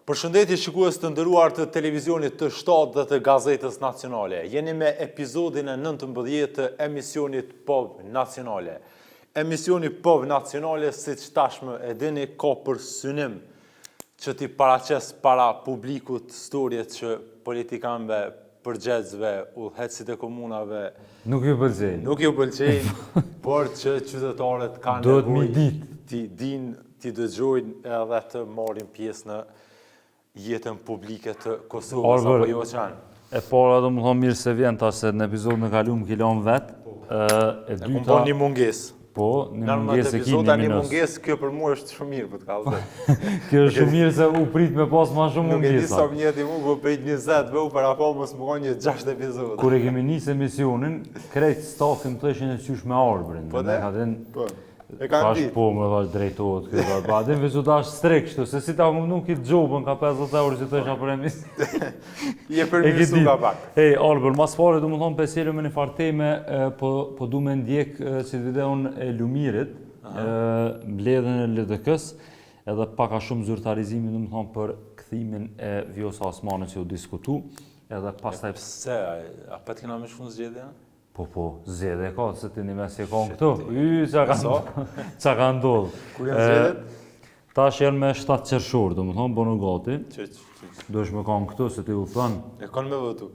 Përshëndetje shikues të nderuar të televizionit të 7 dhe të Gazetës Nacionale. Jeni me epizodin e 19 të emisionit POV Nacionale. Emisioni POV Nacionale, siç tashmë e dini, ka për synim që t'i paraqes para publikut storjet që politikanëve, përgjegjësve, udhëheqësit e komunave Nuk ju pëlqejnë. Nuk ju pëlqejnë, por që qytetarët kanë nevojë me ditë. T'i dinë, t'i dëgjojnë edhe të marrin pjesë në jetën publike të Kosovës, apo jo Qan. E para domethonë mirë se vjen tash se në epizodin e kalum ki lon vet. Po. E dyta... E kom një mungesë. Po, një mungesë e ki një minus. Një mungesë, kjo për mua është shumë mirë, për të kallë. Kjo është shumë mirë se u prit me pas ma shumë mungesa. Nuk e di sa më njeti mu, po prit 20, po u para po mos më një 6 epizode. Kur e kemi nisë emisionin, krejt stafi më thëshin e qysh me Arbrin. Po dhe? Po. E kanë ditë. Po, më thash drejtohet kjo, pa, pa, din veç u dash strik kështu, se si ta nuk i gjobën ka 50 euro që thësha për emision. Je përmirësu ka pak. Ej, Arbër, mas pari du me thonë pe sjellim me një farë teme, po, po du me ndjek qit videon e Lumirit, mbledhjen e LDK-s, edhe pak a shumë zyrtarizimin, du me thonë, për kthimin e Vjosa Osmanit që u diskutu, edhe pastaj... E pse, a pet kena me shku në zgjedhje? Po, po, zgjedhje ka, se ti një mes e konë këtu. Y, ça ka, ça ka ndodhë. Kur janë zgjedhjet? Tash janë me 7 qershor, domethonë, bonu gati. Që, që, që. Duhesh me konë këtu, se ti u thënë. E kanë me votu.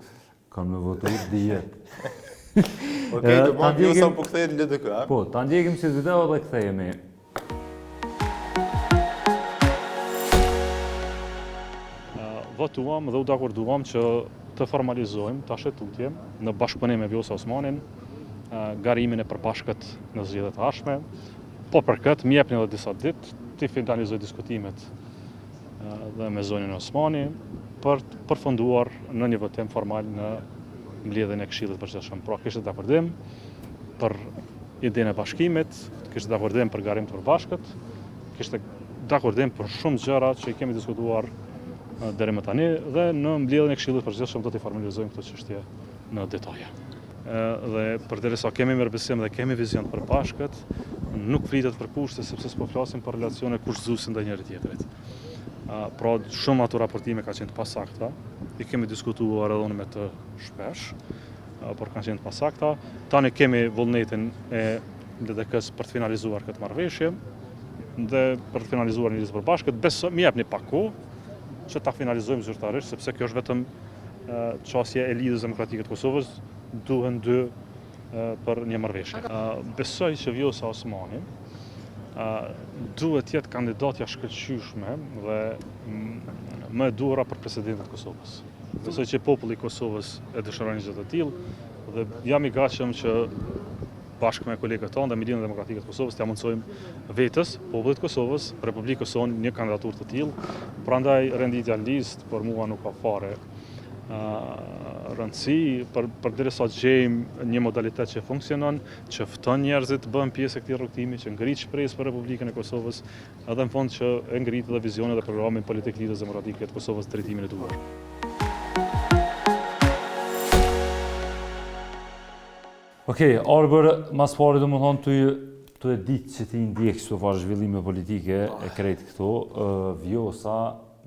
Kanë me votu, dijet. Okej, do të Vjosa po kthehet në LDK, a? Po, ta ndjekim qit video dhe kthehemi. Votuam dhe u dakorduam që të formalizojmë tash e tutje në bashkëpunim me Vjosa Osmanin garimin e përbashkët në zgjedhjet e ardhshme. Po për këtë më jepni edhe disa ditë t'i finalizoj diskutimet dhe me zonjën Osmani për të përfunduar në një votim formal në mbledhjen e Këshillit të Përgjithshëm. Pra kishte dakordim për idenë e bashkimit, kishte dakordim për garim të përbashkët, kishte dakordim për shumë gjëra që i kemi diskutuar deri më tani dhe në mbledhjen e Këshillit të Përgjithshëm do t'i formalizojmë këto çështje në detaje. Dhe përderisa kemi mirëbesim dhe kemi vizion të përbashkët, nuk flitet për kushte sepse s'po flasim për relacione kushtëzuese ndaj njëri tjetrit. Pra shumë ato raportime kanë qenë të pasakta, i kemi diskutuar edhe unë me të shpesh, por kanë qenë të pasakta. Tani kemi vullnetin e LDK-së për të finalizuar këtë marrëveshje dhe për të finalizuar një listë të përbashkët. Besoj, më jepni pak kohë që ta finalizojmë zyrtarisht, sepse kjo është vetëm qasje e Lidhjes Demokratike të Kosovës, duhen dy për një marrëveshje. Besoj që Vjosa Osmani duhet të jetë kandidatja e shkëlqyeshme dhe më e duhura për presidente të Kosovës. Besoj që populli i Kosovës e dëshiron një gjë të tillë dhe jam i gatshëm që bashkë me kolegët tanë dhe me Lidhjen Demokratike të Kosovës t'ia mundësojmë vetes, popullit të Kosovës, Republikës sonë një kandidaturë të tillë. Prandaj renditja në listë për mua nuk ka fare rëndësi, për përderisa gjejmë një modalitet që funksionon, që fton njerëzit të bëhen pjesë e këtij rrugëtimi, që ngrit shpresë për Republikën e Kosovës, edhe në fund që e ngrit edhe vizionin dhe programin politik të Lidhjes Demokratike të Kosovës drejtimin e duhur. Okej, okay, Arbër, mas pari domethonë tu, tu e ditë që ti ndjek këto farë zhvillime politike e krejt këto, Vjosa...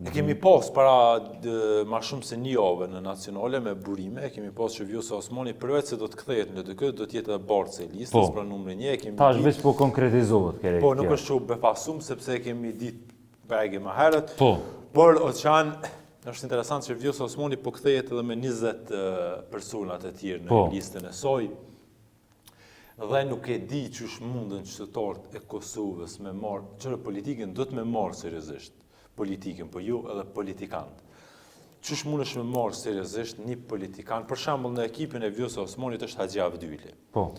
E kemi pas para ma shumë se një jave në nacionale me burime, e kemi pas që Vjosa Osmani përveç se do të kthehet në LDK, do të jetë edhe bartëse e listës, po, pra numri një, e kemi Tash veç po konkretizohet krejt Po, nuk është që u befasum, sepse e kemi ditë bajagi ma herët. Po. Por, o qanë, është interesant që Vjosa Osmani po kthehet edhe me 20 persona të tjerë në po. listën e saj dhe nuk e di qysh mundën qytetarët e Kosovës me marrë, qyre politikën do të me marrë seriozisht, politikën, po jo edhe politikanët. Qysh mundesh me marrë seriozisht një politikan, për shembull në ekipin e Vjosa Osmanit është Haxhi Avdyli. Po.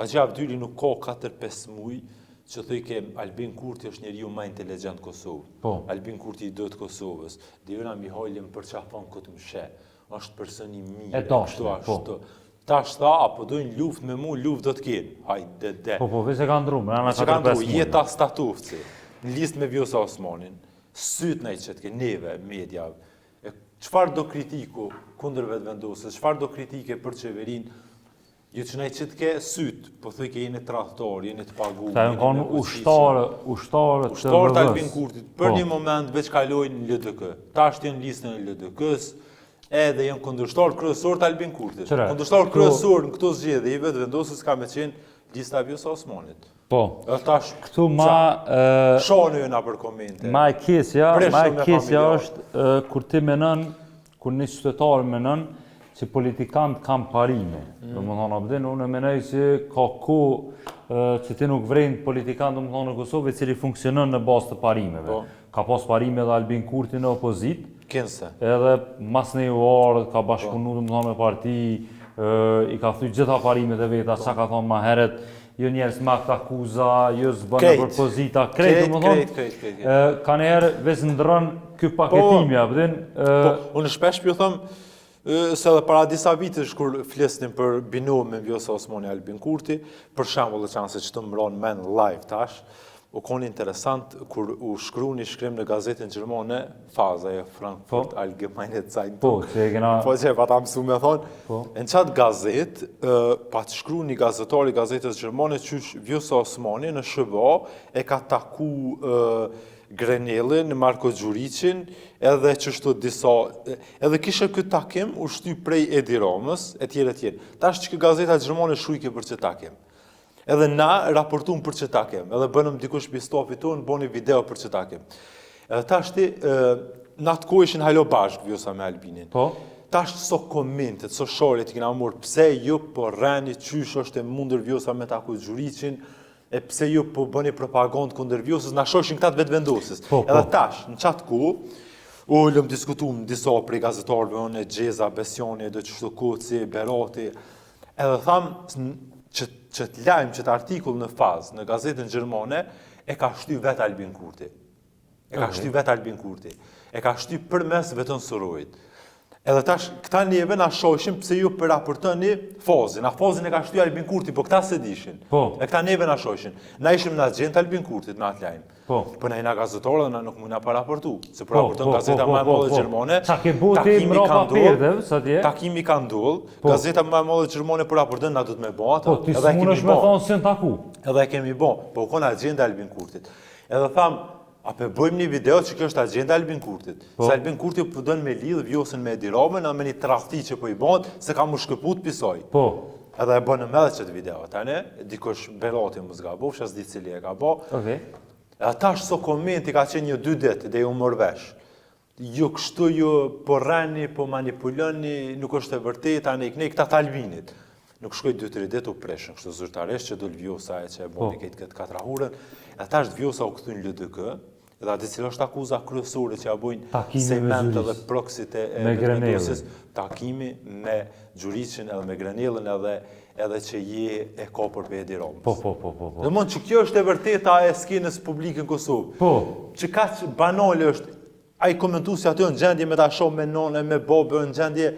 Haxhi Avdyli nuk ka 4-5 muj që thojke Albin Kurti është njeriu ma inteligjent Kosovë. Po. Albin Kurti i duhet Kosovës. Dejona Mihajlin përqafon këtë mshe. Është person i mirë. E dashtë, po. Tash tha, a po dojnë luftë me mu, luftë do të kenë. Hajde de. Po, po, veç e ka ndru, mrena 4-5 muaj. Jeta Statovci, në listë me Vjosa Osmanin, sytë na i qetke, neve, media, e çfarëdo kritiku kundër Vetëvendosjes, çfarëdo kritike për qeverinë, Jo që na i qitke sytë, po thojke jeni tradhtar, jeni të pagu. Këta janë konë ushtarë, ushtarë të Ushtarë të Albin Kurtit, për po. një moment veç kalojnë në LDK. Tash janë listën e LDK-s, edhe janë kundërshtarë kryesor të Albin Kurtit. Kundërshtarë kryesor në këto zgjedhje i Vetëvendosjes ka me qenë lista e Vjosa Osmanit. Po. Edhe tash këtu ma shoni ju nëpër komente. Ma e keqja, ma e keqja është kur ti menon Kur një qytetar menon që politikanët kanë parime, mm. domethonë, a po din, unë menoj që ka kohë që ti nuk vren politikan, domethonë, në Kosovë, i cili funksionon në bazë të parimeve. Po. Ka pas parime edhe Albin Kurti në opozitë, Kinse. Edhe masnej u ardhë, ka bashkëpunu, po. domethonë, me parti, i ka thy gjitha parimet e veta, po. ça ka thonë ma heret, jo njerëz me aktakuza, jo s'bën për pozita, krejt, domethonë, krejt, krejt, krejt. Kanjëherë veç ndrron ky paketimi, po, a po din? Po, unë shpesh po ju them, se edhe para disa vitesh kur flisnim për binomin Vjosa Osmani Albin Kurti, për shembull, e qanë se që të më ra n'men live tash, u konë interesant kur u shkru një shkrim në gazetën gjermane, FAZ, ajo Frankfurt po. Allgemeine Zeitung. Po, që e kena... Po, që e pata mësu me thonë. Po. Në qatë gazetë, pat shkru një gazetar i gazetës gjermane, qysh Vjosa Osmani në SHBA e ka taku Grenellin, Marko Gjuriqin, edhe qështu disa... Edhe kishe këtë takim u shty prej Edi Ramës, e tjere, e tjere. Tash që gazeta gjermane shkrujke për qët takim. Edhe na raportum për qët takim, edhe bënëm dikush prej stafit tonë, boni video për qët takim. Edhe tash ti, në atë kohë ishin hala bashkë Vjosa me Albinin. Po. Tash sa komentet, sa sharjet i kena marrë, pse ju po rreni qysh është e mundur Vjosa me taku Gjuriqin, e pse ju po bëni propagandë kundër Vjosës, na shojshin këta të Vetëvendosjes. Po, po. Edhe tash, në qatë kohë, u ulëm diskutum disa prej gazetarëve, unë, Gjeza, Besioni, edhe qështu Koci, Berati, Edhe tham që qët lajm, qët artikull në FAZ, në gazetën gjermane, e ka shty vetë Albin Kurti. E ka shty vetë Albin Kurti. E ka shty përmes Veton Surroit. Edhe tash, këta neve na shojshin pse ju po raportoni FAZ-in. A FAZ-in e ka shty Albin Kurti, po këta s'e dishin. Po. E këta neve na shojshin. Na ishim në agjendë Albin Kurtit me atë lajm. Po. Po na jena gazetarë dhe na nuk mujna pa raportu. Se po raporton po, gazeta po, ma e po, madhe po. gjermane. Ça ke bo ti mrapa perdeve, sa tje? Takimi ka ndodh, po. gazeta ma e madhe gjermane po raporton, na do të me bo atë. Po, ti s'munesh me thonë s'janë taku. Edhe e kemi bo, po u kon agjenda Albin Kurtit. Edhe tham, a pe bëjmë një video që kjo është agjenda Albin Kurtit. Po. Se Albin Kurti po don me lidh Vjosën me Edi Ramën, a me një tradhti që po i bëhet, se ka mu shkëput pi saj. Po. Edhe e bënëm edhe qëtë video, tani, dikush Berati mos gabofsha, s'di cili e ka bo. Okej. Edhe tash sa komenti ka qenë një dy ditë dhe u mor vesh. Ju kështu ju po rreni, po manipuloni, nuk është e vërtetë, anej kënej, këta të Albinit. Nuk shkoi 2-3 ditë u prishën, kështu zyrtarisht që dul Vjosa e që e boni Po. këtë këtë katrahurën. Edhe tash Vjosa u kthy në LDK, Edhe a di cila është akuza kryesore që ja bojnë sejmentë edhe proksit e, e Vetëvendosjes, takimi me Gjuriqin edhe me Grenellin edhe edhe që je e kapur prej Edi Ramës. Po, po, po, po, po. Domthon që kjo është e vërteta e skenës publike në Kosovë. Po. Që kaq banale është ai komentuesi aty në gjendje me ta shoh me nënë me babë në gjendje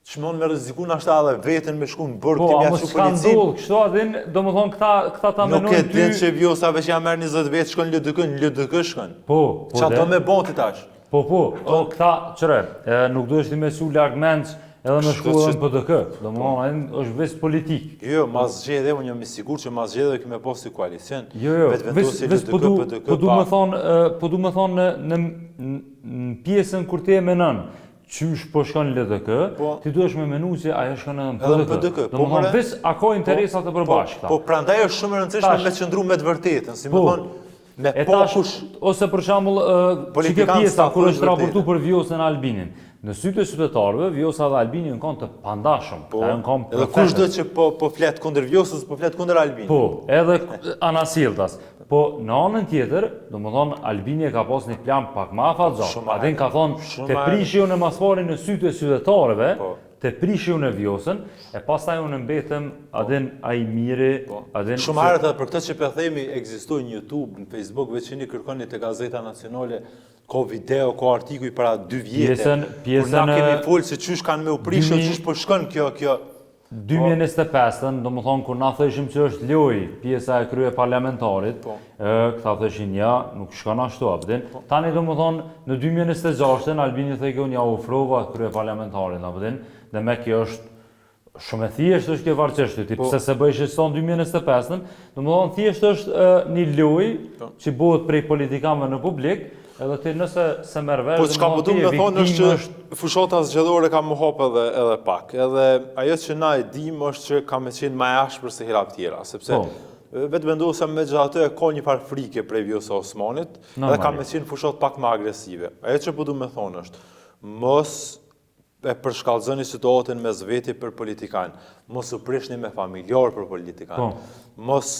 Çmon me rreziku nashta edhe veten me shku në burg po, ti me çu policinë. Po, a mos kështu a din, domethënë këta këta ta menojnë ty. Nuk e din që Vjosa veç ja merr 20 vetë shkon në LDK, në LDK shkon. Po, po. Ça do me bo ti tash? Po, po, o këta, qyre, e, nuk duhesh ti me çu larg mendsh edhe me shku edhe në PDK. Domethënë, po. është veç politikë. Jo, mas zgjedhjeve unë jam i sigurt që mas zgjedhjeve kemi pas si koalicion. Jo, jo, Vetëvendosje veç LDK, po du, PDK, po du me thonë, po du me thonë në në në pjesën kur ti e menon, qysh po shkon në LDK, po, ti duhesh me menu se ajo shkon edhe në PDK. Edhe në PDK. Po, Domethënë, veç a ka interesa po, të përbashkëta. Po, po, prandaj është shumë e rëndësishme me qëndru me të vërtetën, si me po, thonë, me e po tash, kush... Ose për shembull, që kjo pjesa kur është raportu për Vjosën e Albinin. Në sytë e qytetarëve, Vjosa dhe Albini janë kanë të pandashëm. Po, janë kanë edhe kushdo që po, po flet kundër Vjosës, po flet kundër Albinit. Po, edhe anasjelltas. Po, në anën tjetër, domethonë, Albini e ka pas një plan pak ma afatgjatë. A din ka thonë, te prishi unë ma s'pari në sytë e qytetarëve, po. te prishi unë Vjosën, e pastaj unë mbetem, a din, ai miri, po. a din... Shumë herët edhe për këtë që po themi, ekzistojnë në YouTube, në Facebook, veç jeni kërkoni te Gazeta Nacionale, ka video, ka artikuj para dy vjete, pjesën, pjesën, kur na kemi folë se qysh kanë me u prishë, qysh po shkon kjo, kjo, 2025-ën, domethonë, kur na thëshim që është lojë pjesa e kryeparlamentarit, po. këta thëshin ja, nuk shkon ashtu, a din. Po. Tani, domethonë, në 2026-ën, Albini thojke unë ja ofrova kryeparlamentarin, a din, dhe me kjo është Shumë e thjeshtë është kjo farë çështje, ti po. pse s'e bëjshe qëto në 2025-ën, domethonë thjesht është uh, një lojë po. që bëhet prej politikanëve në publik, edhe ti nëse s'e merr vesh, po çka po du me thonë është që është... fushata zgjedhore ka m'u hap edhe edhe pak. Edhe ajo që na e dimë është që ka me qenë më e ashpër se hera tjera, sepse po. Vetëvendosja megjithatë e ka një farë frike prej Vjosa Osmanit dhe ka me qenë fushatë pak më agresive. Ajo që po du me thonë është, mos e përshkallëzoni situatën mes veti për politikan, mos u prishni me familjar për politikan, po. mos,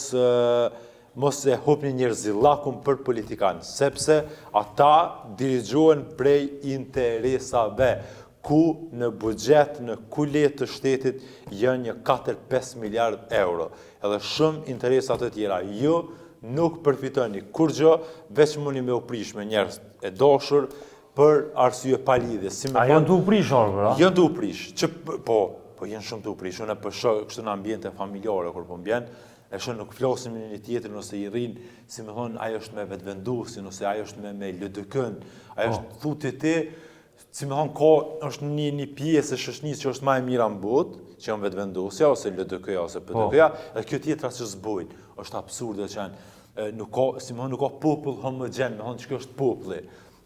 mos e hupni njerëzillakun për politikan, sepse ata dirigjohen prej interesave, ku në buxhet në kule të shtetit janë një 4-5 miliard euro, edhe shumë interesa të tjera. Ju nuk përfitoni kurgjo, veç muni me u prish me njerëz e dashur, për arsye pa lidhje. Si me A janë tu u prish, Arbër, a? Janë tu u prish, që po, po janë shumë tu u prish, unë po shoh kështu në ambiente familjare kur po mbjen, e shoh nuk flasin me njëri-tjetrin ose i rrin, si me thonë, ai është me Vetëvendosjen ose ai është me me LDK-n, ai po. është thu ti ti, si me thonë, ka është një një pjesë e shoqënisë që është ma e mira në botë, që janë Vetëvendosja ose LDK-ja ose po. PDK-ja, dhe kjo tjetra që s'bojnë, është absurde që janë nuk ka, si me thonë, nuk ka popull homogjen, me thonë që kjo është populli.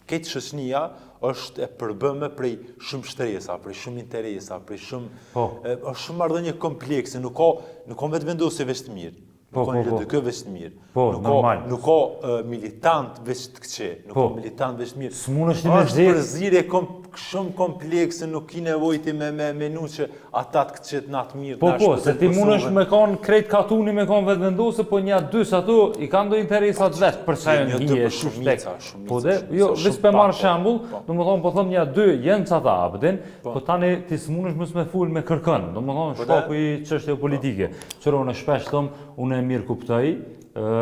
Krejt shoqënia është e përbëme prej shumë shtresa, prej shumë interesa, prej shumë po. është shumë marrëdhënie komplekse, nuk ka nuk ka Vetëvendosje veç të mirë. Nuk po, ka po, po. LDK veç të mirë. Po, nuk ka normal. nuk ka uh, militant veç të këqij, nuk po. ka militant veç të mirë. S'mundesh ti me Është përzierje kom, shumë komplekse, nuk ki nevojë ti me me menu që ata të këqijt na të mirë. Po, po, se ti mundesh me kanë krejt katuni me kanë Vetëvendosje, po nja dy sa tu i kanë do interesa të vet për sa janë hije, shumica, shumica. Po dhe, jo, veç pe marr po, shembull, po. domethonë po thom nja dy janë ca ta abdin, po. po tani ti s'mundesh mos me fol me kërkën, domethonë po shkaku i çështjeve politike. Qyre unë shpesh thom, unë e mirëkuptoj, ë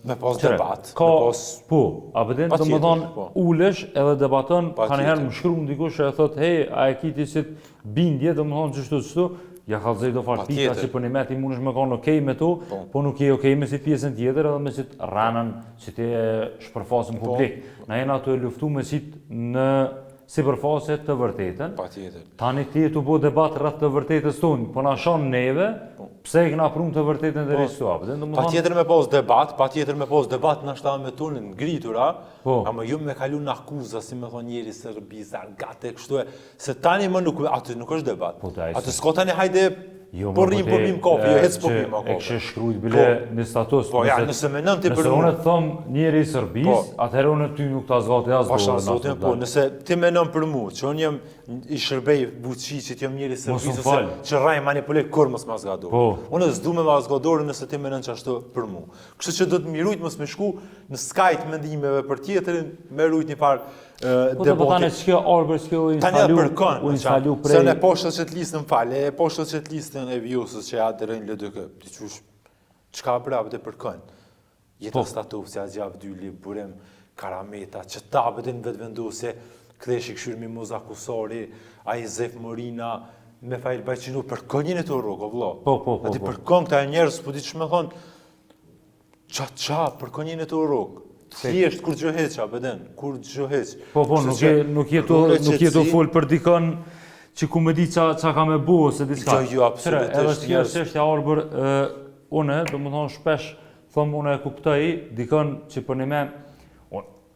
me pas debat, ka, me pas... Po, a po din, domethonë, po. ulesh edhe debaton, kanjëherë më shkruan dikush e thot, hej, a e ki ti qit bindje, domethonë qështu qështu, ja kallzoj do farë pika që për një me ti mundesh me konë okej me tu, po. po nuk je okej me qit pjesën tjetër edhe me qit rrenën që ti e shpërfaqë në po. publik. Na jena tu e luftu me qit në sipërfaqe të vërtetën. Patjetër. Tani ti je tu bo debat rreth të vërtetës tonë, po na shan neve, po. pse e kena pru të vërtetën deri këtu, apo domethënë Patjetër me pas debat, patjetër me pas debat nashta me tonin ngritura, po. ama jo me kalu në akuza, si me thonë njeri Serbisë, argate, kështu e, Se tani më nuk, aty nuk është debat. Po, aty s'ka tani hajde, jo, po rrim, po pim kafe, jo hec po pim kafe. E kishe shkrujt bile po, në status. Po ja, nëse menon ti për mua. Nëse unë të thom njeri i Serbisë, po, atëherë unë ty nuk ta zgati as dorën. Pasha zotin, po, nëse ti menon për mua, që unë jam i shërbej Vučićit, jam njeri i Serbisë, ose që rrej manipuloj kurrë mos ma zgat dorën. Po. Unë s'du me ma zgat dorën nëse ti menon qashtu për mua. Kështu që do të mi rujt mos me shku në skaj të mendimeve për tjetrin, me rujt një farë Po të po tani s'kjo Arbër, s'kjo u instalu, u instalu prej... Se unë e pashë qët listën fale, e pashë qët listën e Vjosës që aderojnë LDK. Ti qysh, çka bre, dhe për kënë? Jeta po. Statovci, Haxhi Avdyli, Burim, Karameta, që ta bëdin Vetëvendosje, kthesh i këshyrë Mimoza Kusari, ai Zef Morina, Mefail Bajqinu, për kënë jeni tu rrok, o vlo. Po, po, po. A ti po. për kënë këta njerëz, po di që me thonë, Ça, ça, për kon jeni tu rrok? Thjesht kurgjë hiç, a po din, kurgjë hiç. Po, po, nuk je, nuk je tu, nuk je tu fol për dikon që ku me di ça, ça ka me bu, ose diçka. Jo, jo, absolutisht. Edhe që kjo është çështja Arbër, unë, domethonë shpesh, thom unë e kuptoj dikon që për një me,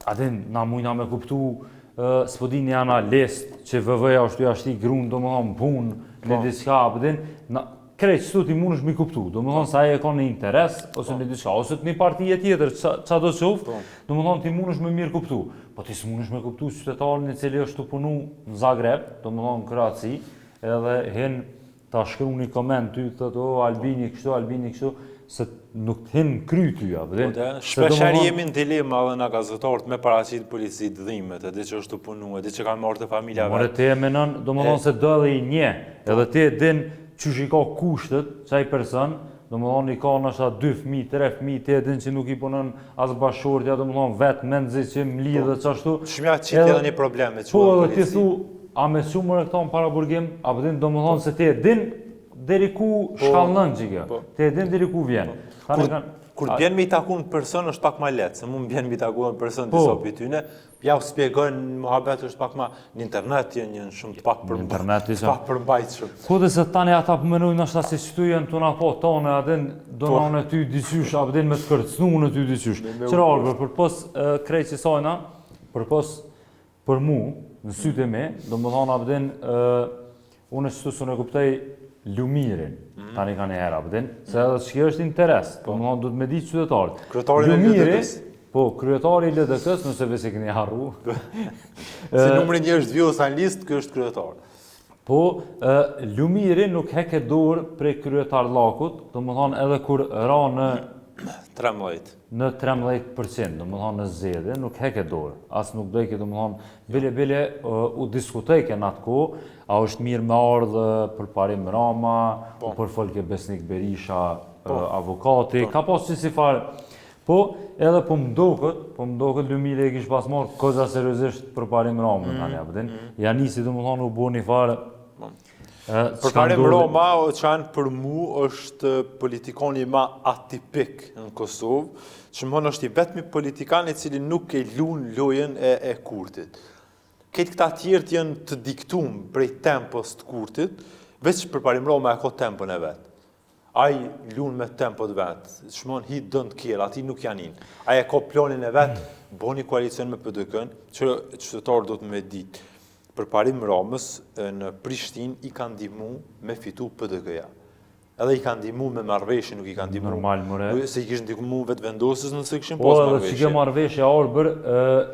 A din, na mujna me kuptu, s'po di një analist që VV-ja është tu ja shti grunë, domethonë punë, në po. diçka, a po din, na, krejt qëtu ti mundesh mi kuptu, domethonë se ai e ka një interes, ose po. një diçka, ose të një partie tjetër, ça, ça do qoftë, po. domethonë ti mundesh me mirëkuptu, po ti s'mundesh me kuptu qytetarin i cili është tu punu në Zagreb, domethonë në Kroaci, edhe hin Ta shkruan një koment ty thotë o Albini kështu Albini kështu se nuk të hin në kry ty a po din. Po shpesh herë jemi në dilema edhe na gazetarët me paraqit polici të dhimet, e di që është tu punu, e di që kanë marrë të familja vet. More ti e menon, domethonë se do edhe i njeh, edhe ti e din qysh i ka kushtet qaj person, domethonë i ka ndoshta dy fëmijë, tre fëmijë, ti e din që nuk i punon as bashkëshortja, domethonë vet mezi që mlidhet po, qashtu. Shumë ja qiti edhe një problem me çu. Po edhe ti thu, A me çu more këta në paraburgim, a po din domethonë se ti e din deri ku po, shkallon që kjo. Po. Ti e din deri ku vjen. Po. Kur, kur të bjen me i taku në person është pak ma lehtë, se mu më bjen me i taku në person po. disa prej tyne. Ja u spjegon muhabet është pak ma në internet janë janë shumë të pak për internet të pak përmbajtshëm. Ku dhe se tani ata po menojnë ndoshta se qëtu janë tu na po tonë, a din do po. në ty diqysh, a din me të kërcnu në ty diqysh. Qëra Arbër, përpos krejt qësajna, përpos Për mu, në sytë e mi, domethonë a po din, unë qëtu s'un e kuptoj Lumirin, mm. tani ka një herë, a po din, se edhe që kjo është interes, po. domethonë, duhet me ditë qytetarët. Kryetari i LDK-s? Po, kryetari i LDK-s, nëse veç e keni harru. Se numri një është Vjosa në listë, ky është kryetar. Po, Lumiri nuk heke dorë prej kryetarllakut, domethonë edhe kur ra në 13. Në 13%, domethonë në zgjedhje, nuk heke dorë. As nuk dojke, domethonë, bile bile u diskutojke në atë kohë, a është mirë me ardhë Përparim Rama, po. u përfolke Besnik Berisha, po. avokati, po. ka pas qësi farë, Po, edhe po më doket, po më doket Lumiri e kish pas marrë koxha seriozisht Përparim Ramën, mm, tani, a po din, mm. ja nisi domethonë u bo një farë, po. Përparim Rama, që për mu është politikani ma atipik në Kosovë, që më është i vetmi politikan i cili nuk e lun lojën e, e Kurtit. Krejt këta tjerët janë të diktum prej tempos të Kurtit, veç Përparim Rama e ka tempon e vet. Ai lun me tempo të vet, shmon he don't care, atij nuk ja nin. Ai e ka planin e vet, boni koalicion me PDK-n, që qytetarët do të me ditë. Përparim Ramës në Prishtinë i ka ndihmu me fitu PDK-ja. Edhe i ka ndihmu me marrëveshje, nuk i ka ndihmu. Normal, more. Se i kish ndihmu Vetëvendosjes nëse kishin po, pas marrëveshje. Po, edhe që kjo marrëveshje Arbër,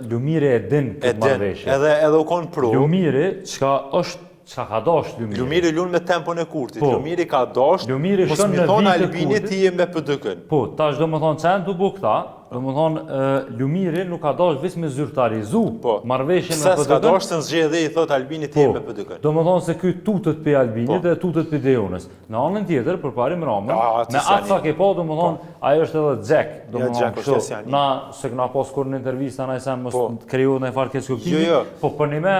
Lumiri e din këtë marrëveshje. Edhe edhe u kon pro. Lumiri, çka është Çka ka dasht Lumiri? Lumiri lun me tempon e Kurtit. Po. Lumiri ka dasht. Lumiri shkon në vite Albini ti je me PDK-n. Po, tash domethonë çka janë tu bo këta, domethonë Lumiri nuk ka dasht veç me zyrtarizu po. marrëveshjen me PDK-n. Pse s'ka dasht në zgjedhje i thot Albini ti je po. me PDK-n. Domethonë se ky tutet pe Albinit po. dhe tutet pe Dejonës. Në anën tjetër, Përparim Ramën, me atë sa ke pa, domethonë, po. ai është edhe xhek, domethonë, kështu, na, s'e kena pas kurrë në intervista, na i sen, mos po. të krijohet një farë keqkuptimi, jo, jo. po për një me,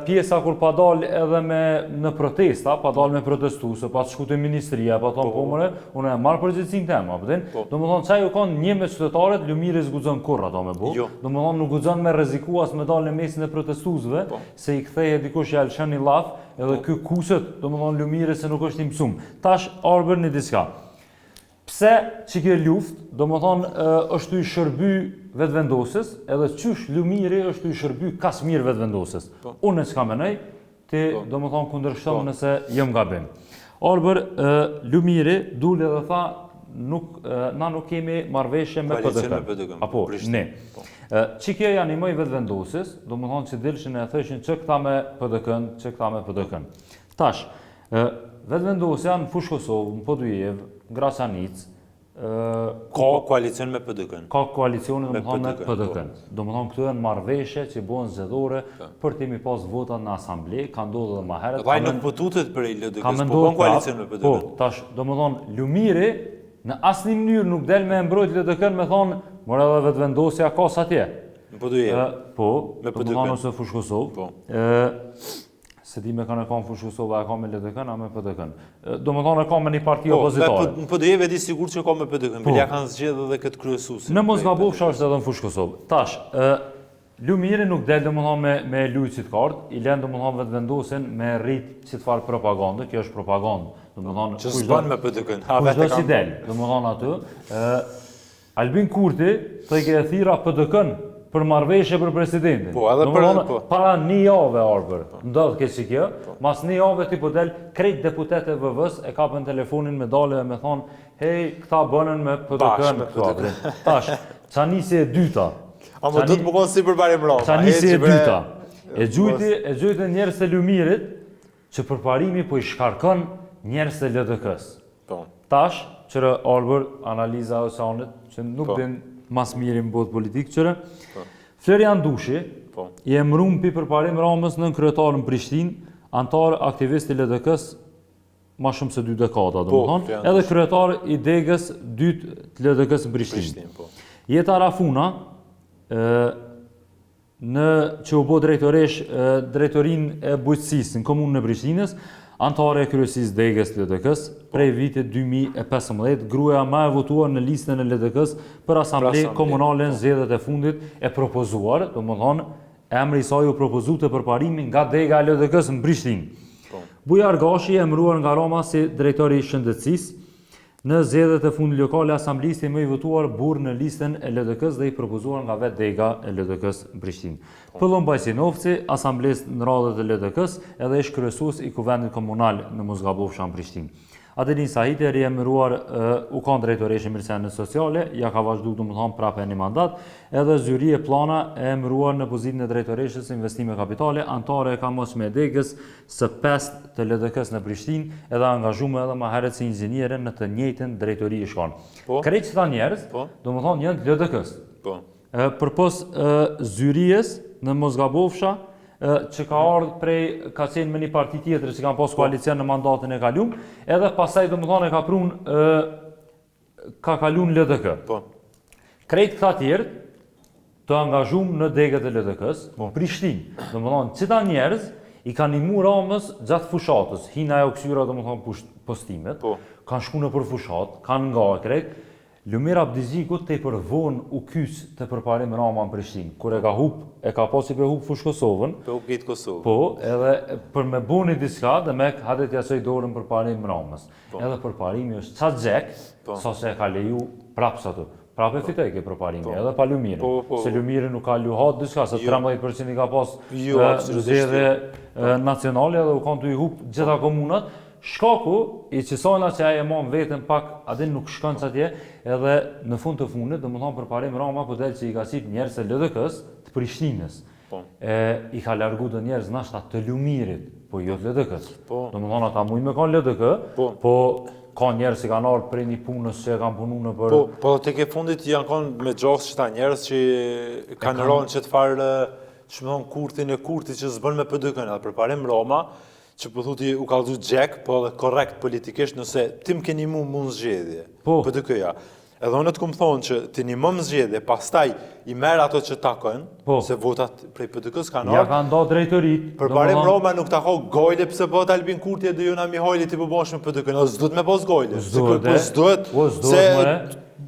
pjesa kur pa dalë edhe me në protesta, pa dalë me protestu, se pa shku te ministria, pa thonë, po, po more, unë e marr përgjegjësinë teme, apo din, po. domethonë, që ajo kanë një me qytetarët, Lumiri s'guxon kurrë ato me bo, jo. domethonë, nuk guxon me rreziku as me dalë në mesin e protestuesve, po. se i kthehet dikush ja lëshon një llaf, edhe po. ky kuset, domethonë Lumiri se nuk është i mësum. Tash Arbër një diçka. Pse që kjo luftë, domethonë, është tu i shërby Vetëvendosjes, edhe qysh Lumiri është tu i shërby kaq mirë Vetëvendosjes. Po. Unë çka menoj, ti, po. domethonë, kundërshton po. nëse jam gabim. Arbër, Lumiri, duli dhe tha, nuk, na nuk kemi marrëveshje me PDK. Apo, ne. Po. Që kjo ja nimoi Vetëvendosjes, domethonë që dilshin e thëshin që këta me PDK-n, që këta me PDK-n. Tash, Vetëvendosja në Fushë Kosovë, në Podujevë, në Graçanicë, Ka koalicion me PDK-n. Ka koalicion domethonë me PDK-n. Po. Domethonë këto janë marrëveshje që bëhen zgjedhore po. për të mi pas votat në asamble, ka ndodhur edhe më herët. Dhe nuk po tutet prej LDK-s, po bën koalicion me PDK-n. Po, tash domethonë Lumiri në asnjë mënyrë nuk del me mbrojt LDK-n me thonë, more edhe Vetëvendosja ka sa atje. Në Podujevë. Po, me PDK-n. Domethonë ose Fushë Kosovë. Po. Ë Se di me kanë e ka në Fushë Kosovë, a e ka me LDK-n, a me PDK-n. Domethonë e ka me një parti po, opozitare. Po, në Podujevë e di sigur që ka me PDK-n, po. ja kanë zgjedhë edhe këtë kryesusin. Në mos gabofsha është edhe në Fushë Kosovë. Tash, Lumiri nuk del domethonë me, me lujt qit kartë, i len domethonë Vetëvendosjen me rrit qit farë propagandë, kjo është propagandë. Domethonë, që s'bën me PDK-n, ha vetë kam. Kushdo del, domethonë aty, Albin Kurti thojke e thirra PDK-n për marrëveshje për presidentin. Po, edhe për po. Para një jave Arbër, po. ndodh kjo si kjo, po. mas një jave ti po del krejt deputetët e VV-s e kapën telefonin me dalë e me thonë, hej, këta bënën me PDK-n me PDK-n. Tash, ça nisi e dyta. A më do të më konë si Përparim Rama. Ça nisi e dyta. E gjujti, e gjujti njerëz të Lumirit, që Përparimi po i shkarkon njerëz të LDK-s. Po. Tash, qyre Arbër, analiza e Osanit, që nuk po. din mas miri në botë politikë, qyre. Po. Florian Dushi, po. i emrum pi Përparim Ramës nënkryetar në Prishtinë, antar aktivist i LDK-s, ma shumë se dy dekada, po, domethonë, edhe kryetar i degës dytë të LDK-s në Prishtinë. Prishtinë po. Jeta Rafuna, e, në që u bo drejtoreshë drejtorinë e bujqësisë në komunën e Prishtinës, anëtare e kryesisë degës LDK-s prej vitit 2015, gruaja më e votuar në listën e LDK-s për asamble komunale në zgjedhjet e fundit e propozuar, domethonë. Emri i saj u propozu te Përparimi nga dega e LDK-së në Prishtinë. Po. Bujar Gashi, emëruar nga Rama si drejtor i shëndetësisë, në zgjedhjet e fundit lokale asamblisti më i votuar burrë në listën e LDK-së dhe i propozuar nga vetë dega e LDK-së në Prishtinë. Po. Pëllumb Bajsinovci, asamblist në radhët e LDK-së, edhe ish kryesues i Kuvendit Komunal në Mos gabofsha në Prishtinë. Adelin Sahiti e riemëruar u kanë drejtoreshë e mirëqenies sociale, ja ka vazhdu domethonë prapë një mandat, edhe Zyrije Pllana e emëruar në pozitën e drejtoreshës së investime kapitale, anëtare e kamotshme e degës së pestë të LDK-së në Prishtinë, edhe angazhume edhe ma herët si inxhiniere në të njëjtën drejtori ish kanë. Po. Krejt qëta njerëz, po. domethonë janë të LDK-së. Po. Përpos Zyrijes, në mos gabofsha, që ka ardhë prej, ka qenë me një parti tjetër që kanë pas po. koalicion në mandatin e kalum, edhe pastaj domethonë e ka prun, ka kalu në LDK. Po. Krejt këta tjerët, të angazhum në degët e LDK-s, po. Prishtinë, domethonë, qëta njerëz, i kanë nimu Ramës gjatë fushatës, hina e oksyra, domethonë, postimet, po. kanë shku nëpër fushatë, kanë nga e krejt, Lumir Abdixhiku tepër vonë u kyç te Përparim Rama në Prishtinë, kur e ka hup, e ka pa që pe hup Fushë Kosovën. Pe hup krejt Kosovën. Po, edhe për me bo një diçka, demek hajde t'ia çoj dorën Përparim Ramës. Po. Edhe Përparimi është qaq gjek, po. sa se e ka leju prapë sa tu. Prapë e po. fitojke Përparimi, po. edhe pa Lumirin. Po, po, po. Se Lumiri nuk ka luhat diçka, se jo. 13% i ka pas jo, zgjedhje jo. nacionale edhe u kanë tu i hup gjitha komunat, Shkaku i qësajna që ai e man veten pak, a din nuk shkon qatje, edhe në fund të fundit, domethonë Përparim Rama po del që i ka qit njerëz të LDK-së, të Prishtinës. Po. E i ka largu do njerëz nashta të Lumirit, po jo të LDK-së. Po. Domethonë ata mujnë me kanë LDK, po. po ka njerëz që kanë ardhur prej një punës që e kanë punu nëpër... Po, po tek e fundit janë kanë me gjasë qëta njerëz që kanë rënë qët farë, që me thonë kurthin e Kurtit që s'bën me PDK-në, edhe Përparim Rama, që po thuti u kallzu gjek, po edhe korrekt politikisht, nëse ti më ke nimu mu në zgjedhje, po. PDK-ja, edhe unë të kom thonë që ti nimom në zgjedhje, pastaj i merr ato që takojnë, po. se votat prej PDK-s kanë ardhur. Ja kanë do drejtorit. Përparim Rama nuk ta ka gajle pse bëhet Albin Kurti e Dejona Mihajli ti po bësh me PDK-n, as s'duhet me pas gajle. S'duhet, po s'duhet, po se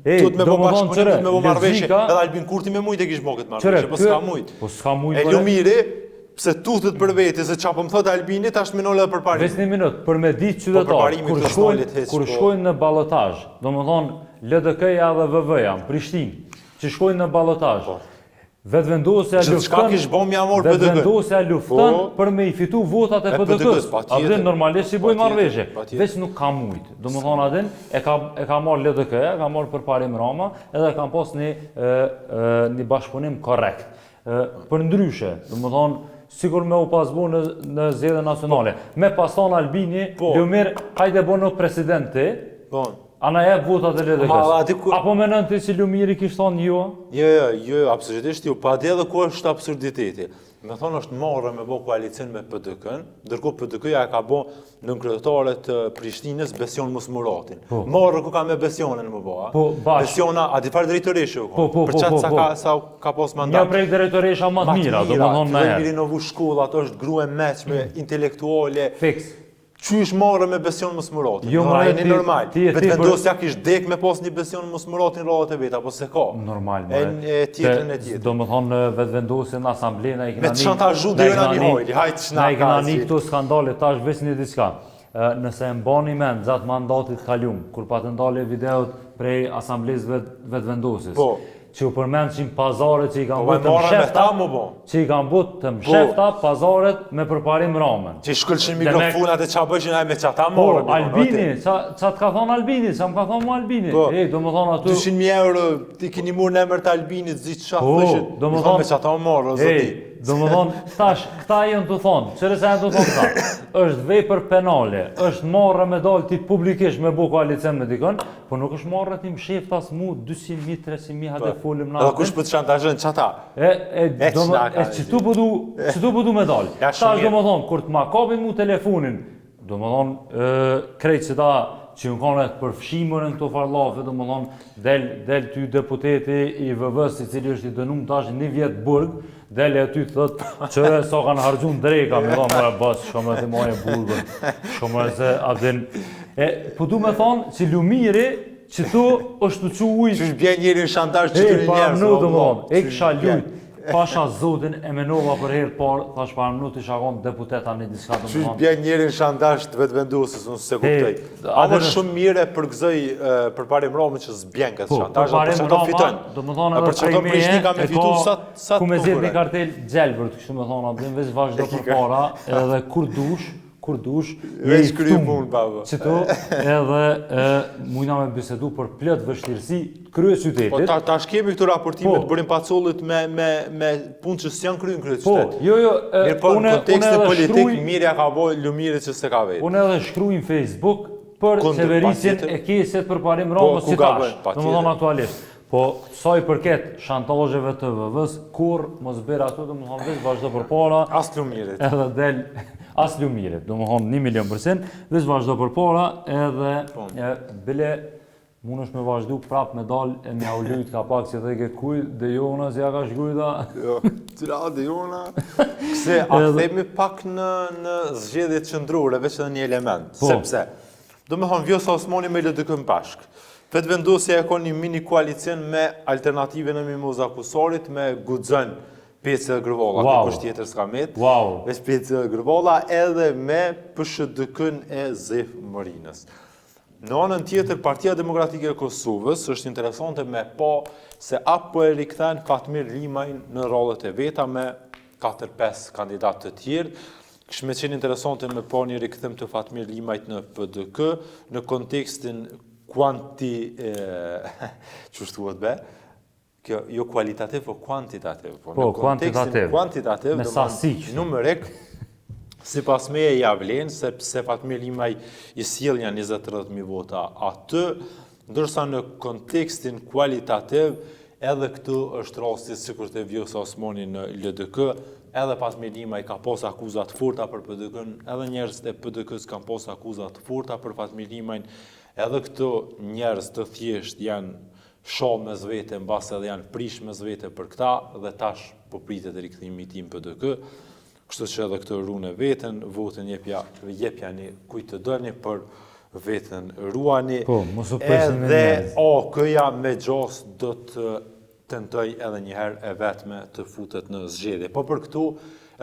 Duhet me bo bashkëpunim, duhet me bo marrëveshje. Edhe Albin Kurti me mujt e kish bo këtë marrëveshje, po s'ka mujt. Po s'ka mujt. E Lumiri, pse tutet për vete, se ça po më thot Albini, tash më nol edhe Përparimi. Veç një minut, për me ditë po qytetarët, kur shkojnë, kur po. shkojnë në balotazh, domethonë LDK-ja dhe VV-ja në Prishtinë, që shkojnë në balotazh, po. Vetëvendosja lufton kish bo me marr PDK. Vetëvendosja lufton po. për me i fitu votat e PDK-s. A din normalisht si bojnë marrëveshje. Veç nuk ka mujt. Domethonë a din e ka e ka marr LDK-ja, ka marr Përparim Rama, edhe kanë pas një e, e, një bashkëpunim korrekt. Përndryshe, domethonë sikur me u pas bo në, në zgjedhje nacionale. Me pas thonë Albini, po. Lumir, hajde bonu president ti. Po. A na jep votat e LDK-së? Ku... Apo menon ti që Lumiri kish thonë jo? Jo, jo, jo, absolutisht jo. Pa edhe ku është absurditeti. Me thonë është marre me bo koalicion me PDK-n, ndërkohë PDK-ja e ka bo nënkryetare të Prishtinës Besion Musmuratin. Po. Marre ku ka me Besionën me bo, a? Po, bash. Besiona, a di farë drejtoreshe u po, po, po, po, po, sa ka, sa ka pas mandat. Një prej drejtoresha më të mira, domethonë me herë. Rinovu shkollat, është grua e mençme, intelektuale. Fiks. Qysh marre me Besion Musmuratin? Jo, më jeni normal. Ti, ti, Vetëvendosja kish dek me pas një Besion Musmuratin radhët e veta, po s'e ka. Normal, më. E, e tjetrën e tjetrën. Domethonë Vetëvendosje në asamble, na i kena Me të shantazhu Dejona Mihajli, hajt ç'na ka. Na i kena ni këto skandale, tash veç një diçka. Nëse e mbani mend gjatë mandatit kalum, kur patën dale videot prej asamblesë Vetëvendosjes. Po. Që u përmendshin pazaret që i kanë po, bërë të mshefta, që i kanë bërë të po. mshefta pazaret me Përparim Ramën. Që i shkëlqin mikrofonat e ça bëjshin ai me qata po, marrë. Po, Albini, ça, ça të ka thonë Albini, ça më ka thonë mu Albini. Po, Ej, domethonë aty... 200.000 euro ti kini murë në emër të Albinit, zi që po, thëshit, domethonë... Me qata marrë, o zoti. Domethonë, tash, këta janë tu thonë, qyre sa janë tu thonë këta, është vepër penale, është marre me dalë ti publikisht me bo koalicion me dikën, Po nuk është marre ti msheftas mu 200.000, 300.000, hajde po, folim na. Edhe kush po të shantazhon qata? E, e, e, do më, e qëtu po du, qëtu po du me dalë. Ja, Tash domethonë, kur të ma kapin mu telefonin, domethonë, krejt qëta që janë kanë të përfshimur në këto farë llafe, domethonë, del, del ty deputeti i VV-s, i cili është i dënum tash një vjet burg, Del e aty të thot, qyre sa kanë harxhu n'dreka, me thonë, more bas, shko me të maje burgun, shko me se a din. E, po du me thonë, që Lumiri, që tu është të qu ujë... Qysh bjen njeri në shantazh që të një njerëz. E, pa, do me thonë, e kisha lujt. Pasha Zotin e menova për herë parë, thash para minutë isha kon deputet tani diçka do të thonë. Qysh bjen njeri në shantazh të Vetëvendosjes, unë s'e kuptoj. Ama shumë mirë e përgëzoj Përparim Ramën që s'bjen këtë po, shantazh, për çfarë do fiton. Do të thonë edhe për çfarë Prishtina ka me fitu sa sa ku me zgjedh një kartel gjelbër, kështu me thonë, atë veç vazhdo përpara, edhe kur dush, kur dush, je i ftum, punë, qëtu, edhe e, mujna me bisedu për plot vështirësi të kryeqytetit. Po, ta, tash kemi këtu raportime po, të Burim Pacollit me, me, me punë që s'janë kry në kryeqytet. Po, jo, jo, e, Mirë, po, në kontekstin politik, shkruj, mirë ja ka bo Lumirit që s'e ka vetë. Unë edhe shkruj në Facebook për qeverisjen e keqe të Përparim po, Ramës po, që tash, domethonë aktualisht. Po, sa i përket shantazheve të VV-s, kurrë mos bjer ato, domethonë, veç vazhdo përpara. As Lumirit. Edhe del, as Lumirit, domethonë, një milion përqind, veç vazhdo përpara, edhe po. e, bile, mundesh me vazhdu prap me dal e me jau lujt ka pak që theke kuj, Dejona si ja ka shkrujta. Jo, cila Dejona. Kse, a themi pak në, në zgjedhjet qendrore, veç edhe një element, po. sepse, Domethonë, Vjosa Osmani me LDK-në bashkë. Vetëvendosja e ka një mini koalicion me Alternativën e Mimoza Kusarit, me Guxon, Peci dhe Gërvalla, wow. kush tjetër s'ka met, wow. veç Peci dhe Gërvalla, edhe me PSHDK-në e Zef Morinës. Në anën tjetër, Partia Demokratike e Kosovës është interesante me pa se a po e rikthen Fatmir Limajn në radhët e veta me 4-5 kandidatë të tjerë, Kish me qenë interesante me pa një rikthim të Fatmir Limajt në PDK, në kontekstin kuanti, e, qysh thuhet be, kjo jo kualitativ, po kuantitativ. Po, po në kontekstin kuantitativ, me sasi, numerik, sipas meje ja vlen, sepse Fatmir Limaj i sjell nja 20-30 mijë vota aty, ndërsa në kontekstin kualitativ, Edhe këtu është rasti sikur te Vjosa Osmani në LDK, edhe Fatmir Limaj ka pas akuza të forta për PDK-në, edhe njerëzit e PDK-së kanë pas akuza të forta për Fatmir Limajn, edhe këtu njerëz të thjeshtë janë sha mes vete, mbase edhe janë prish mes vete për këta dhe tash po pritet rikthimi i tij në PDK. Kështu që edhe këtu rune veten, votën jepja, jepjani kujt të doni, por veten ruani. Po, mos u prisni me njerëz. Edhe AAK-ja me gjasë do të tentoj edhe një herë e vetme të futet në zgjedhje. Po për këtu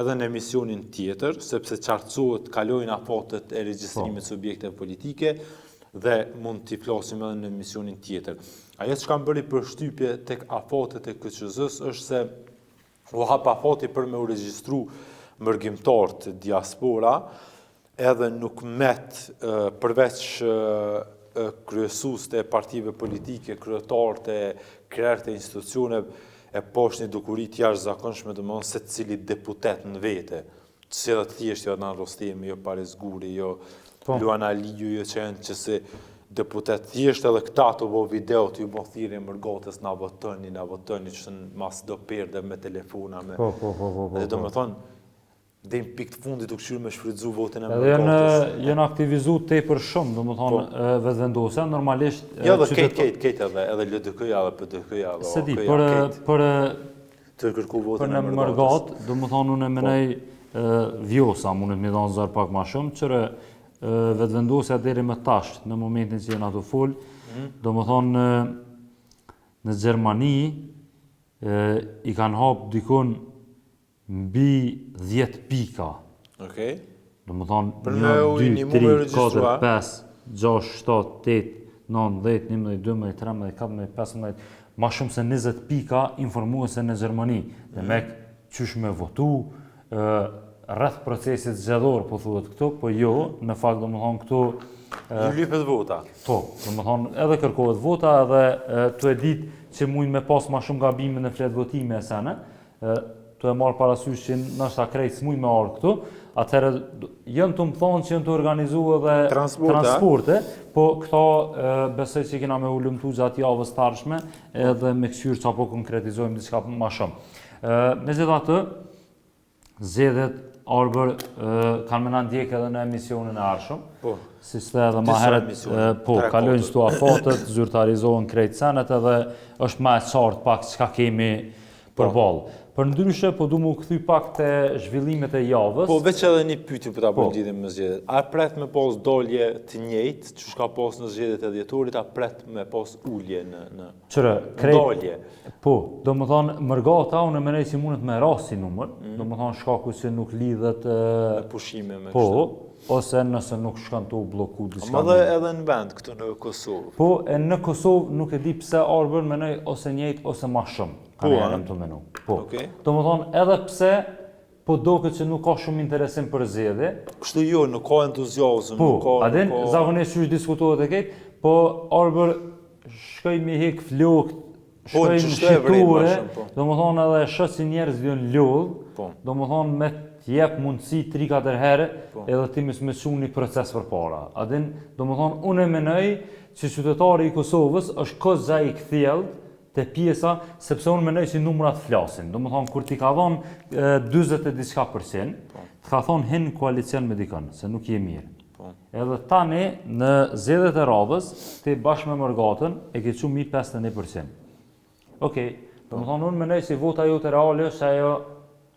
edhe në emisionin tjetër, sepse qartësohet kalojnë afatet e regjistrimit po. subjekteve politike dhe mund t'i flasim edhe në emisionin tjetër. Ajo çka më bëri përshtypje tek afatet e KQZ-së është se u hap afati për me u regjistru mërgimtarët diaspora, edhe nuk met përveç kryesuesit e partive politike, kryetarët e krerët e institucioneve, e pashë një dukuri të jashtëzakonshme, domethënë secili deputet në vete, si edhe të thjeshtë, jo Adnan Rrustemi, jo Paris Guri, jo po. Luan Aliu, jo që janë që si deputet thjesht edhe këta tu bo video tu ju bo thirrje mërgatës na votoni, na votoni, që në mas do perde me telefona, me... Po, po, po, po, po. Dhe do po. me thonë, dhe në pikë të fundit tu kqyrë me shfrytëzu votën e mërgatës. Edhe janë aktivizu tepër shumë, do me thonë, po. Vetëvendosja, normalisht... Jo, dhe kejt, kejt, kejt edhe, edhe LDK-ja, edhe PDK-ja, edhe Se di, për, për, Të kërku votën e mërgatës. Për në mërgatë, do me thonë unë e po. menej Vjosa, mundet me dhanë zor pak ma shumë, qyre Vetëvendosja deri më tash, në momentin që jena tu folë, mm. do me thonë në Gjermani, i kanë hapë dikun mbi 10 pika. Okej. Do me thonë, 1, 2, 3, 4, 5, 6, 7, 8, 9, 10, 11, 12, 13, 14, 15, ma shumë se 20 pika informuese në Gjermani. Mm. Demek, qysh me votu, rreth procesit zgjedhor, po thuhet këtu, po jo, në fakt, do me thonë, këtu... Ju lypet vota. Po, do me thonë, edhe kërkohet vota, edhe tu e ditë që mujnë me pas ma shumë gabime në fletëvotime e sene, tu e marrë parasysh që ndoshta krejt s'mujnë me ardhë këtu, atëherë janë tu më thonë që janë tu organizu edhe transporte, transporte po këto besoj që kena me hulumtu gjatë javës të ardhshme edhe me këqyrë ça po konkretizojmë diçka ma shumë. Megjithatë, zgjedhjet Arbër kanë me na ndjekë edhe në emisionin e ardhshëm. Po. Siç the edhe ma herët, po, kalojnë këto afatet, zyrtarizohen krejt senet edhe është ma e qartë pak çka kemi po. përballë. Përndryshe, po du m'u kthy pak te zhvillimet e javës. Po, veç edhe një pyetje po ta bëj po. lidhje me zgjedhjet. A pret me pas dalje të njëjtë, qysh ka pas në zgjedhjet e dhjetorit, a pret me pas ulje në në Qyre, krejt, dalje? Po, domethonë, mërgata, unë menoj si mundet me ra si numër, mm. domethonë shkaku se nuk lidhet... Me pushime, me po, kështu. ose nëse nuk shkon të u blloku diçka. Ama dhe edhe në vend, këtu në Kosovë. Po, e në Kosovë nuk e di pse Arbër menoj ose njëjtë ose ma shumë. Po, a? Të menu. Po. Okay. Domethonë, edhe pse po doket që nuk ka shumë interesim për zgjedhje. Kështu jo, nuk ka entuziazëm, po, nuk ka... A din, ka... zakonisht qysh diskutohet e krejt, po Arbër shkoj mi hek flokt, po, shkoj në shiture, po. domethonë edhe shoh si njerëz janë lodhë, po. domethonë me t'jep mundësi 3-4 herë, po. edhe ti mos me çu një proces përpara. A din, domethonë, unë e menoj që qytetari i Kosovës është koxha i kthjellët te pjesa, sepse unë menoj që numrat flasin. Domethonë, kur t'i ka dhonë 40 e diçka përqind, po. të ka thonë hin koalicion me dikën, se nuk je mirë. Po. Edhe tani, në zgjedhjet e radhës, ti bashkë me mërgatën, e ke çu mi 51%. Okej, domethonë, unë menoj se vota jote reale është ajo...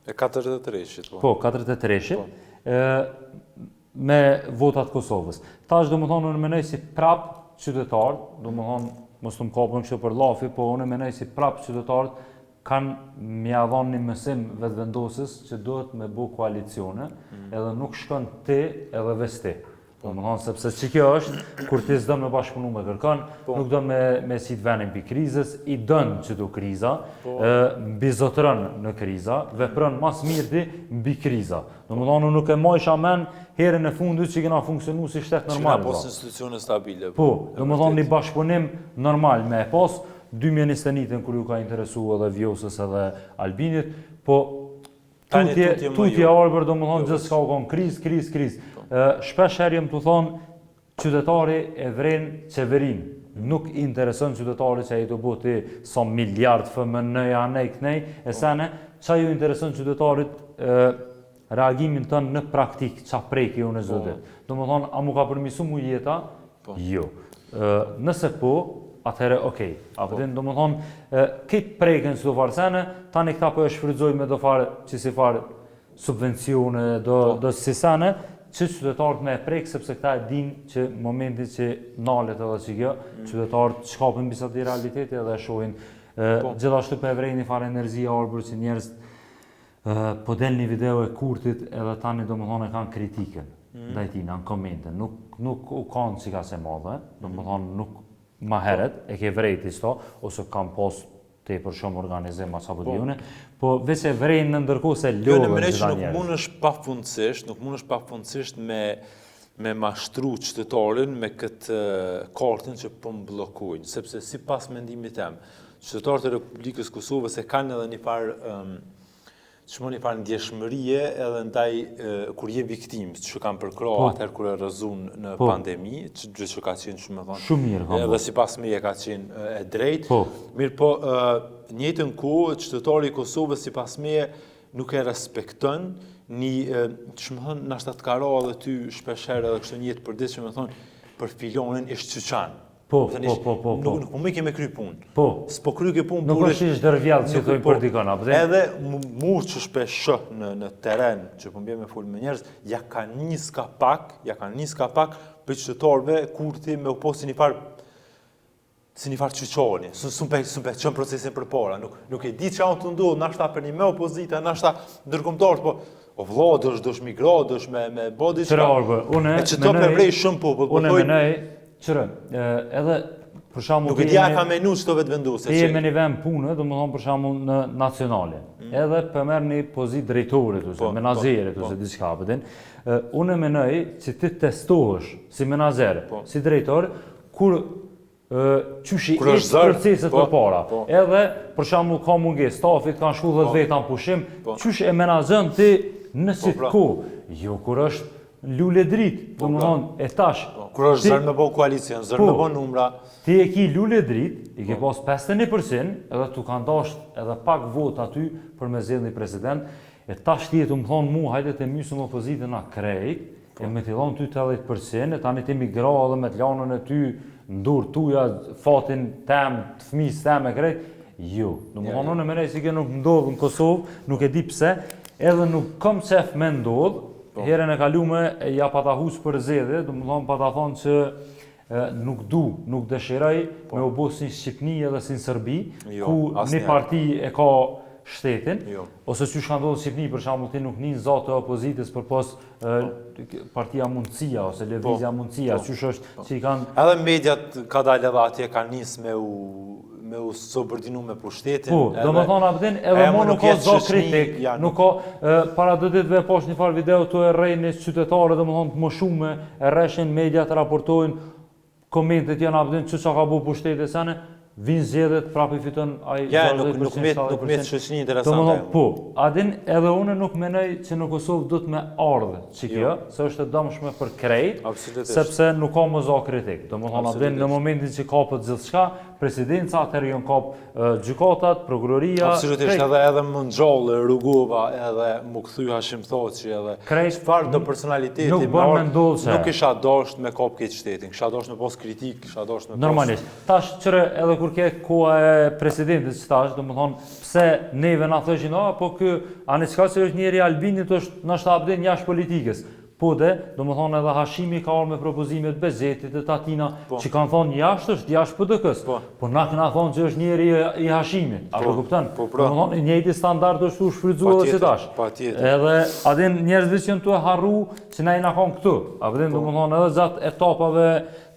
E 43-shit, po. Po, 43-shit. Po. me votat Kosovës. Tash domethonë, unë menoj si prap qytetarët, domethonë, mos të më kapën kështu për llafi, po unë menoj si prap qytetarët kanë m'ja dhonë një mësim Vetëvendosjes që duhet me bo koalicione, mm. edhe nuk shkon ti edhe veç ti. Po. Domethonë, sepse që kjo është, kur ti s'do me bashkëpunu me kërkon, po. nuk do me, me qitë venin pi krizës, i don qëto kriza, po. e, mbizotëron në kriza, vepron ma s'mirti mbi kriza. Domethonë, unë nuk e majsha men herën e fundit që kena funksionu si shtet normal. Që kena pas institucione stabile. Po, domethonë, një bashkëpunim normal me e pas, 2021 kur ju ka interesu edhe Vjosës edhe Albinit, po Tutje, tutje jo. Arbër, domethonë, jo, gjithçka u konë krizë, krizë, krizë. Po. Shpesh herë jam tu thonë, qytetari e vren qeverinë. Nuk i intereson qytetarit që je tu bo ti sa miliard FMN anej kënej, e po. sene, ça ju intereson qytetarit reagimin tënd në praktikë, ça preki unë çdo po. ditë. Domethonë, a mu ka përmisu mu jeta, Po. Jo. Nëse po, atëherë okej. A po din, domethonë, këtë prekën si do farë sene, tani këta po e shfrytëzojnë me do farë, që si farë subvencione, do, po. do si sene, që qytetarët me e prek, sepse këta e din që momentin që nalet edhe që kjo, mm. qytetarët shkapen bisa të realiteti edhe e shohin. Po. Gjithashtu po e vrej një farë energji Arbër që njerëz Po del një video e Kurtit edhe tani domethonë e kanë kritikën mm. ndaj tina në komente. Nuk nuk u kanë si ka se madhe, domethonë nuk ma heret e ke vrejt isto, ose kanë pas tepër shumë organizim a sa po di unë, po veç e vrejnë në ndërkohë se lodhen jo, në që nuk mundesh pafundësisht, nuk mundesh pafundësisht me me mashtru qytetarin me këtë kartën që po më bllokojnë, sepse sipas mendimit tem, Qytetarët e Republikës Kosovës e kanë edhe një farë um, që më një farë ndjeshmërie edhe ndaj kur je viktimë, që kanë përkrah po. atëherë kur e rrëzun në po. pandemi, që gjë që ka qenë që me thonë, shumë mirë, ka edhe sipas meje ka qenë e drejtë, po. mirëpo, njëjtën kohë, qytetari i Kosovës sipas meje nuk e respekton një, që me thonë, nashta të ka ra edhe ty shpeshherë edhe kështu n'jetë përditshme me thonë, për filonin ishtë qyqan, Po, po, po, po, po. Nuk, nuk po më ke me kry punë. Po. S'po kry ke punë. Nuk është ish dërvjell që thojnë po, për dikon, apo dhe? Edhe mu që shpesh shoh në në terren, që po mbje me fol me njerëz, ja ka nis ka pak, ja ka nis ka pak për qytetarëve Kurti me u pa si një farë si një farë qyqani, s'un s'un pe s'un pe çon procesin përpara, nuk nuk e di çka tu ndodh, nashta për një me opozita, nashta ndërkombëtarët, po O vlla, dosh dosh mi gra, dosh me me bo diçka. Qyre Arbër, unë e që to pe vrej shumë popull, po thoj. Unë menoj, qyre, edhe për shembull Nuk e di a ka menu çto Vetëvendosje. Ti je me një vend pune, domethonë për shembull në nacionale. Mm. Edhe po merr një pozitë drejtorit ose po, menaxherit po, ose po. diçka, po din. Unë menoj që ti testohesh si menaxher, po. si drejtor, kur qysh i ecë proceset po, përpara. Po. Edhe, për shembull, ka mungesë stafit, kanë shku 10 po. veta në pushim, po. qysh e menaxhon ti në po, pra. kohë? Jo, kur është lule dritë, po, domethonë, pra. e tash. Po, kur është zor me bo koalicion, zor me bo numra. Ti e ki lule dritë, i ke po. pas 51%, edhe tu kanë dasht edhe pak vot aty për me zgjedh një president, e tash ti je tu më thonë mu, hajde të mysëm opozitën na krejt, E me t'i dhonë ty 80%, e tani ti mi gra edhe me të lanën e ty në durë tuja, fatin tem, të fëmisë tem e krejt, Jo. Domethonë, unë menoj se kjo nuk ndodh në Kosovë, nuk e di pse, edhe nuk kom qef me ndodh, po. herën e kalume ja pata huq për zgjedhje, domethonë pata thonë që nuk du, nuk dëshiroj po. me u bo si në Shqipni edhe si në Serbi, jo, ku një parti e ka shtetin, jo. ose qysh ka ndodhë në Shqipni, për shembull ti nuk nin za të opozitës përpos po. partia Mundësia, ose Lëvizja po. Mundësia, po. qysh është po. që i kanë... Edhe mediat ka dalë edhe atje kanë nisë me u me u subordinu me pushtetin. Po, edhe, domethonë Abdin, edhe mo nuk ka za kritik, ja, nuk ka, para dy ditëve pashë një farë video tu e rreh një qytetare, domethonë të moshume, e rreshin mediat raportojnë, komentet janë Abdin, që ça ka bo pushteti, sene, vinë zgjedhjet, prapë i fiton ai ja, nuk, nuk met, nuk met shoqni interesante. Domethonë, po, Adin, edhe unë nuk menoj që në Kosovë do të me ardhë që kjo, jo. se është e dëmshme për krejt, sepse nuk ka më za kritik. Domethonë, Abdin, në momentin që kapët gjithçka, presidenca, atëherë janë kap gjykatat, prokuroria... Absolutisht, edhe edhe me ngjallë Rugova, edhe m'u kthy Hashim Thaçi, edhe çfarëdo personaliteti nuk bën me ndodhë që. Nuk kisha dasht me kap këtë shtetin, kisha dasht me pas kritikë, kisha dasht me pas... Normalisht. Tash qyre edhe kur ke koha e presidentit që tash, domethonë, pse neve na thoshin, a, po ky, a në çka që është njeri i Albinit është nashta Abdin jashtë politikës. Po de, domethonë edhe Hashimi ka ardhë me propozimet Bexhetit e t'atina, po. që kanë thonë jashtë është, jashtë PDK-s. Po. po na kena thonë që është njeri i Hashimit, a po, po kupton? Po, pra. Domethonë, i njëjti standard është u shfrytzu edhe si tash. Patjetër. Edhe, a din njerëzit që janë tu e harru, që na jena konë këtu. A din, po. domethonë, edhe gjatë etapave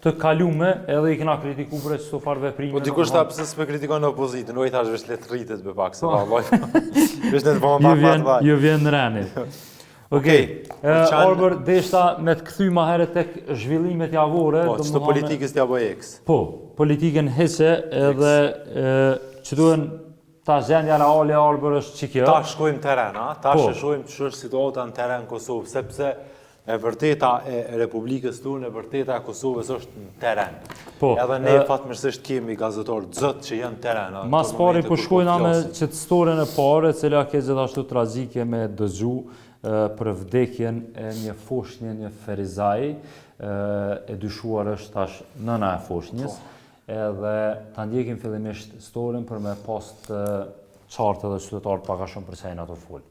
të kalume, edhe i kena kritiku për qëto farë veprime. Po dikush tha pse s'pe kritikon opozitën, u i thash veç le të rritet be pak, se po. pa lloj. Veç le të bëhen pak pak pak. Ju vjen reni. Okej. Arbër, deshta me të kthy ma herët tek zhvillimet javore. Po, që të politikës t'ja bëj eks. Po, politikën hese edhe që duhen ta gjendja reale Arbër është që kjo. Ta shkojmë teren, a? Ta po. shojmë që është situata në teren Kosovë, sepse e vërteta e Republikës tonë, e vërteta e Kosovës është në teren. Po, edhe ne fatmirësisht kemi gazetarë të zot që janë në teren. Mas pari po shkojna me qëtë storën e parë, e cila ke gjithashtu tragjike me dëgju për vdekjen e një foshnje në Ferizaj, e dyshuar është tash nëna e foshnjës, po. edhe ta ndjekim fillimisht storën për me pas të qartë edhe qytetarët pak a shumë për ça jena tu folë.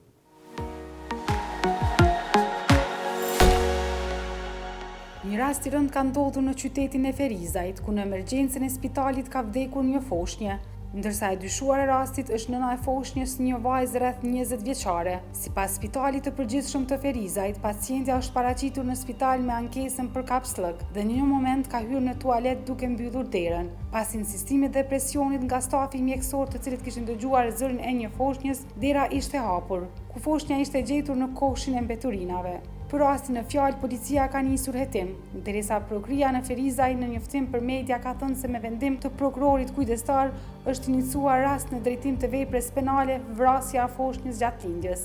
Një rast i rëndë ka ndodhur në qytetin e Ferizajt, ku në emergjencën e spitalit ka vdekur një foshnje, ndërsa e dyshuar e rastit është nëna e foshnjës një vajzë rreth 20 vjeçare. Sipas Spitalit të Përgjithshëm të Ferizajt, pacientja është paraqitur në spital me ankesën për kapsllëk dhe në një moment ka hyrë në tualet duke mbyllur derën. Pas insistimit dhe presionit nga stafi mjekësor të cilët kishin dëgjuar zërin e një foshnjës, Dera ishte hapur, ku foshnja ishte gjetur në koshin e mbeturinave. Për rastin në fjalë, policia ka nisur hetim, derisa prokuroria në Ferizaj në njoftim për media ka thënë se me vendim të prokurorit kujdestar është iniciuar rast në drejtim të veprës penale vrasja e foshnjës gjatë lindjes.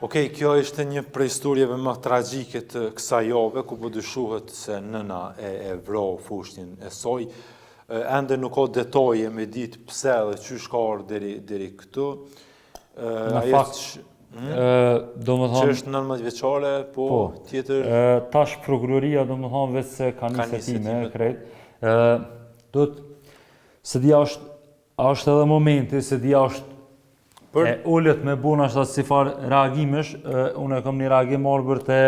Okej, kjo ishte një prej storjeve më tragjike të kësaj jave, ku po dyshohet se nëna e, e vrau foshnjën e saj. Ende nuk ka detaje me ditë pse dhe qysh ka ardhur deri deri këtu. Në fakt, hmm? domethënë që është 19 vjeçare, po, po tjetër tash prokuroria domethënë veç se ka nisë hetime krejt. Ë do të s'e di a është A është edhe momenti s'e di a është Për... e ulët me bu nashta si farë reagimesh, unë e kam një reagim Arbër te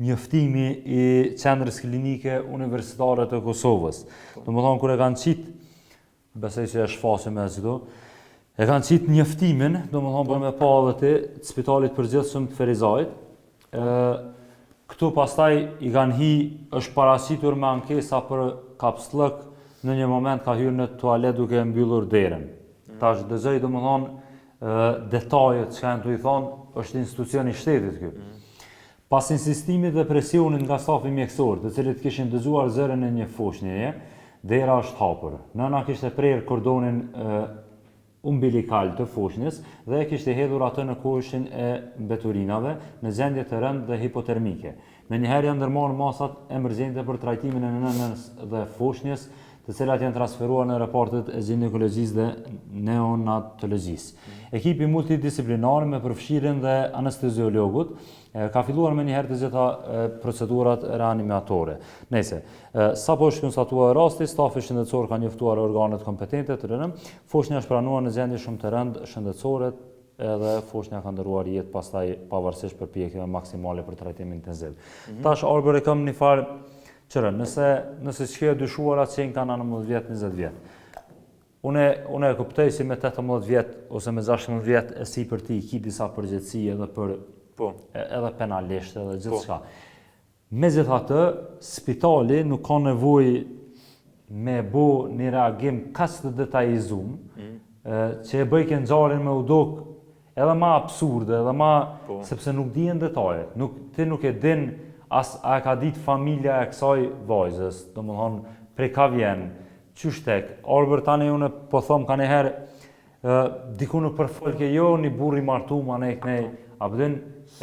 njoftimi i Qendrës Klinike Universitare të Kosovës. Domethonë, kur e kanë qitë, besoj që e shfaqim me qëtu, e kanë qitë njoftimin, domethonë, për me pa edhe ti, të spitalit përgjithshëm të Ferizajt, Këtu pastaj i kanë hi, është paraqitur me ankesa për kapsllëk, në një moment ka hyrë në tualet duke e mbyllur derën. Mm. Tash dëgjoj domethonë detajet që janë tu i thonë, është institucion i shtetit ky. Mm. Pas insistimit dhe presionit nga stafi mjekësor, të cilët kishin dëgjuar zërin e një foshnjeje, dera është hapur. Nëna kishte prerë kordonin umbilikal të foshnjës dhe e kishte hedhur atë në koshin e mbeturinave në gjendje të rëndë dhe hipotermike. Menjëherë janë ndërmarrë masat emergjente për trajtimin e nënës dhe foshnjës. Të cilat janë transferuar në repartet e gjinekologjisë dhe neonatologjisë. Ekipi multidisiplinar me përfshirjen dhe anesteziologut ka filluar menjëherë të gjitha procedurat reanimatore. Nejse, sapo është konstatuar rasti, stafi shëndetësor ka njoftuar organet kompetente të rënëm, foshnja është pranuar në gjendje shumë të rëndë shëndetësore edhe foshnja ka ndërruar jetë pastaj pavarësisht përpjekjeve maksimale për trajtim intensiv. Mm -hmm. Tash Arbër e kam një farë qërë, nëse, nëse qekjo e dyshuara qenka 19 vjet, 20 vjet. Une, une e kuptoj si me 18 vjet ose me 16 vjet e sipër ti ki disa përgjegjësi edhe për po. edhe penalisht edhe gjithçka. Po. Megjithatë, spitali nuk ka nevojë me bo një reagim kaq të detajizum, mm. që e bëjke ngjarjen me u dok edhe ma absurde, edhe ma, po. sepse nuk dihen detajet, nuk, ti nuk e din as a e ka ditë familja e kësaj vajzës, domethonë, prej ka vjen, qysh tek, Arbër tani unë po thom ka njëherë, Diku nuk përfolke jo një burrë i martum anej knej, a po din,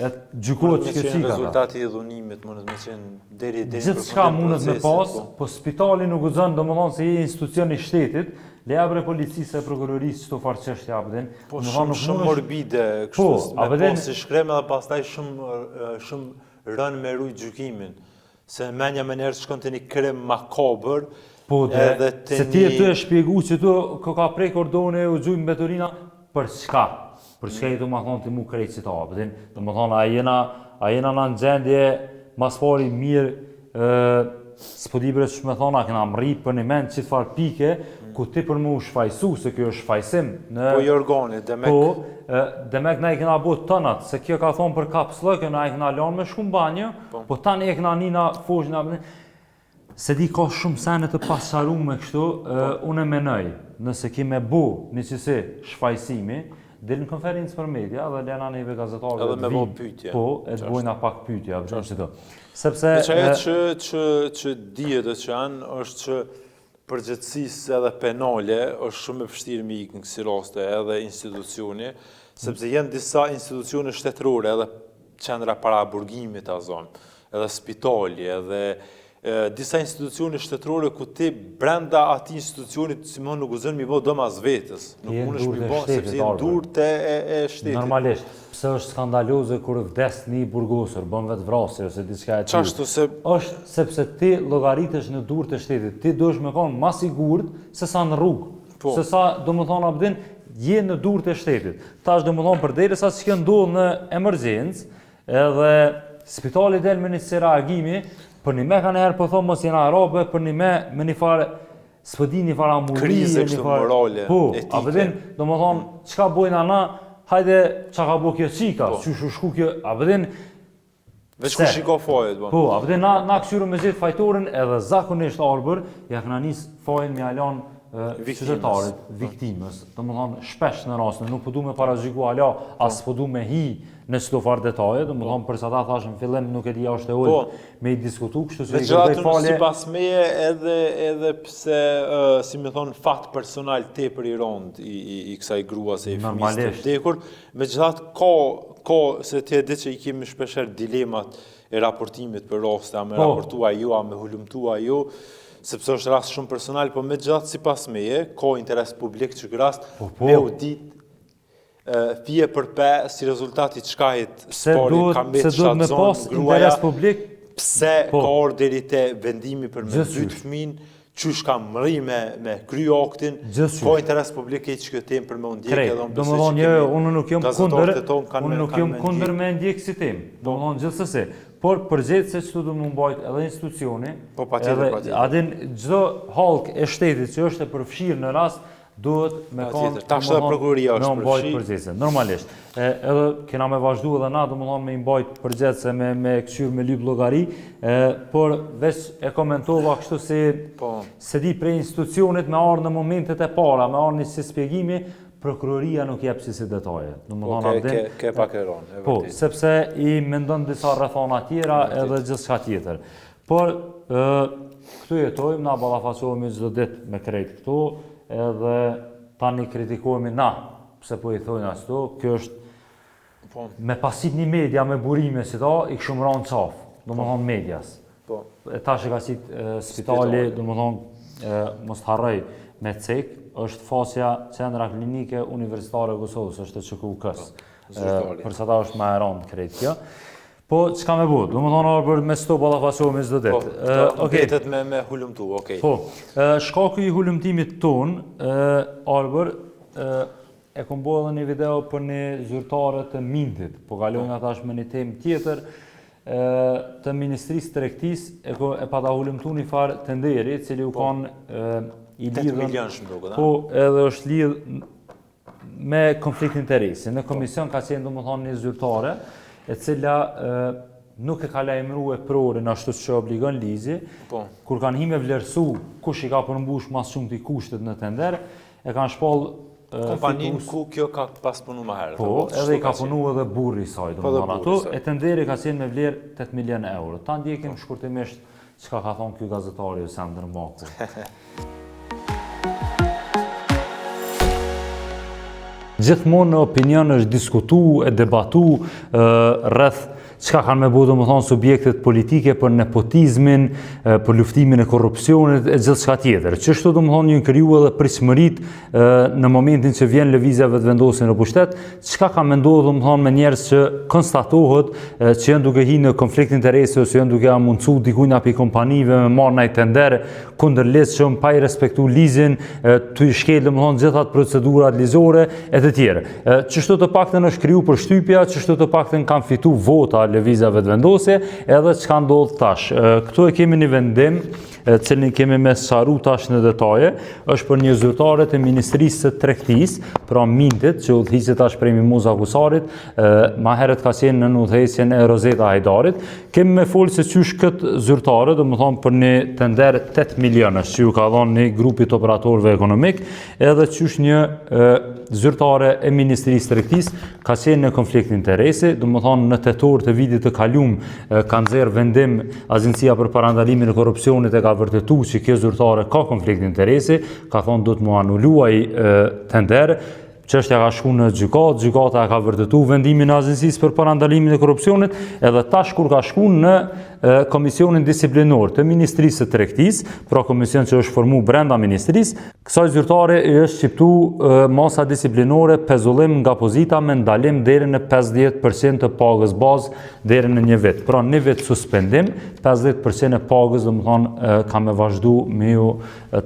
e gjykohet që kjo çika. Rezultati i dhunimit mundet me qenë deri deri në Gjithçka mundet me pas, po, po spitali nuk guxon, domethonë se je institucion i shtetit, leja bre policisë e prokurorisë çto farë çështje, a po din. Po shumë shumë morbide, kështu po, me pas si shkrim edhe pastaj shumë shumë rënd me rujt gjykimin. Se menja menjëherë shkon te një krim makabër, Po de, edhe te se ti e tu e shpjegu që tu ka ka prej kordone u gjujt mbeturina, për çka? Për çka je tu ma thonë ti mu krejt qëta, po din, domethonë, a jena, a jena në gjendje, mas pari mirë, ë, s'po di bre qysh me thonë, a kena mrri për një mend qit farë pike, ku ti për mu shfajsu, se kjo është shfajsim në... Po i organit, demek... Po, demek na i kena bo tënat, se kjo ka thonë për kapsllëk, na i kena lanë me shku në banjë, po, po tani e kena ni na foshnjën, na... Se di ka shumë sene të pasqarume kështu, po. unë e menoj, nëse ki me bo një qësi shfajsimi, dil në konferencë për media dhe lena neve gazetarëve Edhe me bo pyetje. Po, e të bojna pak pyetje, apo gjë qëto. Sepse Veç ajo që që që dihet e që janë është që përgjegjësisë edhe penale është shumë e vështirë me ikë në kësi raste edhe institucioni, sepse janë disa institucione shtetërore edhe qendra paraburgimit ta zomë, edhe spitali, edhe disa institucione shtetërore ku ti brenda atij institucionit si më nuk guxon mi bo dëm as vetes, nuk mundesh mi bo sepse je n'durët e, e, e shtetit. Normalisht, pse është skandaloze kur vdes një i burgosur, bën vetëvrasje ose diçka e tillë. Qashtu se është sepse ti llogaritesh në durët e shtetit, ti duhesh me kon ma sigurt se sa në rrugë. Po. Se sa, domethonë, a po din, je në durët e shtetit. Tash, domethonë, përderisa që kjo ndodh në emergjencë, Edhe spitali del me një si reagimi, për një me ka njëherë po thonë mos jena arabe, për një me, me një farë, s'po di një farë amurie, Krize një farë... morale, po, etike. A po din, domethonë, çka bojna na, hajde, çka ka bo kjo çika, po. qysh u shku kjo, a po din, Veç kush i ka fajet, po. Po, a po din, na, na këqyrim me gjetë fajtorin, edhe zakonisht Arbër, ja këna nis fajin me ia lan qytetarit, viktimës. Domethonë, shpesh në rastin, nuk po du me paragjyku ala, as po du me hi në çdo farë detaje, domethonë, për sa ta thash në fillim, nuk e di a është e ulët po. me i diskutu, kështu që i kërkoj falje. Sipas meje edhe, edhe pse, uh, si me thonë, fat personal tepër i rond i, i, i kësaj gruas e i fëmisë të vdekur, megjithatë ka, ka, se ti e di që i kemi shpeshherë dilemat e raportimit për raste, a me po. raportu a jo, a me hulumtu a jo, sepse është rast shumë personal, po megjithatë sipas meje, ka interes publik që ky rast po, po. me u ditë fije për pe si rezultat i çkahit s'pari ka mbetë shtatzënë gruaja, publik, pse po. ka ardhur deri te vendimi për me mbyt fëmin, qysh ka mrri me, me kry aktin, ka interes publik e që kjo temë për me u ndjekë edhe unë besoj që kemi jo, unë nuk jam kundër, unë nuk jam kundër me ndjekë si temë, po. domethonë gjithsesi, por përgjegjëse që të me mbajt edhe institucioni, po, patjetër, edhe, patjetër. A din, çdo hallkë e shtetit që është e përfshirë në rast, duhet me konë, Tash edhe prokuroria është përfshi. Përgjegjëse, normalisht. E, edhe kena me vazhdu edhe na, domethonë, me i mbajt përgjegjëse, me, me këqyrë, me lyp llogari, e, por veç e komentova kështu si, po. se di prej institucionit me ardhë në momentet e para, me ardhë një si spjegimi, prokuroria nuk jep si si detaje. Po, ke, ke, ke pak e ronë, e po, vërtet. Po, sepse i mendon disa rrethana tjera edhe gjithçka tjetër. Por, ë, këtu jetojmë, na ballafaqohemi çdo ditë me krejt këto, edhe tani kritikohemi na, pse po i thojnë ashtu, kjo është po. me pas qit një media me burime si ta, i kishim ra në qafë, domethonë medias. Po. E tash e ka qit spitali, domethonë... mos të harroj me cek, është faqja Qendra Klinike Universitare e Kosovës, është e QKUK-së. Po, për sa ta është ma e randë krejt kjo. Po, çka me bo? Domethonë, Arbër, me qëto ballafaqohemi çdo ditë. Po, uh, okay. mbetet me, me hulumtu, okej. Po, uh, shkaku i hulumtimit tonë, uh, Arbër, uh, e kom bo edhe një video për një zyrtare të Mintit, po kalojmë po. tash me një temë tjetër, të Ministrisë Tregtisë, e, ko, e pata hulumtu një farë tenderi, cili u po. kanë i lidhën... 8 milion shumë duket, Po, edhe është lidhë me konflikt interesi. Në komision ka qenë domethonë një zyrtare, e cila e, nuk e ka lajmëru eprorin ashtu që obligon ligji, po. kur kanë hi me vlerësu kush i ka përmbush ma s'shumti kushtet në tender, e kanë shpall kompaninë ku kjo ka pas punu më herët. Po, edhe i ka punu edhe burri i saj, po, domethonë ato, e tenderi ka qenë me vlerë 8 milion euro. Ta ndjekim po. shkurtimisht çka ka thonë ky gazetari Sandër Maku. Gjithmonë në opinion është diskutu e debatu rreth çka kanë me bo domethonë subjektet politike për nepotizmin, për luftimin e korrupsionit e gjithçka tjetër. Qështu domethonë janë kriju edhe pritshmëritë në momentin që vjen lëvizja Vetëvendosje në pushtet, çka ka me ndodhë domethonë me njerëz që konstatohet që janë duke hi në konflikt interesi ose janë duke ia mundësu dikujna prej kompanive me marrë naj tender kundërligjshëm, pa i respektu ligjin, tu i shkel, domethonë, gjitha ato procedurat ligjore, e të tjerë. Qështu të paktën është kriju përshtypja, qështu të paktën kanë fitu vota lëvizja Vetëvendosje, edhe çka ndodh tash. Këtu e kemi një vendim, cilin kemi me sqaru tash në detaje, është për një zyrtare të Ministrisë së Tregtisë, pra Mintit, që udhëhiqet tash prej Mimoza Kusarit, ma herët ka qenë nën udhëheqjen e Rozeta Hajdarit, Kemi me folë se qysh këtë zyrtare, domethonë për një tender 8 milionësh që ju ka dhonë një grupit operatorëve ekonomik, edhe qysh një e, zyrtare e Ministrisë Tregtisë ka qenë në konflikt interesi, domethonë në tetor të vitit të kalum ka nxjerrë vendim Agjencia për Parandalimin e Korrupsionit e ka vërtetu që kjo zyrtare ka konflikt interesi, ka thonë duhet m'u anulu ai tender, Çështja ka shku në gjykatë, gjykata e ka vërtetu vendimin e Agjencisë për Parandalimin e Korrupsionit, edhe tash kur ka shku në Komisionin Disiplinor të Ministrisë së Tregtisë, pra komision që është formu brenda ministrisë, kësaj zyrtare i është shqiptu masa disiplinore pezullim nga pozita me ndalim deri në 50% të pagës bazë deri në një vit. Pra një vit suspendim, 50% e pagës, domethonë, ka me vazhdu me ju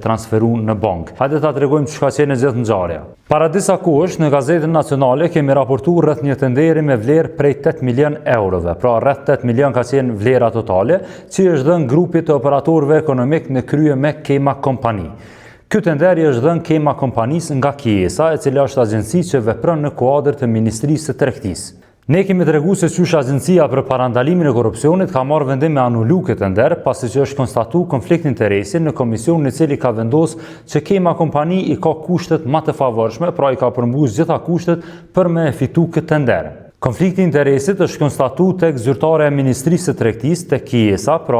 transferu në bankë. Hajde ta tregojmë çka ka qenë e gjithë ngjarja. Para disa kohësh në Gazetën Nacionale kemi raportu rreth një tenderi me vlerë prej 8 milion eurove, pra rreth 8 milion ka qenë vlera totale, që i është dhënë grupit të operatorëve ekonomik në krye me Kema Company. Ky tender i është dhënë Kema Kompanisë nga Kiesa, e cila është agjenci që vepron në kuadër të Ministrisë së Tregtisë. Ne kemi tregu se qysh Agjencia për Parandalimin e Korrupsionit ka marrë vendim me anulu këtë tender, pasi që është konstatu konflikt interesi në komisionin i cili ka vendos që Kema Kompani i ka kushtet ma të favorshme, pra i ka përmbush gjitha kushtet për me e fitu këtë tender. Konflikti i interesit është konstatu tek zyrtarja e Ministrisë së Tregtisë, tek Kiesa, pra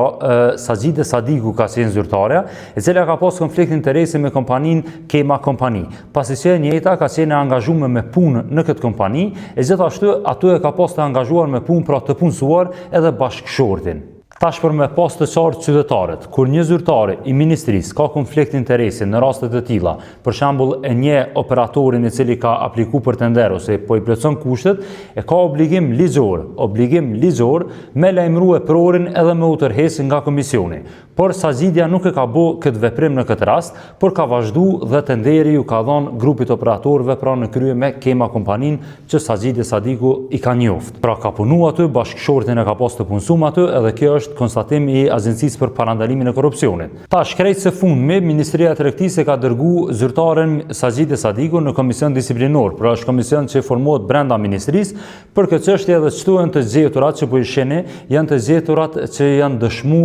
Saxhide Sadiku ka qenë zyrtarja, e cila ka pas konflikt interesi me kompaninë Kema Kompani. pasi që e njëjta ka qenë e angazhuar me punë në këtë kompani, e gjithashtu aty e ka pas të angazhuar me punë pra të punësuar edhe bashkëshortin. Tash për me pas të qartë qytetarët, kur një zyrtar i ministrisë ka konflikt interesi në raste të tilla, për shembull e njeh operatorin i cili ka apliku për tender ose po i plotëson kushtet, e ka obligim ligjor, obligim ligjor me lajmëru eprorin edhe me u tërheq nga komisioni. Por Saxhidja nuk e ka bo këtë veprim në këtë rast, por ka vazhdu dhe tenderi ju ka dhonë grupit operatorëve pra në krye me Kema kompaninë që Saxhide Sadiku i ka njoft. Pra ka punu aty, bashkëshortin e ka pas të punsum aty edhe kjo është konstatim i Agjencisë për Parandalimin e Korrupsionit. Tash krejt së fundmi, Ministria e Tregtisë e ka dërgu zyrtaren Saxhide Sadiku në komision disiplinor, pra është komision që formohet brenda ministrisë Për këtë çështje edhe qëtu janë të gjeturat që po i shihni, janë të gjeturat që janë dëshmu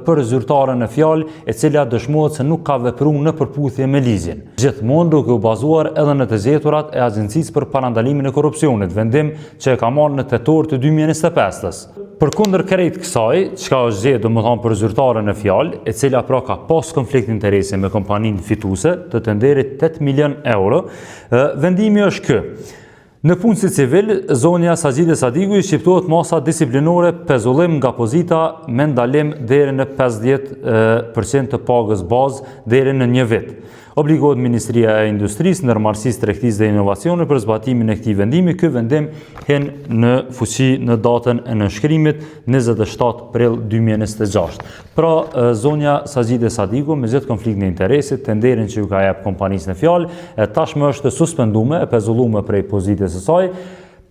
për zyrtaren në fjalë, e cila dëshmohet se nuk ka vepru në përputhje me ligjin. Gjithmonë duke u bazuar edhe në të gjeturat e Agjencisë për Parandalimin e Korrupsionit, vendim që e ka marrë në tetor të 2025-ës. Përkundër krejt kësaj, çka është gjetë domethonë për zyrtaren në fjalë, e cila pra ka pas konflikt interesi me kompaninë fituese të tenderit 8 milion euro, vendimi është ky. Nëpunësit civil, zonja Saxhide Sadiku i shqiptohet masa disiplinore pezullim nga pozita me ndalim deri në 50% të pagës bazë deri në një vit. Obligohet Ministria e Industrisë, Ndërmarrësisë, Tregtisë dhe Inovacionit për zbatimin e këtij vendimi. Ky vendim hyn në fuqi në datën e nënshkrimit 27 prill 2026. Pra, zonja Saxhide Sadiku, me gjithë konfliktin e interesit, tenderin që ju ka jep kompanisë në fjalë, e tashmë është e suspendume, e pezullume prej pozitës së saj,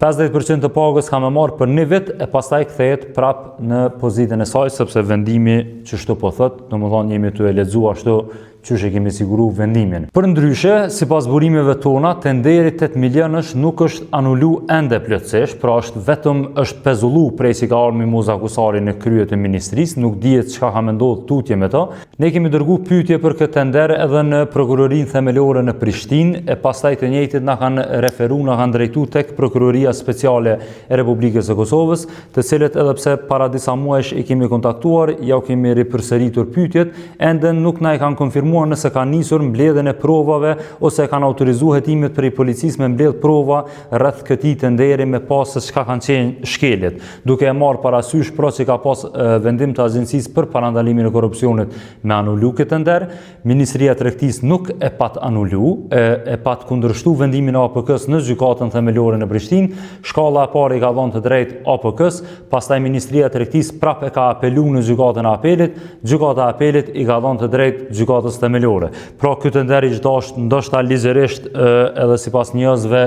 50% të pagës ka me marrë për një vit e pastaj kthehet prap në pozitën e saj, sepse vendimi qështu po thotë, domethonë jemi tu e lexu ashtu qysh e kemi siguru vendimin. Përndryshe, sipas burimeve tona, tenderi 8 milionësh nuk është anulu ende plotësisht, pra është vetëm është pezullu prej që ka ardhë Mimoza Kusari në krye të ministrisë, nuk dihet çka ka me ndodhë tutje me to. Ne kemi dërgu pyetje për këtë tender edhe në Prokurorinë Themelore në Prishtinë, e pastaj të njëjtit na kanë referu, na kanë drejtu tek Prokuroria Speciale e Republikës së Kosovës, të cilët edhe pse para disa muajsh i kemi kontaktuar, jau kemi ripërsëritur pyetjet, ende nuk na e kanë konfirmuar nëse kanë nisur mbledhjen e provave ose e kanë autorizuar hetimet prej policisë me mbledh prova rreth këtij tenderi me pa se çka kanë qenë shkeljet, duke e marrë parasysh pra që ka pas vendim të Agjencisë për Parandalimin e Korrupsionit me anulu këtë tender, Ministria e Tregtisë nuk e pat anulu, e, e pat kundërshtu vendimin e APK-së në Gjykatën Themelore në Prishtinë, shkalla e parë i ka dhënë të drejtë APK-së, pastaj Ministria e Tregtisë prap e ka apelu në Gjykatën e Apelit, Gjykata e Apelit i ka dhënë të drejtë Gjykatës Themelore. Pra ky tender ish dasht ndoshta ligjërisht edhe sipas njerëzve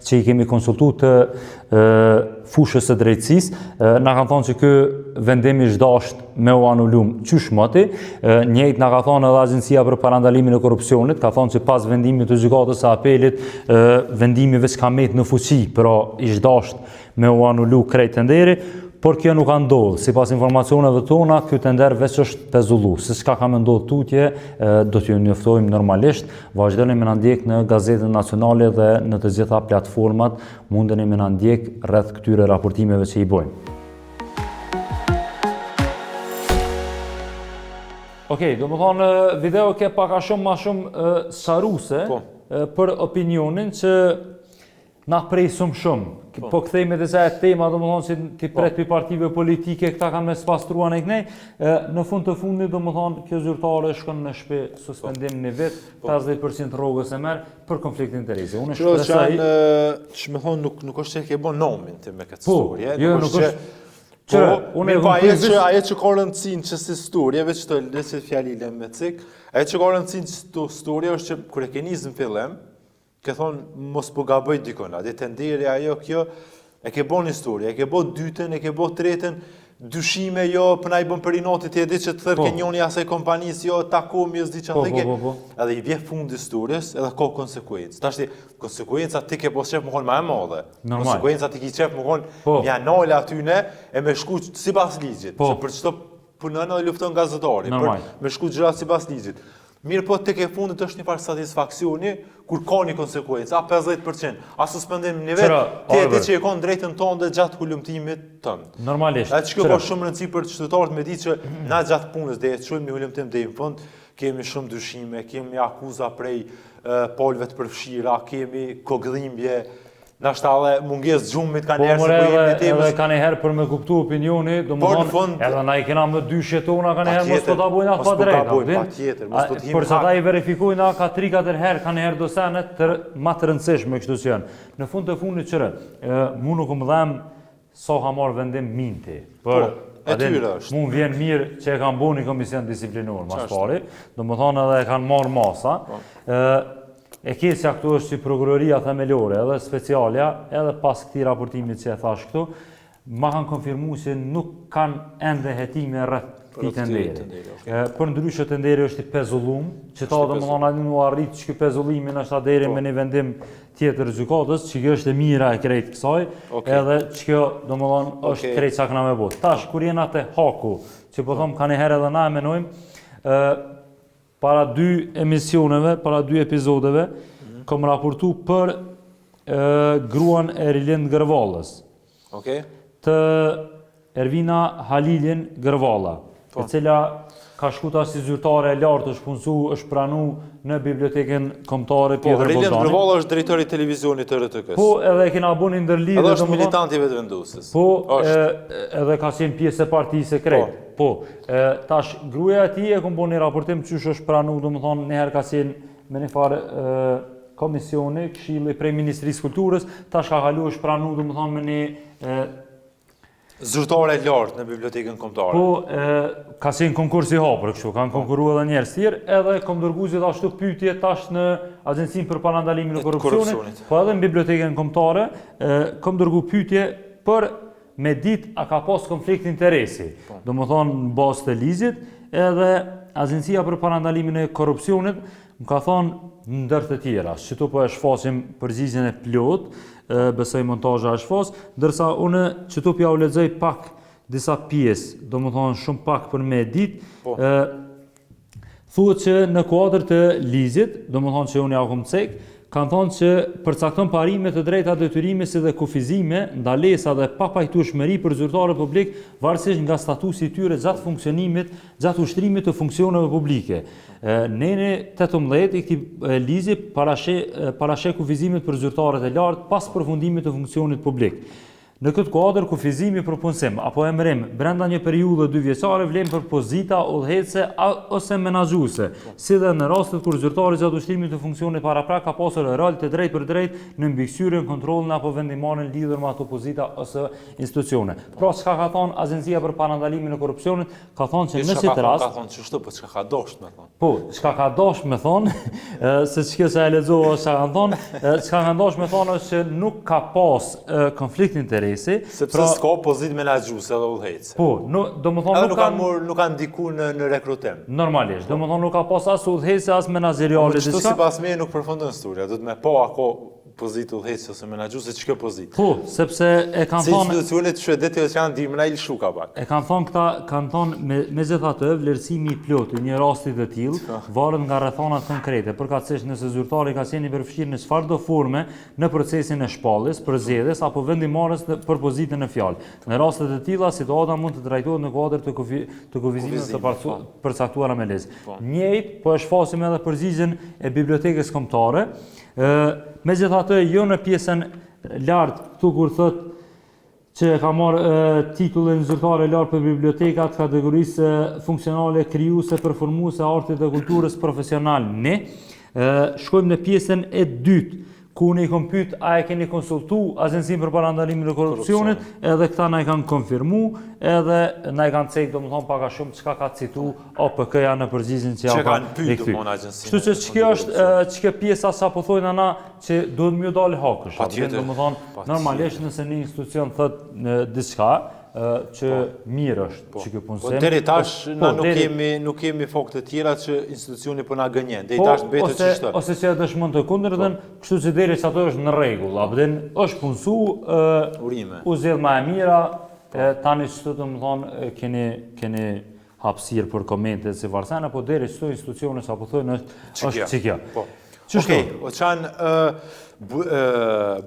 që i kemi konsultu të fushës së drejtësisë, na kanë thonë që ky vendim ish dasht me u anulu qysh moti, njëjtë na ka thonë edhe Agjencia për Parandalimin e Korrupsionit, ka thonë që pas vendimit të gjykatës së apelit, vendimi veç ka met në fuqi, pra ish dasht me u anulu krejt tenderi, por kjo nuk ka ndodhë. Sipas informacioneve tona, ky tender veç është pezullu. Se çka ka me ndodhë tutje, do t'ju njoftojmë normalisht. Vazhdoni me na ndjek në Gazetën Nacionale dhe në të gjitha platformat mundeni me na ndjek rreth këtyre raportimeve që i bojmë. Okej, domethonë, video ke pak a shumë ma shumë sqaruse po. për opinionin që na presim shumë. Po, po kthehemi te ajo tema, domethonë që ti po. pret po. partive politike, këta kanë me spastrua në kënej, në fund të fundit, domethonë, kjo zyrtare shkon në shpi suspendim po. një vit, 50% rrogës e merr, për konflikt interesi. Unë shpresoj... Që që me thonë, nuk, nuk është që e ke bo nomin ti me këtë po, storje, jo, nuk është që... Po, unë e po, ajo që ajo që ka rëndësi në qësi storje, veç të lësit fjalile me cik, ajo që ka rëndësi në qësi storje është që kur e ke nisë në fillim, ke thonë mos po gaboj dikon, a di tenderi ajo kjo, e ke bo një storje, e ke bo dytën, e ke bo tretën, dyshime jo, po na i bën për inati ti e di që të thërrke po. njoni asaj kompanisë, jo takomi, jo s'di çfarë po, po, po, po. Edhe i vje fundi storjes, edhe ka konsekuencë. Tashti konsekuenca ti ke pas qef me kon ma e madhe. Normal. Konsekuenca ti ke qef me kon po. ja nal atyne e me shku sipas ligjit, po. se për çto punon edhe lufton gazetari, për me shku gjëra sipas ligjit. Mirëpo tek e fundit është një farë satisfaksioni kur ka një konsekuencë, a 50%, a suspendim një vit, ti e di që e ke drejtën tënde gjatë hulumtimit tënd. Normalisht. Atë që ka shumë rëndësi për qytetarët me ditë që na gjatë punës dhe e çojmë një hulumtim deri në fund, kemi shumë dyshime, kemi akuza prej palëve të përfshira, kemi kokëdhimbje, Nashta edhe mungesë gjumit ka po, njerë se po jemi në temës. Edhe ka njëherë për me kuptu opinioni, domethonë, fund, edhe na i kena mëdyshjet tona, ka njëherë mos po ta bojnë atë pa drejtë. Mos po ta patjetër, mos po t'him Për që ata i verifikojnë, ka 3-4 herë, ka njëherë do senet të ma të rëndësishme, kështu që janë. Në fund të fundit qyre, mu nuk më dhem sa ka marrë vendim Minti. Për, po, e tyre është. Mu më vjen mirë që e kanë bo një komision disiplinor, ma s'pari, domethonë edhe e kanë marrë masa. Po. E keqja këtu është që prokuroria themelore edhe specialja, edhe pas këtij raportimit që e thash këtu, ma kanë konfirmu se nuk kanë ende hetime rreth këtij tenderi. Përndryshe tenderi është i pezullum, që ta domethonë atë nuk arrit që ky pezullimi ndoshta deri po. me një vendim tjetër gjykatës, që kjo është e mira e krejt kësaj, edhe që kjo domethonë është krejt çka kena me bo. Tash, kur jena te haku, që po thom ka njëherë edhe na e menojmë, Para dy emisioneve, para dy epizodeve, mm -hmm. kom raportu për e, gruan e Rilind Gërvallës. Okej. Të Ervina Halilin Gërvalla. Po. E cila ka shku tash si zyrtare e lartë, është punësu, është pranu në Bibliotekën Kombëtare po, Pjetër Rilind Bogdani. Gërvalla është drejtori i televizionit të RTK-s. Po, edhe e kena bu një ndërlidhje. Edhe është domethënë- militant i Vetëvendosjes. Po, është. e, edhe ka qenë pjesë e partisë e krejt. Po, e, tash gruaja e tij e kom bo një raportim qysh është pranu, domethonë, njëherë ka qenë me një farë e, komisioni, këshilli prej Ministrisë Kulturës, tash ka kalu është pranu, domethonë, me një e, Zyrtare e lartë në Bibliotekën Kombëtare. Po, e, ka qenë konkurs i hapur kështu, kanë konkuru edhe njerëz tjerë, edhe kom dërgu gjithashtu pyetje tash në Agjencinë për Parandalimin e Korrupsionit, Korrupsionit. po edhe në Bibliotekën Kombëtare, e, kom dërgu pyetje për me dit a ka pas konflikt interesi. Po. Domethonë në bazë të ligjit, edhe Agjencia për Parandalimin e Korrupsionit më ka thonë ndër të tjera, qëtu po e shfaqim përgjigjen e plot, e, besoj montazha e shfaq, ndërsa unë qëtu po ja u lexoj pak disa pjesë, domethonë shumë pak për me dit, Po. e, Thuhet që në kuadër të ligjit, domethonë që unë ja u kom cek, kanë thonë që përcakton parime të drejta detyrime si dhe kufizime, ndalesa dhe papajtueshmëri për zyrtarët publik varësisht nga statusi i tyre gjatë funksionimit, gjatë ushtrimit të funksioneve publike. E, Neni 18 i këtij e, ligji parashe parasheh kufizimet për zyrtarët e lartë pas përfundimit të funksionit publik. Në këtë kuadër, kufizimi për punësim apo emërim brenda një periudhe dy vjeçare vlen për pozita udhëheqëse ose menaxhuese, si dhe në rastet kur zyrtari gjatë ushtrimit të funksionit paraprak ka pasur rol të drejtpërdrejtë në mbikëqyrjen, kontrollin apo vendimmarrjen lidhur me ato pozita ose institucione. Pra, çka ka thonë Agjencia për Parandalimin e Korrupsionit, ka thonë që Jo, në çka si ka të thonë, rast ka thonë qështu, po çka ka dosht me thonë. Po, çka ka dash me thonë, e, se çka se e lexova çka kanë thonë, e, çka kanë dash me thonë është që nuk ka pas e, konflikt interesi. Sepse pra, s'ka pozitë menaxhuese edhe udhëheqëse. Po, nu, do më thonë Edhe nuk nuk kanë kanë mor, nuk kanë ndiku në në rekrutim. normalisht, do më thonë nuk ka pas as udhëheqëse as menaxheriale Po Kështu diçka. sipas meje nuk përfundon historia, do të me pa ako pozitë udhëheqëse ose menaxhuese që kjo pozitë. Po, sepse e kanë Se thonë institucionet që e që janë dimra i lëshu ka pak. E kanë thonë këta, kanë thonë me, megjithatë vlerësimi i plotë i një rasti të tillë Po. varet nga rrethanat konkrete, përkatësisht nëse zyrtari ka qenë i përfshirë në çfarëdo forme në procesin e shpalljes, përzgjedhjes apo vendimmarrjes për pozitën në fjalë. Në raste të tilla, situata mund të trajtohet në kuadër të kufi, të kufizimeve të Kufizimit, parcu, po. përcaktuara me ligj. Njëjtë, po e shfasim edhe përgjigjen e bibliotekës kombëtare. Ë, megjithatë, jo në pjesën lart këtu kur thot që e ka marrë e, titullin zyrtar e lartë për bibliotekat kategorisë e, funksionale, krijuese, performuese, artit dhe kulturës profesional ne. E, shkojmë në pjesën e dytë, ku unë i kom pyet a e keni konsultu Agjencinë për Parandalimin e Korrupsionit, edhe këta na i kanë konfirmu, edhe na i kanë cek, domethënë pak a shumë çka ka citu APK-ja në përgjigjen që ja Që ka kanë pyet, rikthy. domethënë, Agjencinë Kështu që ç'kjo është e, ç'kjo pjesa sa po thojnë ana që duhet më ju dalë hakësh. a Patjetër, kupton? Domethënë, patjetër. normalisht nëse një institucion thot në diçka ë, që mirë është që ky Po punësim. deri tash po, na nuk deri- kemi nuk kemi fakte të tjera që institucioni po na gënjen. Deri Po, tash mbetet ose, çështje. ose që e dëshmon të kundërtën, kështu që deri sa ato është në rregull, a kupton? Është punësu, ë, Urime. u zgjedh më e mira, e, tani çto do të thonë e, keni keni hapësirë për komente si varsana, po deri çto institucione sa po thonë është është çikjo. Po. Qështu? Okej, o qanë, ë, bu, ë,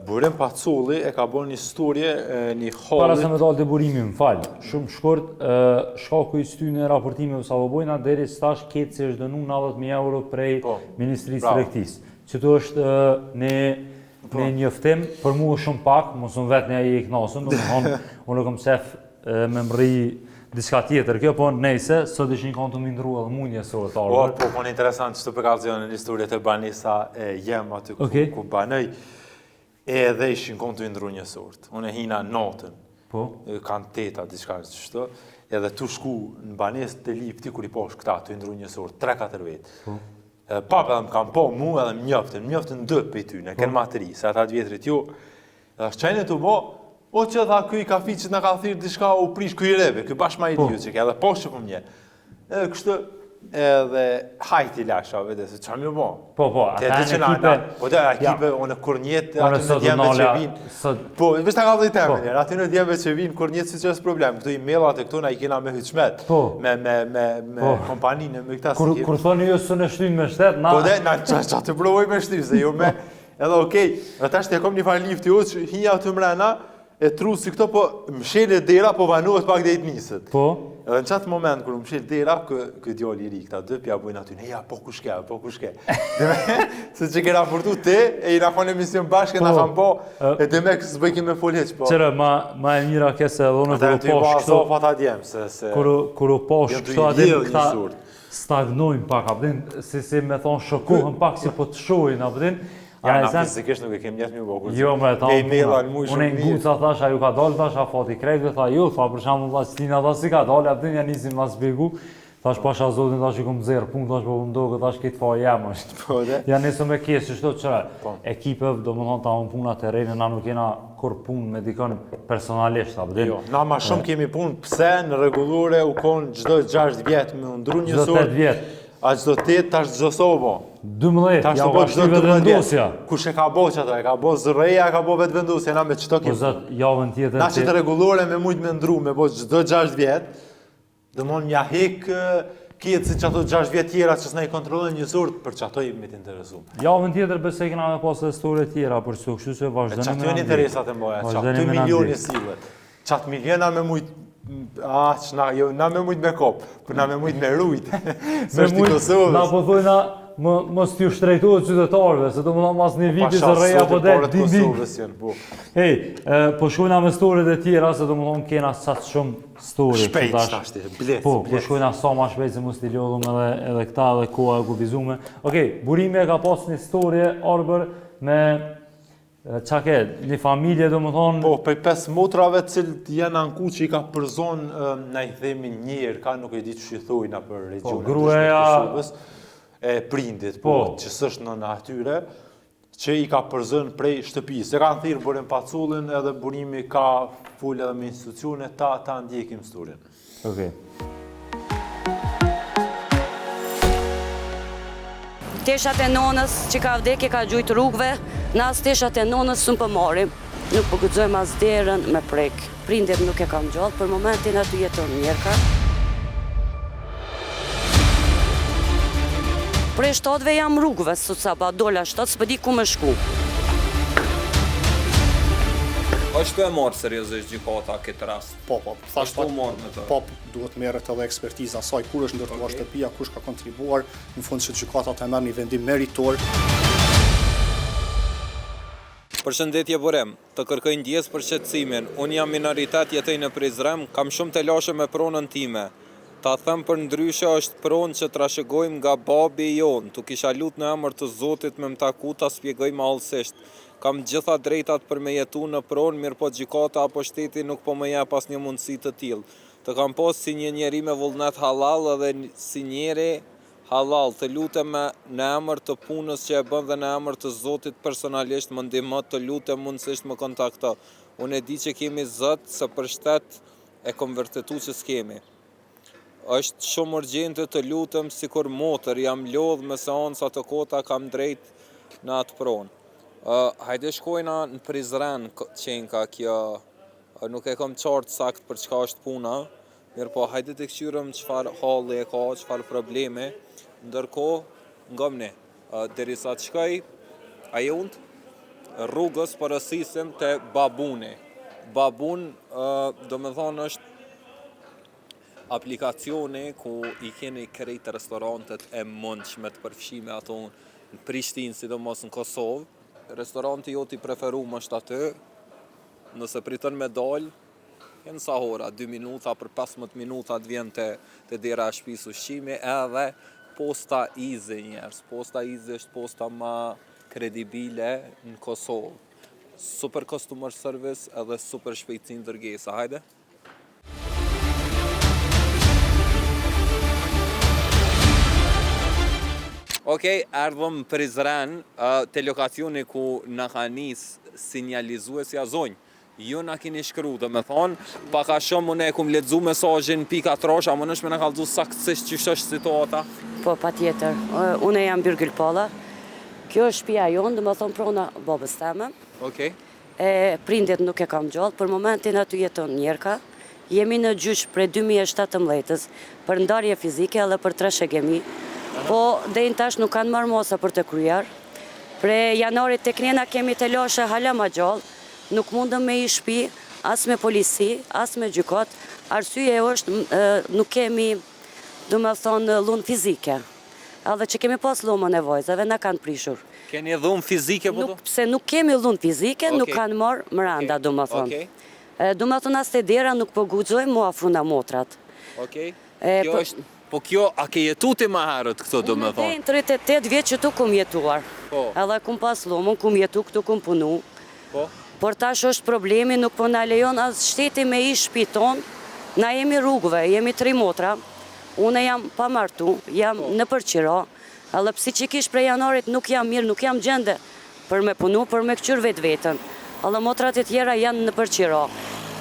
Burim Pacolli e ka bërë një storje, e, një Para se hallit. me dalë të burimi, më fal, shumë shkurt, ë, shkaku i shtynë raportimeve sa po bojna, deri sa tash Keci është dënu 90.000 euro prej Po, Ministrisë bravo. Tregtisë. Që tu është ë, një Po. një njoftim, për mua është shumë pak, mos më vetni ai i knasën, domethënë unë kam qef e, me mrri diçka tjetër kjo, po nejse, sot ishin kanë të më ndru edhe mua një sot Po, ardhur. po, po, interesant që të përkallëzon në historie të banesa e jem aty ku, Okej. ku banoj, edhe ishin konë të ndru një sort. Unë e hina natën, Po. e, kanë teta, diçka qështu, edhe tu shku në banesë të lipti kur i posh këta, të ndru një sort, 3-4 vetë. Po. Edhe pap edhe më kanë po mu edhe më njoftën, më njoftën dë prej tyne, Po. kënë ma të ri, se ata të vjetrit jo. Edhe është qenë të bo, o që tha ky i kafiqit na ka thirr diçka u prish ky i reve, ky bash ma i Po. riu që ke, edhe po që po më nje. Edhe kështu, edhe hajti lasha vete, se qa më bo? Po, po, Te ata di janë që na, ekipe. na, po dhe ekipe, unë kur njet, Unë aty në sot djemve që nala, vinë, sot Po, veç ta kallzoj Po. temën, aty në djemve që vinë kur njet si që është problem, këto e-mailat e këto na i kena me hyçmet, Po. me me me me Po. kompaninë, me këta kur si kur thoni ju s'u në shtyn me shtet, na Po dhe, na qa, qa të provoj me shty, se jo me, edhe okej, dhe tash të kom një farë lifti o që hinja aty mrena, e tru si këto po mshelet dera, po vanohet pak deri të niset. Po. Edhe në qatë moment, kur mshel dera, kë, kë djali i ri, këta dy pja bujnë aty, ja, po kush ke, po kush ke. Dhe se që ke raportu ti, e i na konë emision bashkë, na po, kanë po, e dhe me kësë bëjke me fol hiç, po. Qyre, ma, ma e mira ke se edhe unë kur u posh këto... Ata djem, se, se... Kur, kur u posh këto, a din këta stagnojnë pak, a din, si, si me thonë, shokohen pak, si po të shohin, a din, Ja, na fizikisht nuk e kem njoft mi bo kurrë. Jo, më ta. E maila në muj shumë mirë. Unë nguca thash, a ju ka dalë thash afati krejtve, tha jo, tha për shembull tha Stina tha si ka dalë, a din ja nisim ma spjegu. Thash pasha zotin, thash i kom nxjerr punë, thash po më doket, thash këtë faj jam është. Po, dhe? Ja nisëm me kjesë, qështu qyre. Po. Ekipe, domethonë ta unë puna terrenin, na nuk jena kur punë me dikon personalisht, a din. Jo, na ma shumë kemi punë, pse në rregullore u konë çdo 6 vjet me u ndru një Çdo sort. 8 vjet. A çdo 8, tash çdo sa u bo? 12, Tash ja u u bo ka çdo shty 12 vjet. vetëvendosja. Kush e ka bo qato? E ka bo ZRRE-ja, e ka bo vetëvendosja, na me çto Po kemi. zot, javën tjetër Na që të rregullore me mujt me ndru, me bo çdo 6 vjet, domthon ja hek ketë si qato 6 vjet tjera që s'na i kontrollojnë një sort, për qato jemi të interesuar. Javën tjetër besoj kena me pas edhe story tjera për çto, kështu që E vazhdoni qato me janë na ndjek. interesat e mboja, qato Vazhdoni me na milioni ndjek. sillet. Qatë miliona me mujt, a, që na, jo, na me mujt me kop, por na me mujt me rujt, se është i mujt, Kosovës. Na po thojna, më, mos t'ju shtrejtohet qytetarëve, se do më thonë mas një viti Pasha, ZRRE-ja po zotin, del, paret din din. Kosovës janë, po. Hej, e, po shkojna me storyt e tjera, se do më thonë kena sa të shumë story. Shpejt, tash. tash ti, blec, Po, po blec. shkojna sa ma shpejt se mos t'i lodhëm edhe, edhe këta edhe koha e kufizume. Okej, Burimi e ka pas një story Arbër me e, qa ke, një familje do më thonë, Po, prej pesë motrave të cilët janë anku që i ka përzon, ë, na i themi njerë, ka nuk e di qysh i thojna për regionet Po, gruaja- të Kosovës, e prindit, po, Po. që s'është nëna atyre, që i ka përzën prej shtëpisë. E kanë thirrë Burim Pacollin edhe Burimi ka fol edhe me institucione, ta, ta ndjekim storyn. Okej. Teshat e nonës që ka vdek e ka gjujt rrugëve, na as teshat e nonës s'un po marrim. Nuk po guxojmë as derën me prek. Prindit nuk e kam gjallë, për momentin aty jeton njerka. Prej shtatëve jam rrugëve, sot sabah dola shtatë, s'po di ku me shku. Është tu e marrë seriozisht gjykata këtë rast? Po, po, thash Është tu marrë me të? Po, duhet merret edhe ekspertiza saj kur është ndërtuar shtëpia, kush ka kontribuar, në fund që gjykata të merr një vendim meritor. Përshëndetje Burim, të kërkoj ndjesë për shqetësimin. Unë jam minoritet, jetoj në Prizren, kam shumë telashe me pronën time. Ta them për ndryshe është pronë që trashëgojmë nga babi jonë, t'u kisha lut në emër të Zotit me m'taku ta spjegoj ma hollësisht. Kam gjitha drejtat për me jetu në pronë, mirëpo gjykata apo shteti nuk po më jep asnjë mundësi të tillë. Të kam pas si një njeri me vullnet hallall edhe si njeri hallall, të lutem me në emër të punës që e bën dhe në emër të Zotit personalisht më ndihmo të lutem mundësisht më kontakto. Unë e di që kemi Zot se për shtet e kom vërtetu që s'kemi. Është shumë urgjente të lutem sikur motër jam lodh me seanca të kota kam drejt në atë pronë. Hajde shkojna në Prizren qenka kjo nuk e kam qartë sakt për çka është puna, mirëpo hajde të kqyrëm çfarë halli e ka, çfarë problemi, ndërkohë ngomni, derisa të shkoj a je unt rrugës porosisim te Babuni. Babun domethonë është aplikacioni ku i keni krejt restorantet e mundshme të përfshime ato në Prishtinë, sidomos në Kosovë. Restoranti jot i preferum është aty. Nëse priton me dal, janë sa ora, 2 minuta për 15 minuta të vjen te, te dera e shtëpisë ushqimi edhe posta easy njerëz. Posta easy është posta ma kredibile në Kosovë. Super customer service edhe super shpejtësi në dërgesa. Hajde. Okej, erdhëm në Prizren, te lokacioni ku na ka nis sinjalizuesja zonjë. Ju na keni shkru, do me thonë, pak a shumë unë e kum lexu mesazhin pika trosh, a mundesh me na kallzu saktësisht qysh është situata? Po, patjetër. Unë jam Birgül Palla. Kjo është shtëpia jonë, do me thonë prona babës teme. Okej. E prindit nuk e kam gjallë, për momentin aty jeton njerka. Jemi në gjyq prej 2017-ës për ndarje fizike edhe për trashëgimi, po deri tash nuk kanë marrë masa për të kryer. Prej janarit tek ne na kemi telashe hala ma gjallë, nuk mundëm me hi shpi. as me polici, as me gjykatë, arsye është nuk kemi, domethonë, dhunë fizike. Edhe që kemi pas dhomën e vajzave, na kanë prishur. Keni dhunë fizike po? Nuk, pse nuk kemi dhunë fizike, nuk kanë marrë mrenda, domethonë. Domethonë as te dera nuk po guxojmë mu afru na motrat. Okej. Kjo është, po kjo, a ke jetu ti ma herët këtu, domethonë? Unë deri 38 vjet qëtu kum jetuar. Po. Edhe kum pas dhomën, kum jetu këtu, kum punu. Po. Por tash është problemi, nuk po na lejon as shteti me hi n'shpi tonë, na jemi rrugëve, jemi tri motra, une jam pa martu, jam po. nëpër qira, edhe psikikisht prej janarit nuk jam mirë, nuk jam gjendje për me punu, për me këqyr vetveten. Edhe motrat e tjera janë nëpër qira.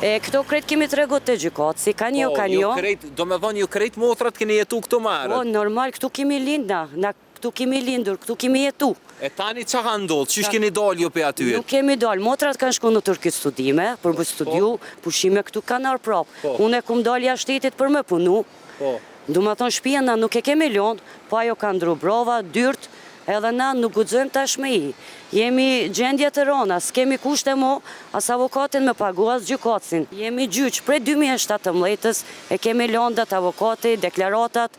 E këto krejt kemi tregu te gjykatësi, kanë jo, po, kanë jo. Krejt, domethonë ju krejt motrat keni jetu këtu ma herët? Po, normal, këtu kemi lind na, na Këtu kemi lindur, këtu kemi jetu. E tani ça ka ndodhë, qysh keni dalë ju prej aty? Nuk kemi dalë, motrat kanë shku në Turqi studime, për me studiu, pushime këtu kanë ardhë prapë. Po. Unë e kum dalë jashtë shtetit për me punu. Po. Domethonë shpijën na nuk e kemi lonë, po ajo ka ndru brova, dyrt, edhe na nuk guxojmë tash me hi. Jemi gjendje të rona, s'kemi kushte mo, as avokatin me pagu, as gjykatësin. Jemi gjyq, prej 2017-ës e kemi landat avokati, deklaratat,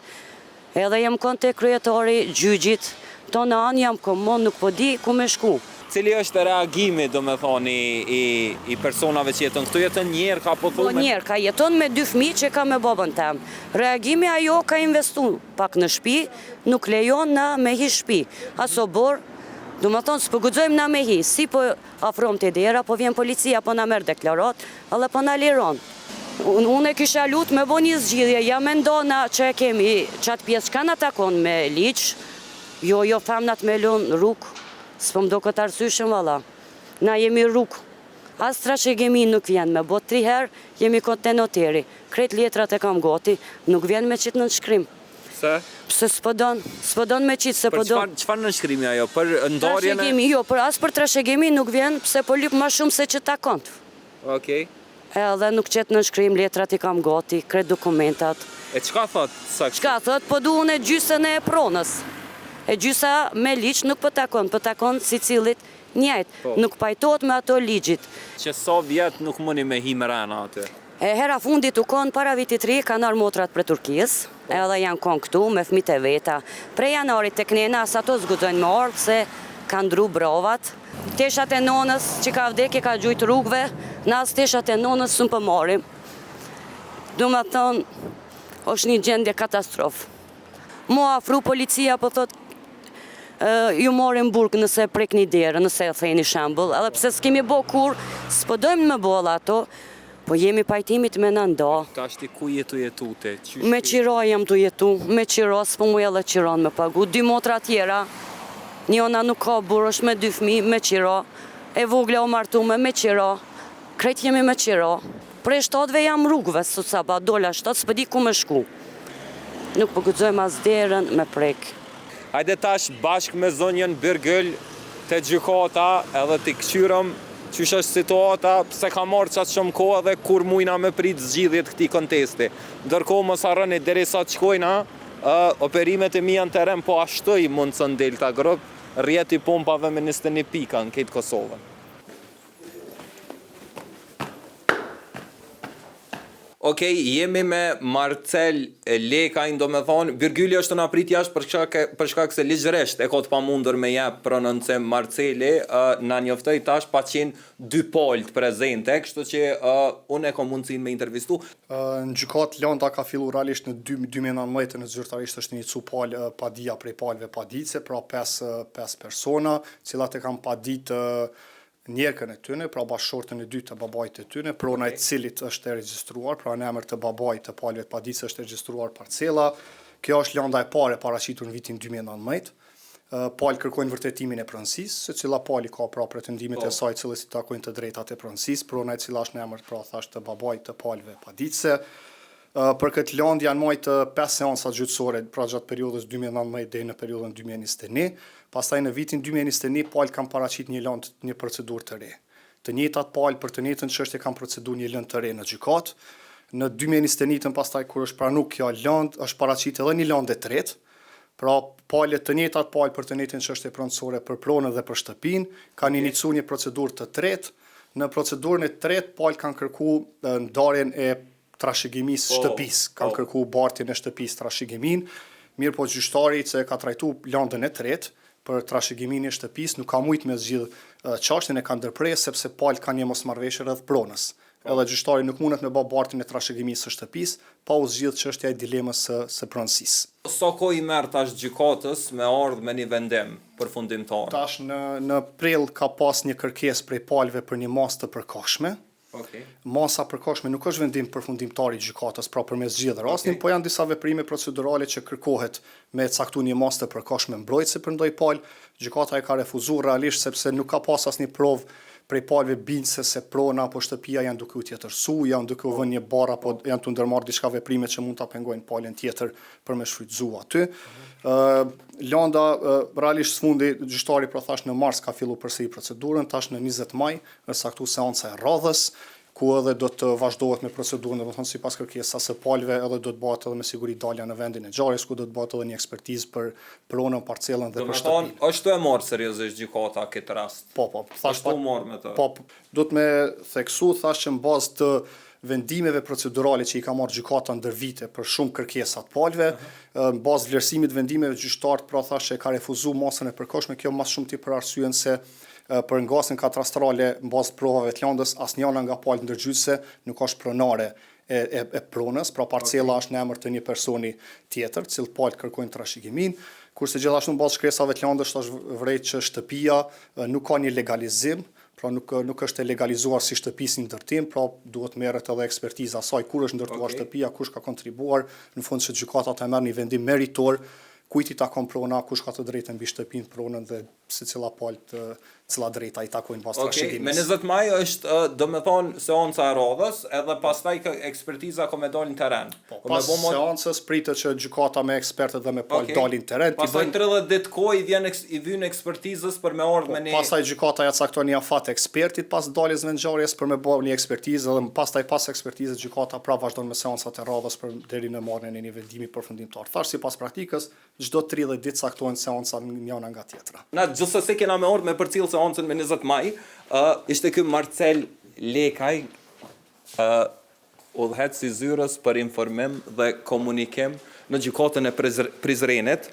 Edhe jam kon te kryetari i gjyqit, tona anë jam kon mo nuk po di ku me shku. Cili është reagimi domethonë i i personave që jeton këtu jeton njerka po thu me. Po njerka jeton me dy fëmijë që ka me babën tem. Reagimi ajo ka investu pak në shpi, nuk lejon na me hi shpi, as oborr, domethonë s'po guxojmë na me hi, si po Afrohem te dera, po vjen policia, po na merr deklaratë, edhe po na liron. Unë e kisha lut me bo një zgjidhje, ja me nda na që e kemi qatë pjesë çka na takon me ligj, jo jo femnat me lon rrugë, s'po m'doket arsyeshëm valla. Na jemi rrugë. As trashëgimi nuk vjen me bo tri herë, jemi kon te noteri. Krejt letrat e kam gati, nuk vjen me qit nënshkrim. Pse? Pse s'po don, s'po don me qit, se po don. Për çfarë nënshkrimi ajo? Për ndarjen e Trashëgimi, jo, për as për trashëgimi nuk vjen, pse po lyp ma shumë se që takon. Okej. Edhe nuk qet nënshkrim, letrat i kam gati, krejt dokumentat. E çka thot saktësisht? Çka thot, po du unë gjysën e pronës. E gjysa me ligj nuk po takon, po takon secilit njëjtë. Po. Nuk pajtohet me ato ligjit. Që sa vjet nuk muni me hi mrena aty? E hera fundit u kon para vitit ri kanë ardhë motrat prej Turkisë edhe janë kon këtu me fëmijët e veta. Prej janarit tek nena as ato s'guxojnë me ardhë se kanë ndru brovat. Teshat e nonës që ka vdek i ka gjujt rrugëve, na as teshat e nonës s'un po marrim. Domethonë është një gjendje katastrofë. Mu afru policia po thot ju marrim n'burg nëse prekni derën, nëse e theni shembull, edhe pse s'kemi bo kurrë, s'po dojmë me bo edhe ato, Po jemi pajtimit me na nda. Tashti ku je tu jetu ti? Qysh Me qira jam tu jetu, me qira, s'po muj edhe qiran me pagu. Dy motra tjera, njona nuk ka burrë, është me dy fëmijë, me qira. E vogla u martume me qira. Krejt jemi me qira. Prej shtatëve jam rrugëve, sot sabah dola shtatë, s'po di ku me shku. Nuk po guxojmë as derën me prek. Hajde tash bashkë me zonjën Birgyl te gjykata edhe t'i këqyrëm qysh është situata, pse ka marrë qaq shumë kohë edhe kur mujna me prit zgjidhje të këtij kontesti. Ndërkohë mos harroni derisa të shkojna, operimet e mia në terren po ashtu i mundëson Delta Group, rrjet i pompave me 21 pika në krejt Kosovën. Okej, jemi me Marcel Lekajn, domethonë, Birgyli është tu na prit jashtë për shkak për shkak se ligjërisht e ka të pamundur me jep prononcim Marceli, uh, na njoftoi tash pa qenë dy palët prezente, kështu që uh, unë e kam mundësinë me intervistu. Në gjykatë landa ka fillu realisht në 2019 në zyrtarisht është inicu palë padia prej palëve paditëse, pra 5 5 persona, të cilat e kanë padit njerkën e tyne, pra bashkëshorten e dytë të babait të tyne, prona e të cilit është e regjistruar, pra në emër të babait të palëve të paditëse është e regjistruar parcela. Kjo është landa e parë e paraqitur në vitin 2019. Palë kërkojnë vërtetimin e pronësisë, secila palë i ka pra pretendimet e saj cilës i takojnë të drejtat e pronësisë, prona e cila është në emër pra thash të babait të palëve paditëse. Për këtë landë janë majtë 5 seanca gjyqësore, pra gjatë periudhës 2019 deri në periudhën 2021. Pastaj në vitin 2021 palët kanë paraqit një landë, një procedurë të re. Të njëjtat palë për të njëjtën çështje kanë proceduar një lëndë të re në gjykatë. Në 2021 pastaj kur është pranu kjo landë, është paraqit edhe një landë e tretë. Pra palët të njëjtat palë për të njëjtën çështje pronësore për pronën dhe për shtëpinë kanë iniciuar një procedurë të tretë. Në procedurën e tretë palët kanë kërku ndarjen e trashëgimisë po, shtëpisë, kanë po. kërku bartjen e shtëpisë trashëgiminë, mirëpo gjyqtari që e ka trajtu landën e tretë për trashëgiminë e shtëpisë nuk ka mujt me zgjidh çashtjen e ka ndërpre sepse palët kanë një mosmarrëveshje rreth pronës. Po. Edhe gjyqtari nuk mundet me ba bartjen e trashëgimisë së shtëpisë pa u zgjidh çështja e dilemës së së pronësisë. Sa kohë i merr tash gjykatës me ardhë me një vendim përfundimtar? Tash në në prill ka pas një kërkesë prej palëve për një masë të përkohshme, Okej. Masa e përkohshme nuk është vendim përfundimtar i gjykatës, pra për me zgjidh rastin, po janë disa veprime procedurale që kërkohet me caktu një masë të përkohshme mbrojtëse për ndoj palë, gjykata e ka refuzu realisht sepse nuk ka pas asnjë provë prej palëve bindëse se prona apo shtëpia janë duke u tjetërsu, janë duke u vënë një barrë apo janë tu ndërmarrë diçka veprime që mund ta pengojnë palën tjetër për me shfrytëzu aty. Ë landa realisht së fundi gjyqtari pra thash në mars ka fillu përsëri procedurën, tash në 20 maj është caktu seanca e radhës, ku edhe do të vazhdohet me procedurën, domethënë sipas kërkesës së palëve, edhe do të bëhet edhe me siguri dalja në vendin e ngjarjes, ku do të bëhet edhe një ekspertizë për pronën, parcelën dhe për shtëpinë. Domethënë, është tu e marrë seriozisht gjykata këtë rast? Po, po, thash është tu marrë me të. Po, duhet me theksu, thash që në bazë të vendimeve procedurale që i ka marrë gjykata ndër vite për shumë kërkesa të palëve, në bazë vlerësimit të vendimeve gjyqtarët pra thash që e ka refuzu masën e përkohshme, kjo më shumti për arsyen se për ngasjen katastrale në bazë të provave të landës, asnjëra nga palët ndërgjyqëse nuk është pronare e, e, e pronës, pra parcela okay. është në emër të një personi tjetër, të cilët palët kërkojnë trashëgiminë, kurse gjithashtu në bazë shkresave të landës është vrejt që shtëpia nuk ka një legalizim, pra nuk nuk është e legalizuar si shtëpi si ndërtim, pra duhet merret edhe ekspertiza saj kur është ndërtuar okay. shtëpia, kush ka kontribuar, në fund që gjykata të merr një vendim meritor, kujt i takon prona, kush ka të drejtën mbi shtëpinë, pronën dhe secila palë të cila drejta i takojnë pas trashëgimisë. Okej, me 20 maj është, domethënë, seanca e radhës, edhe pastaj ekspertiza ka me dalë në terren. Po, pas seancës pritet që gjykata me ekspertët dhe me palë dalin në terren. Pastaj 30 ditë kohë i vjen i vyn ekspertizës për me ardhë po, me një Pastaj gjykata ja cakton një afat ekspertit pas daljes në ngjarjes për me bërë një ekspertizë dhe pastaj pas ekspertizës gjykata prapë vazhdon me seancat e radhës për deri në marrjen e një vendimi përfundimtar. Thash sipas praktikës, Çdo 30 ditë caktohen seanca njëna nga tjetra. Na gjithsesi kena me ardhë me përcjell seancën me 20 maj, ë ishte ky Marcel Lekaj, ë udhëheqës i zyrës për informim dhe komunikim në gjykatën e Prizrenit.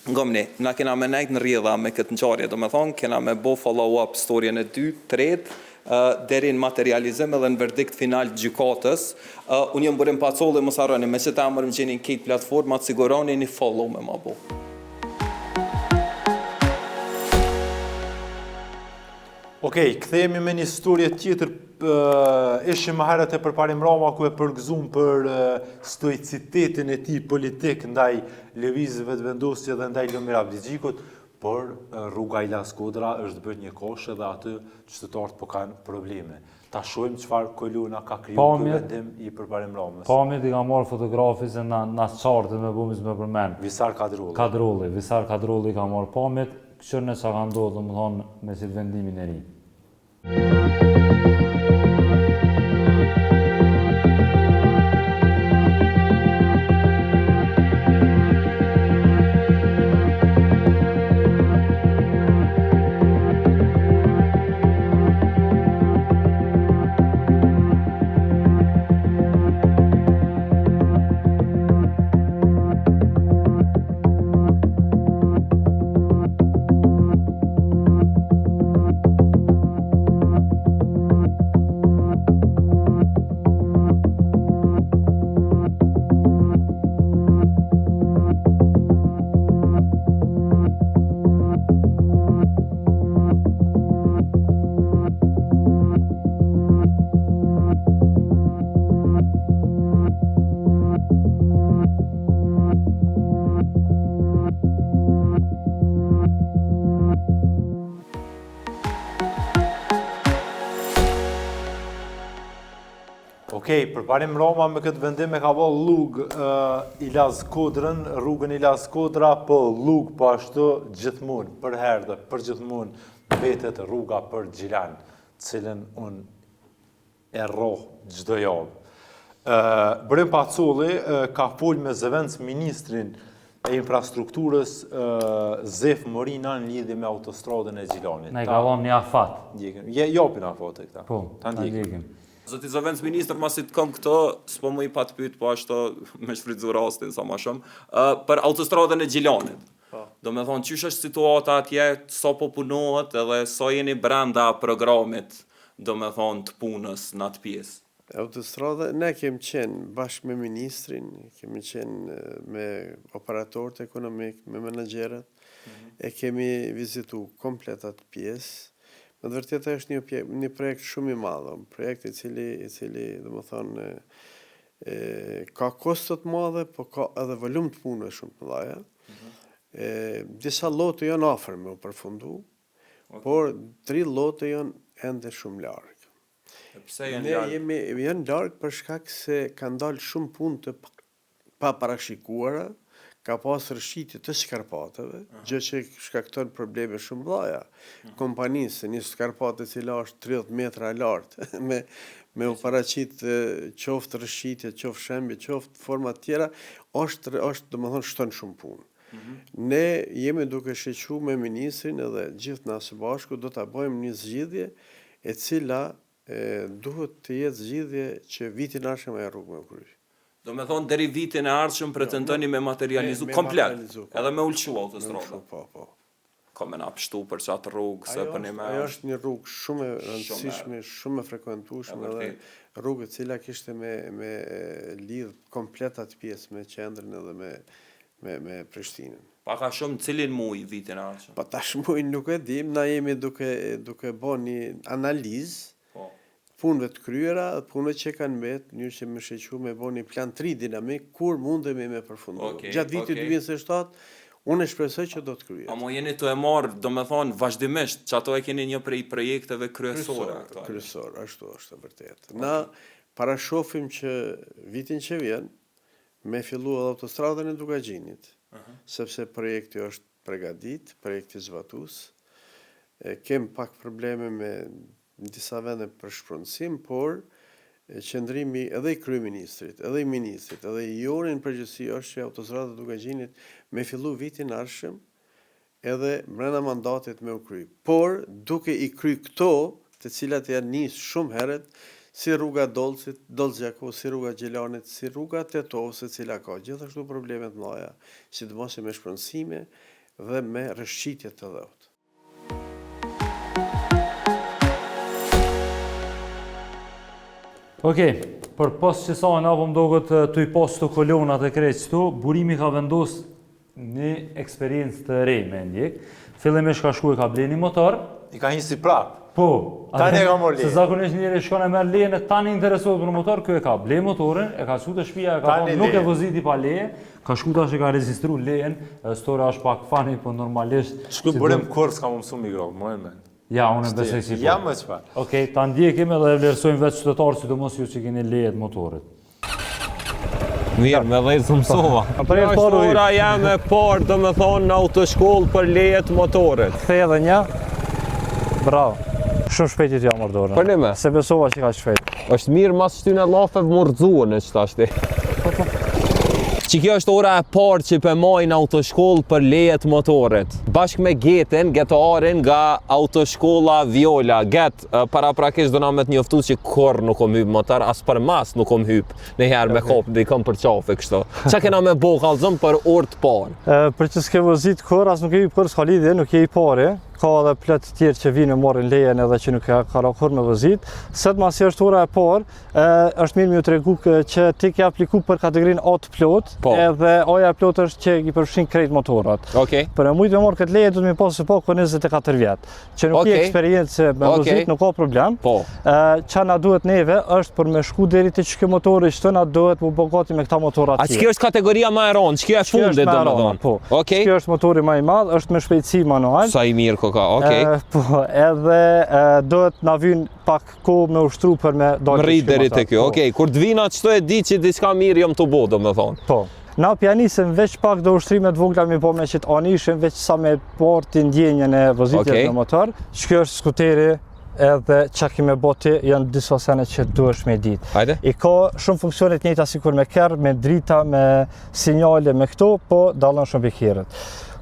Ngomni, na kena me nejt në rrjedha me këtë ngjarje, domethonë kena me bo follow up storjen e dytë, tretë, deri në materializim edhe në verdikt final të gjykatës. Unë jam Burim Pacolli, mos harroni, me qët emër më gjeni në krejt platformat, siguroni një follow me ma bo. Okej, kthehemi me një storje tjetër, ishim më herët te Përparim Rama ku e përgëzum për stoicitetin e tij politik ndaj Lëvizjes Vetëvendosje dhe ndaj Lumir Abdixhikut, Por rruga Ilaz Kodra është bërë një koshë dhe aty qytetarët po kanë probleme. Ta shohim çfarë kolona ka kriju ky vendim i Përparim Ramës. Pamjet i ka marrë fotografi se na na qartë me bëmis me përmend. Visar Kadrolli. Kadrolli, Visar Kadrolli ka marrë pamjet, kqyrne çka ka ndodhur, domethënë me qit vendimin e ri. Okej, Përparim Rama me këtë vendim e ka bo llugë uh, Ilaz Kodrën, rrugën Ilaz Kodra, po llugë po ashtu gjithmonë, përherë dhe përgjithmonë mbetet rruga për Gjilan, cilën unë e rroh çdo javë. Burim Pacolli ka fol me zëvendës ministrin. e infrastrukturës Zef Morina në lidhje me autostradën e Gjilanit. Na i ka dhënë një afat. Ndjekim. Je japin afate këta. Po, ta ndjekim. Zoti zëvendësministër, masi të kom këtu, s'po muj pa të pyet po ashtu me shfrytëzu rastin sa ma shumë, për autostradën e Gjilanit. Po. Do me thonë, qysh është situata atje, sa po punohet edhe sa jeni brenda programit, do me thonë, të punës në atë pjesë. Autostrada, ne kemi qenë bashkë me ministrin, kemi qenë me operatorët ekonomik, me menaxherët, mhm. e kemi vizitu komplet atë pjesë. Me të vërtetë është një një projekt shumë i madh, projekt i cili i cili, domethënë, e, ka kosto të madhe, po ka edhe volum të punës shumë të mëdha. Mm -hmm. E, disa llote janë afër me u përfundu, okay. por tri llote janë ende shumë larg. Pse janë larg? Ne jemi janë larg për shkak se kanë dalë shumë punë të paparashikuara, ka pas rrëshqitje të skarpateve, uh -huh. gjë që shkakton probleme shumë mëdha. Uh -huh. Kompanisë, një skarpatë e cila është 30 metra e lartë, me me u paraqit qoftë rrëshqitje, qoftë shembje, qoftë forma të tjera, është është domethënë shton shumë punë. Mm -hmm. Ne jemi duke shiqu me ministrin edhe gjithë na së bashku do ta bëjmë një zgjidhje e cila e, duhet të jetë zgjidhje që vitin e ardhshëm ajo rrugë me u kry. Do me thonë deri vitin e ardhshëm pretendoni me materializu me, me komplet, materializu, po. edhe me u lshu autostrada. Po, po. Ka me na pshtu për qatë rrugë, se për një me... Ajo është një rrugë shumë e rëndësishme, shumë e frekuentueshme dhe rrugë e cila kishte me, me lidh komplet atë pjesë me qendrën edhe me, me, me Prishtinën. Pak a shumë cilin muj vitin e ardhshëm? Po tash muj nuk e dim, na jemi duke, duke bo një analizë, Po. punëve të kryera dhe punëve që kanë mbet, në mënyrë që me shiqu me bo një plan të ri dinamik kur mundemi me përfundu. Okej, Gjatë vitit okej. 2027, unë shpresoj që do të kryhet. Amo jeni tu e marrë, domethonë, vazhdimisht, që ato e keni një prej projekteve kryesore Kryesor, aktualisht. kryesor, ashtu është e vërtetë. Na parashofim që vitin që vjen me fillu edhe autostradën e Dukagjinit, sepse projekti është pregadit, projekti zbatues. E, kem pak probleme me disa vende për shpronësim, por qëndrimi edhe i kryeministrit, edhe i ministrit, edhe i joni në përgjithësi është që autostrada e Dukagjinit me fillu vitin ardhshëm edhe mbrenda mandatit me u kry. Por duke i kry këto, të cilat janë nis shumë herët, si rruga Dollcit, Dollc Gjakovës, si rruga Gjilanit, si rruga Tetovës, e cila ka gjithashtu probleme të mëdha, sidomos me shpronësime dhe me rrëshqitje të dheut. Okej, përpos qësaj na po m'doket tu i pas këto kolonat e krejt qëtu, Burimi ka vendos një eksperiencë të re me ndjek. Fillimisht ka shku e ka ble një motor. I ka hi si prap. Po. Tani e ka marrë lejen. Se zakonisht njeri shkon e merr lejen e tani interesohet për motor, ky e ka ble motorin, e ka çu te shtëpia, e ka thonë nuk e voziti pa leje, ka shku tash e ka regjistru lejen, storia është pak funny, po normalisht Shku Burim kurrë s'ka me mësu mi grahë, më e men. Ja, unë e besoj si po. Ja, më çfarë. Okej, ta ndjekim edhe e vlerësojmë vetë qytetarët, sidomos ju që keni lejet motorit. Mirë, me dhejtë së mësova. Po Kjo është ora jeme e parë, domethonë, në autoshkollë për lejet motorit. Kthej edhe një. Bravo. Shumë shpejt i t'ja marrë dorën. Për një me? S'e besova që kaq shpejt. është mirë mas qëtyne llafeve m'u rrëzu në që tashti. Që kjo është ora e parë që pe maj në autoshkollë për lejet motorit. Bashkë me Getin, Getoarin nga autoshkolla Viola. Get, paraprakisht dona me të njoftu që kurrë nuk kom hyp motor, as për mas nuk kom hyp një herë me kop, dhe i kom për qafe kështu. Qa kena me bo, kallzom për orë të parë? Për që s'ke vozit kurrë, as nuk e hyp kurrë, s'ka lidhje, nuk je i pari. Ka edhe plot të tjerë që vinë e marrin lejen edhe që nuk e ka ra kurrë me vozit. Sot masi është ora e parë, është mirë me ju tregu që ti ke apliku për kategorinë A të plot, po. edhe A-ja e plot është që i përfshin krejt motorat. Okej. Për me mujtë me marrë këtë leje, duhet me pasë së paku 24 vjet. Që nuk okay. ke eksperiencë me okay. vozit, nuk ka problem. Po. Qa na duhet neve është për me shku deri te qeky motori që na duhet mu bo gati me këta motora tjerë. A që kjo është kategoria ma e ronë, që kjo e fundit, domethonë? Po. Okej. Kjo është motori ma i madh, është me shpejtësi manual. Sa i mirë koka, okej. Po, edhe duhet na vyn pak kohë me ushtru për me dalë. Mrri deri te kjo, po. okej, kur të vina qëto e di që diçka mirë jam tu bo, domethonë. Po. Na pja nisëm veç pak do ushtrime të vogla mi bo me qëtë anishën, veç sa me pa ti ndjenjën e vozitjes okay. në motor. Që kjo është skuteri. edhe çka ki me bo ti janë disa sene që duhesh me ditë. Hajde. I ka shumë funksione të njëjta sikur me kerr, me drita, me sinjale, me këto, po dallon shumë prej kerrit.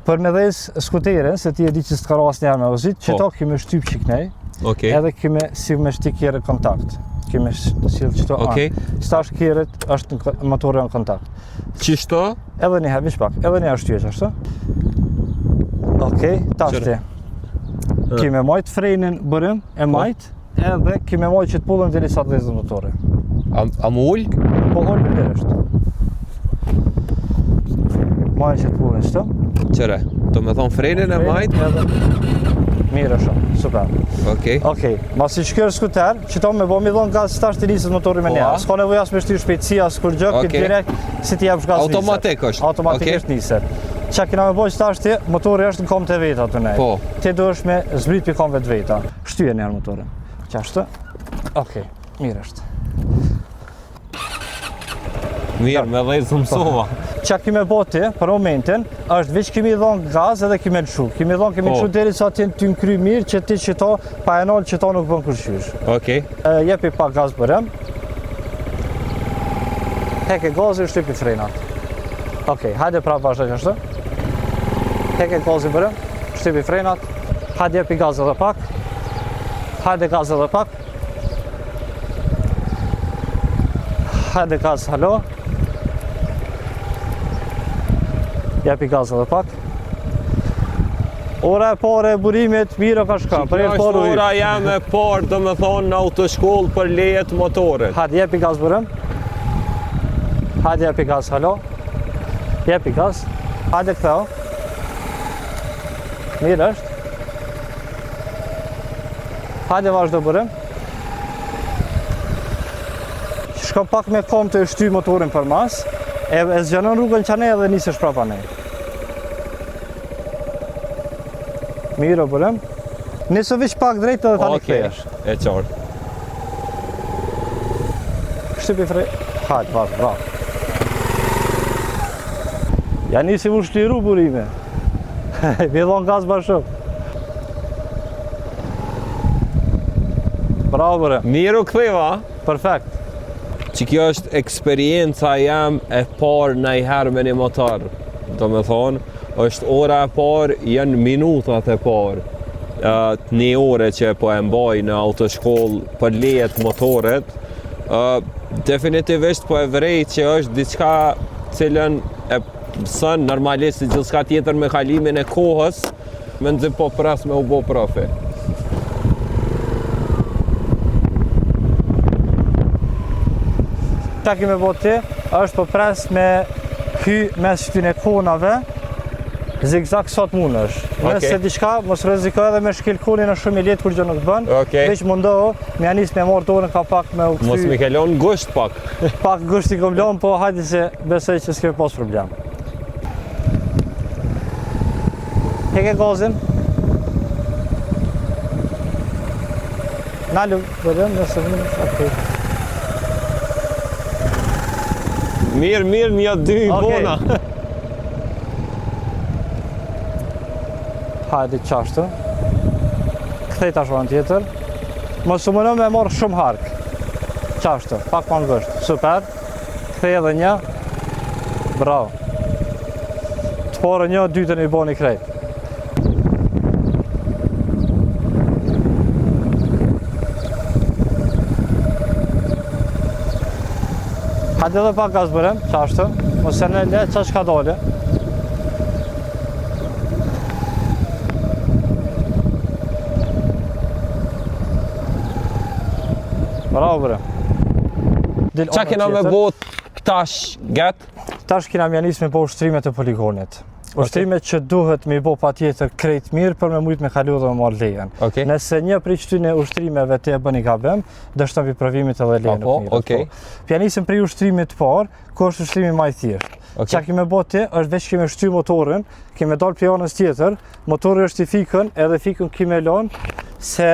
Për me dhez skuterin, se ti e di që s'të ka ra asnjëherë me vozit, qëto Po. ki me shtyp qiknej, Okej. edhe ki me si me shti kerrin kontakt. Ki me sjell qëto anë. Okej. Tash kerrit është në motori në kontakt. Qishto? Edhe një herë, veç pak, edhe një herë shtyje qashtu. Okej, tash ti. Ki me majt frenin Burim, e po. majt, edhe ki me majt qët pullën deri sa të dhezet motori. A, a mu ul? Po ul lirisht. Maj qët pullën qëto. Qëre, do me thonë frenin e majt? Edhe... Mirë shumë, super. Okej. Okej, masi që kjo është skuter, qëto me bo mi dhonë gaz tash të niset motori me Po, një. a? S'ka nevojë as me shty shpejtësi, as kurgjë, Okej. këtë direkt si t'i japsh gaz niset. Automatik është. Automatikisht niset. Çka kena me bo që tash ti, motori është në komët e veta të nej. Po. Ti duhesh me zbrit pi komëve të veta. Shtyje një herë motorin. Qashtu. Okej, mirë është. Mirë, me dhezë mësova. Çka ki me bo ti, për momentin, është veç ki me i dhonë gaz edhe ki me lëshu. Ki me i dhonë, ki me Po. lëshu deri sa ti të në kry mirë që ti qëto, pa e nalë qëto nuk bën kurqysh. Okej. E, Jepi pak gaz Burim. Heke gazin, shtypi frenat. Okej, hajde prapë vazhdo qashtu. Heke gazin Burim, shtypi frenat. Hajde jepi gaz edhe pak. Hajde gaz edhe pak. Hajde gaz, halo. Jepi gaz edhe pak. Ora e parë e Burimit, mirë ka shka, për Kjo e është parë ora jam e parë, do me thonë, në autoshkollë për lejet motorit. Hajde, jepi gaz Burim. Hajde, jepi gaz, halo. Jepi gaz. Hajde, ktheu. Mirë është. Hajde, vazhdo Burim. Shko pak me komë të e shty motorin për mas, e, e zgjanon rrugën qanej edhe nisesh prapa nej. Mirë, o Burim. Nisu veç pak drejt edhe tani Okej, kthehesh. e qartë. Shtypi fre... Hajde, vazhdo, bravo. Ja nisi mu shliru Burimi. Mi dhonë gaz ba shumë. Bravo, Burim. Mirë u ktheva. Perfekt. Që kjo është eksperienca jam e parë najherë me një motor. Do me thonë, është ora e parë, janë minutat e parë. Uh, një ore që po e mbaj në autoshkollë për lejet motorit, uh, definitivisht po e vrej që është diçka cilën e mëson normalisht si gjithçka tjetër me kalimin e kohës, mezi po pres me u bo profi. Çka ki me bo ti, është po pres me hy mes qëtyne konave, zigzag sa të mundesh. Okej. Nëse diçka, mos rreziko edhe me shkel konin është shumë i lehtë kurgjë nuk bën. Okej. Veç mundohu, me ja nis me marr dorën ka pak me u kthy. Mos mi ke lon ngusht pak. Pak ngusht i kom lon, po hajde se besoj që s'ke pas problem. Heke gazin. Nalu, Burim, nëse mund, okej. Mirë, mirë, një, dy, Okej. bona. Hajde qashtu. Kthej tash anën tjetër. Mos u mundo me marrë shumë hark. Qashtu, pak ma ngusht. Super. Kthej edhe një. Bravo. Të parën një, dytën i boni krejt. Hajde edhe pak gaz Burim, qashtu. Mos e në le, qash ka dole. Bravo, Burim. Dil Qa anën kena me tjetër. bo tash, get? Tash kena me nis me bo ushtrimet e poligonit. Ushtrimet që duhet me i bo pa tjetër krejt mirë për me mujt me kalu dhe me marrë lejen. Okej. Nëse një prej qëtyne ushtrimeve ti e bën një gabim, dështon prej provimit edhe lejen Apo, nuk mirret. okej. Po. Pja nisim prej ushtrimit të parë, ku është ushtrimi më i thjeshtë. Okej. Çka ki me bo ti është veç ki me shty motorin, ki me dalë prej anës tjetër, motori është i fikën, edhe fikën ki me lon, se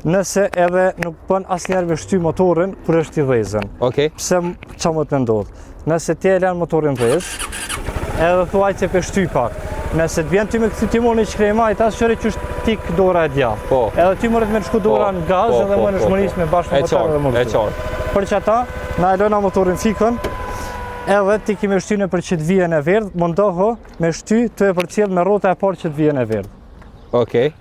nëse edhe nuk bën asnjëherë me shty motorin kur është i dhezën. Okej. Pse qa më të ndodh? Nëse ti e lën motorin dhez, edhe thuaj që pe shty pak. Nëse të vjen ty me kthy timonin që krejt majtas, kqyre qysh t'ik dora e djathtë. Po. Edhe ty mundet me të shku dora po, në gaz po, edhe po, mundesh po, me nis po. me bashkë E me motor qartë, edhe me e rrëzu. qartë. Për qata, na e lëna motorin fikun, edhe ti ki me shty nëpër qëtë vijën e verdhë, mundohu me shty tu e përcjell me rrota e parë qëtë vijën e verdhë. Okej.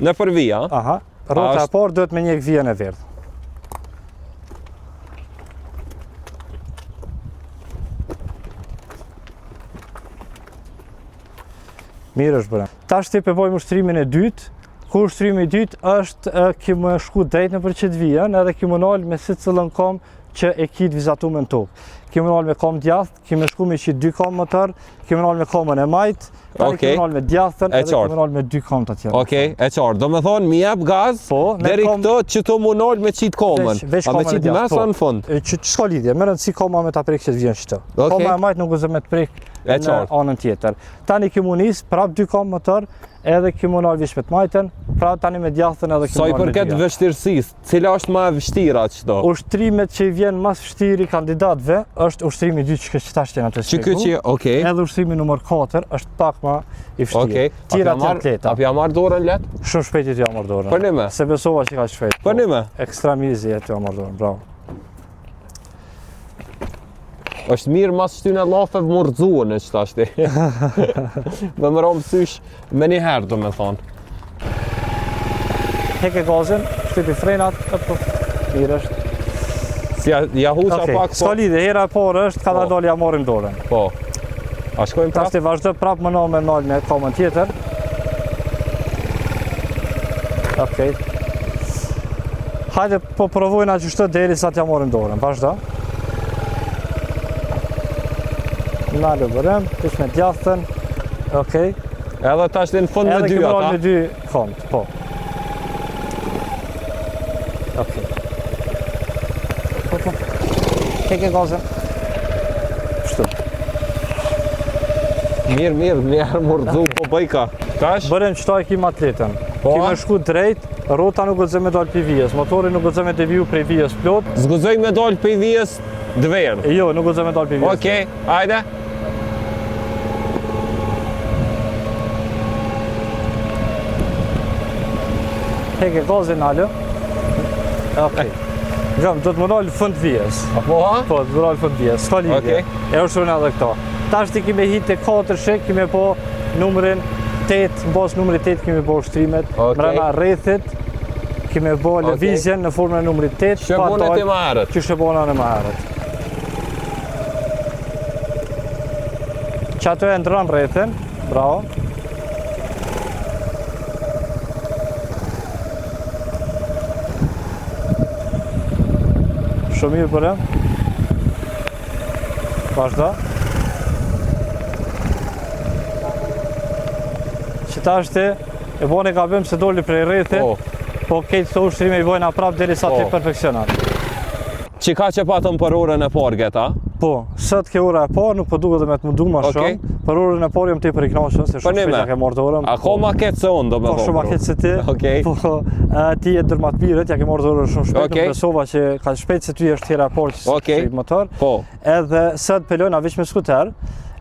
Nëpër vija, a? Aha, rrota është- e parë duhet me njek vijën e verdhë. Mirë është bre. Tash ti pe bojmë ushtrimin e dytë, ku ushtrimi i dytë është e, ki me shku drejt nëpër qëtë vijën edhe ki m'u nalë me secilën kom që e ki të vizatume në tokë. Ki m'u nalë me kom djathtë, ki me shku me qitë dy kom motor, ki m'u nalë me komën e majtë, tani Okej. ki m'u nalë me djathtën E edhe ki qartë. m'u nalë me dy kom të tjera. Okej, e qartë. Do me thonë, mi jep gaz, Po, me deri kom- këto që të mu nalë me qitë komën. Veç, veç A me komën e qitë djathtë, mes po. a në fund? E, Që s'ka lidhje, me rëndësi koma me ta prek që të vjen qëto. Okej. Koma e majtë nuk guxon me të prek E në qartë. anën tjetër. Tani ki m'u nis, prap dy kom motor, edhe ki m'u nalë veç me të majtën, pra tani me djathtën edhe ki Sa m'u i nalë me përket dyja. vështirësisë, cila është ma e vështira qëto? Ushtrimet që i vjen mas vështiri kandidatëve është ushtrimi i dytë që që tash jena të Që ky që, okej, Edhe ushtrimi numër 4 është pak ma i vështirë. okej. A Tjera pja marr- të lehta. A pja marr dorën lehtë? Shumë shpejt i t'ja marr dorën. Për nime? Se besova që ka shpejt. Për nime? Ekstrem easy e t'ja marr dorën, bravo. Është mirë mas shtyne llafeve mu rrëzue në që tashti. me më romë sysh me një herë, do me thonë. Heke gazin, shtypi frenat, e po, mirë është. Si ja, ja huqa Okej, pak, po. S'ka lidhje, hera e parë është, ka Po. dalë ja marrim dorën. Po. A shkojmë prapë? Tash ti vazhdo prap më me nal me komën tjetër. Okej. Hajde po provojna qështu deri sa t'ja marrim dorën. Vazhdo. Nalu bërëm, veç me djathtën. Okej. Edhe tash në fund me Edhe dy kemi ata. me dy komt, po. Okej. Po, po. Heke gazën. Kështu. Mirë, mirë, një herë mu rrëzu, po bëjka. Tash? Bërëm qëta e ki ma t'letën. Po, Ki me shku drejt, rrota nuk guxon me dalë prej vijës, motori nuk guxon me deviju prej vijës plot. S'guxoj me dalë prej vijës t'verdhë. Jo, nuk guxon me dalë prej vijës. Okej, hajde. Heke gazin nalu. Okej. Gëm, do të më nalë fund vijës. Apo ha? Po, të më nalë fund vijës, s'ka lidhje. Okej. E ushtrojnë edhe këto. Tash ti kime hi te katërshe, kime po numrin 8, në bazë numrit 8 kemi bo ushtrimet, Okej. mrena rrethit, kemi bo Okej. lëvizjen në formën e numrit 8, Që bone ti ma herët. Qysh e bona në më herët. Që ato e ndron rrethin, bravo. Shumë mirë për e. Vazhdo. Që tash ti e bone gabim se doli prej rrethit, Po. po krejt këto ushtrime i bojna prap derisa Po. ti perfeksionon. Që ka që patëm për orën e parë geta? Po, sot ke ora e parë, nuk po duhet edhe me të mundu ma Okej. shumë. Për orën e parë jam tepër i kënaqur se shumë nime. shpejt ja ke marrë dorën. A ka ma keq se unë, do me Po thonë. shumë ma keq se ti. Okej. Po e, ti je ndër ma të mirët, ja ke marrë dorën shumë shpejt, Okej. nuk besova që kaq shpejt se ty është hera e parë që Okej. okay. motor. Po, Edhe sot pe lojna veç me skuter,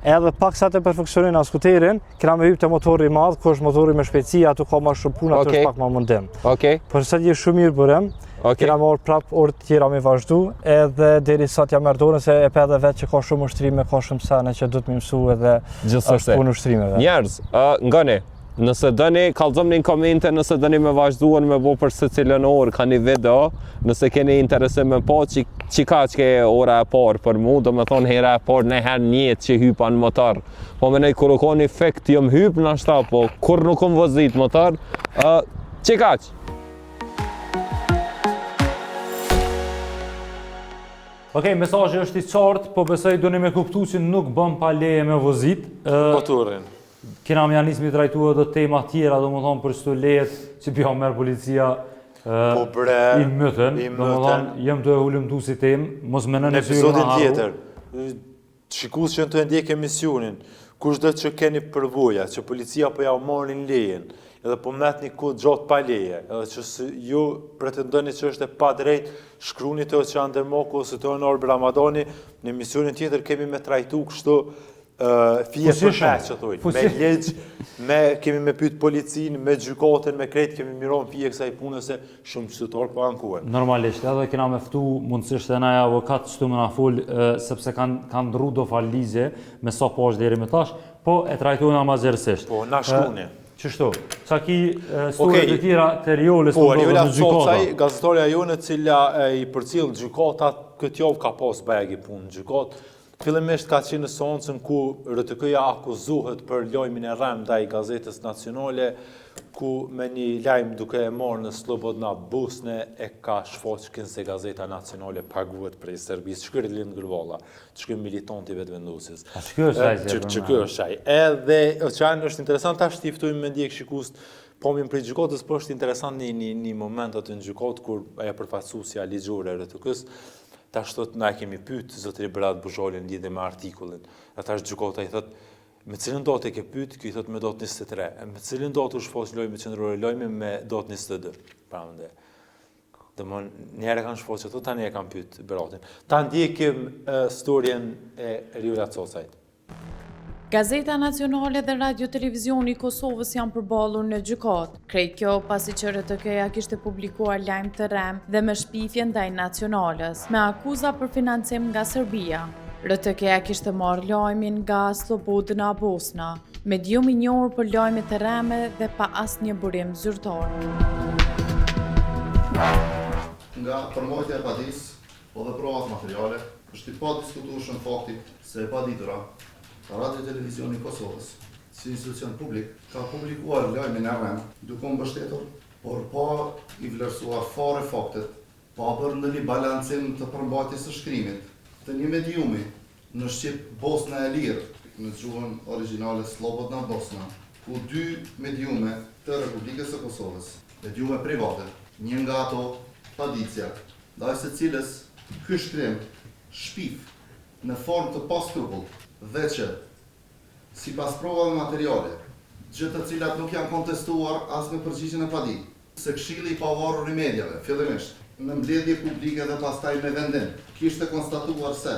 edhe pak sa të perfeksionojna skuterin, kena me hyp te motori i madh, ku është motori me shpejtësi, aty ka ma shumë punë, aty Okej. është pak ma mundim. okej, Por sot je shumë mirë bërëm, okej. kena marrë prap orë të tjera me vazhdu, edhe deri sa t'ja merr dorën se e pe edhe vetë që ka shumë ushtrime, ka shumë sene që duhet me mësu edhe Gjithsesi. është punë ushtrimeve. Njerëz, ë, ngoni, nëse doni, kallzomni në komente nëse doni me vazhduan me bo për secilën orë, ka një video, nëse keni interesim me pa, që, që ka që ke ora e parë për mu, do me thonë hera e parë në herë njetë që hypa në motor. Po menej kur u koni fekt jom hyp nashta, po kur nuk kom vozit motor, ë, që ka që? Okej, mesazhi është i qartë, po besoj doni me kuptu që nuk bën pa leje me vozit. Ë, Motorin. Kena me ja nis mi trajtu edhe tema tjera, do më thonë për çto lejet që pja merr policia ë, Po bre, i mytën, i do më thonë mytën. jem të e hulumtu si temë, mos menoni Në se ju episodin kena harru. tjetër, shikues që në të e ndjek emisionin, kushdo që keni përvoja, që policia po ja u marrin lejen, edhe po metni ku gjatë pa leje, edhe që së, ju pretendoni që është e padrejt, shkruani te Oqean Dërmoku ose te Onar Ramadani, në emisionin tjetër kemi me trajtu kështu Fije për me që thujnë, me ligj, me kemi me pyt policin, me gjykatën, me krejt, kemi me i ra n'fije kësaj pune se shumë qytetarë po ankohen. Normalisht, edhe kena me ftu mundësisht edhe naj avokat qëtu me na fol, sepse kanë kanë ndrru do farë ligje, me sa po është deri me tash, po e trajtojna ma gjerësisht. Po, na shkruni. Qështu, ça ki story të tjera të Eriolës po, të ndodhur në gjykata? Cocaj, gazetarja jonë e cila i përcjell gjykatat, këtë javë ka pas bajagi punë në gjykatë, Fillimisht ka qenë në seancën ku RTK-ja akuzohet për lajmin e rremë ndaj gazetës Nacionale, ku me një lajm duke e marrë në Slobodna Bosne e ka shfaq kinse gazeta Nacionale paguhet prej Serbisë. Qiky Rilind Gërvalla, qiky militant i Vetëvendosjes. A qiky është ai? Që qiky është ai. Edhe që është interesant tash t'i ftojmë me ndjek shikuesit pamjen prej gjykatës, po është interesant një një një moment aty në gjykatë kur ajo përfaqësuesja ligjore e RTK-së Tash thotë na e kemi pyet zotëri Berat Buzhalin në lidhje me artikullin. E tash gjykata i thotë me cilën datë e ke pyet, ky i thotë me datë 23. E me cilën datë u shfaq lajmi qendrore lajmi me datë 22. Pra mende. Domthon, një herë e kanë shfaq ato, tani e kanë pyet Beratin. Ta ndjekim storjen e Eriola Cocajt. Gazeta Nacionale dhe Radio Televizioni i Kosovës janë përballur në gjykatë. Krejt kjo pasi që RTK-ja kishte publikuar lajm të rremë dhe me shpifje ndaj Nacionales, me akuza për financim nga Serbia. RTK-ja kishte marrë lajmin nga Slobodna Bosna, medium i njohur për lajme të rreme dhe pa asnjë burim zyrtar. Nga përmbajtja e padisë, po dhe provat materiale, është i padiskutueshëm fakti se e paditura, Radio Televizioni i Kosovës, si institucion publik, ka publikuar lajmin e rremë, duke u mbështetur, por pa i vlerësuar fare faktet, pa bërë ndonjë balancim të përmbajtjes së shkrimit, të një mediumi, në shqip Bosna e Lirë, në gjuhën origjinale Slobodna Bosna, ku dy mediume të Republikës së Kosovës, mediume private, një nga ato, paditësja, ndaj së cilës ky shkrim shpif në formë të paskrupullt dhe që, sipas provave materiale, gjë të cilat nuk janë kontestuar as me përgjigjen në padi, se Këshilli i Pavarur i Mediave, fillimisht, në mbledhje publike dhe pastaj me vendim, kishte konstatuar se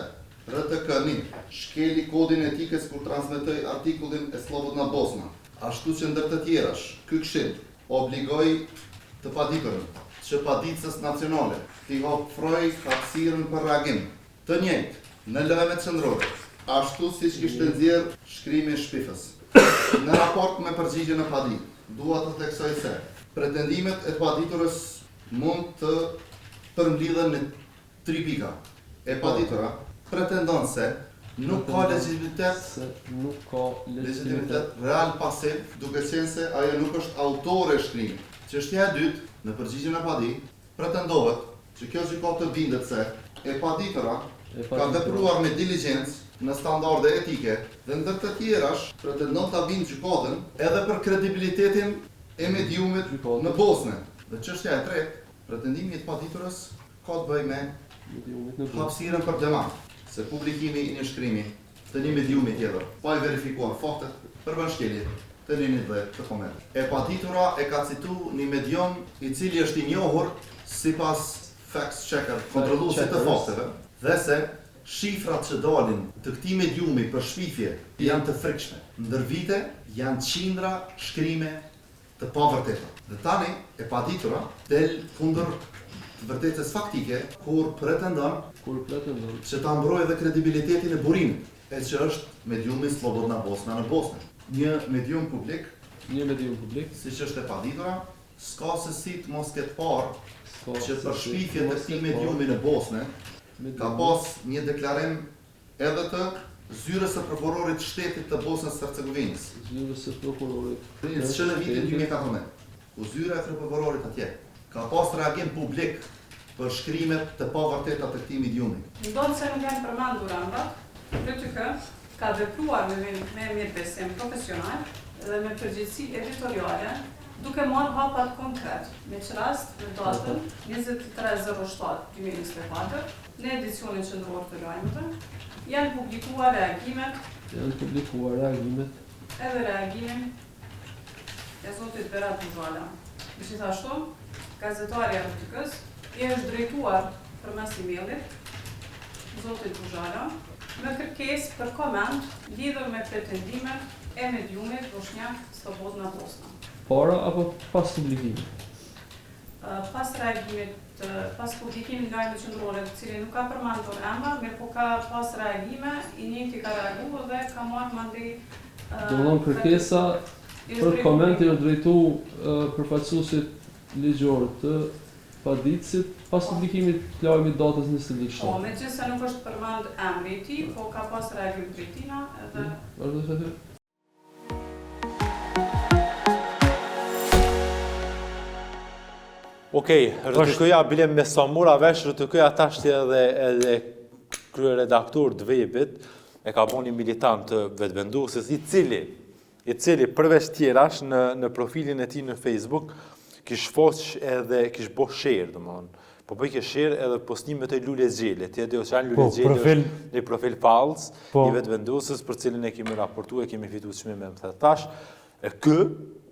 RTK një shkeli Kodin e Etikës kur transmetoi artikullin e Slobodna Bosna, ashtu që ndër të tjerash, ky Këshill obligoi të paditurën, që paditëses Nacionale t'i ofrojë hapësirën për reagim të njëjtë në lajmet qendrore, ashtu siç kishte nxjerrë shkrimin shpifës. Në raport me përgjigjen në padi, dua të theksoj se pretendimet e të paditurës mund të përmblidhen në Tri pika. E paditura pretendon se nuk ka legjitimitet nuk ka legjitimitet real pasiv, duke qenë se ajo nuk është autore e shkrimit. Çështja e dytë, në përgjigjen në padi, pretendohet që kjo gjykatë të bindet se e paditura ka vepruar me diligjencë në standarde etike dhe ndër të tjerash pretendon ta bindë gjykatën edhe për kredibilitetin e mediumit në Bosne. Dhe çështja e tretë, pretendimi i të paditurës ka të bëjë me hapësirën për demant, se publikimi i një shkrimi të një mediumi tjetër, pa i verifikuar faktet, përbën shkelje të nenit 10 të KOMED. E paditura e ka citu një medium i cili është i njohur sipas fact checker, kontrolluesit të fakteve, dhe se shifrat që dalin të këtij mediumi për shpifje janë të frikshme. Ndër vite janë qindra shkrime të pavërteta. Dhe tani e paditura del kundër të vërtetës faktike kur pretendon kur pretendon që ta mbrojë edhe kredibilitetin e burimit, e që është mediumi Slobodna Bosna në Bosnjë. Një medium publik, një medium publik, siç është e paditura, s'ka se si të mos ketë parë që për shpifje të këtij mediumi në Bosnë ka pas një deklarim Edhe të Zyrës së Prokurorit të Shtetit të Bosnës Hercegovinës. Zyrës së Prokurorit të Shtetit. Që në vitin 2014, ku Zyra e Kryeprokurorit atje ka pas reagim publik për shkrimet të pavërteta të këtij mediumi. Ndonëse nuk janë përmendur emrat, RTK ka vepruar me me mirëbesim profesional dhe me përgjegjësi editoriale, duke marrë hapat konkret, me ç'rast në datën 23 07 2024, Në edicionin qendror të lajmeve janë publikuar reagimet. Janë publikuar reagimet. Edhe reagimin e zotit Berat Buzhala. Gjithashtu, gazetarja e RTK-së i është drejtuar përmes e-mailit. Zotit Buzhala, me kërkesë për koment lidhur me pretendimet e mediumit boshnjak Slobodna Bosna. Para apo pas publikimit? Pas reagimit, pas publikimit në lajmet qendrore, të cilin nuk ka përmendur emra, mirëpo ka pas reagime, i njëjti ka reagu dhe ka marrë mandej Domethënë kërkesa për koment i është drejtu përfaqësuesit ligjor të paditësit pas publikimit të lajmit datës 22 shtator. Po, megjithëse nuk është përmend emri i tij, po ka pas reagim prej tina edhe Vazhdo Fatmir. Okej, RTK-ja bile me sa mora vesh, RTK-ja tashti edhe edhe kryeredaktor të webit, e ka bo një militant të Vetëvendosjes, i cili, i cili përveç tjerash në, në profilin e tij në Facebook, kish shfaq edhe kish bo share, domethënë. Po bëjke share edhe postimet e Lule Gjelit, ti e di o qanë Lule po, Gjeli profil... është një profil fals po. i Vetëvendosjes për cilin e kemi raportu, e kemi fitu çmime më the tash. E ky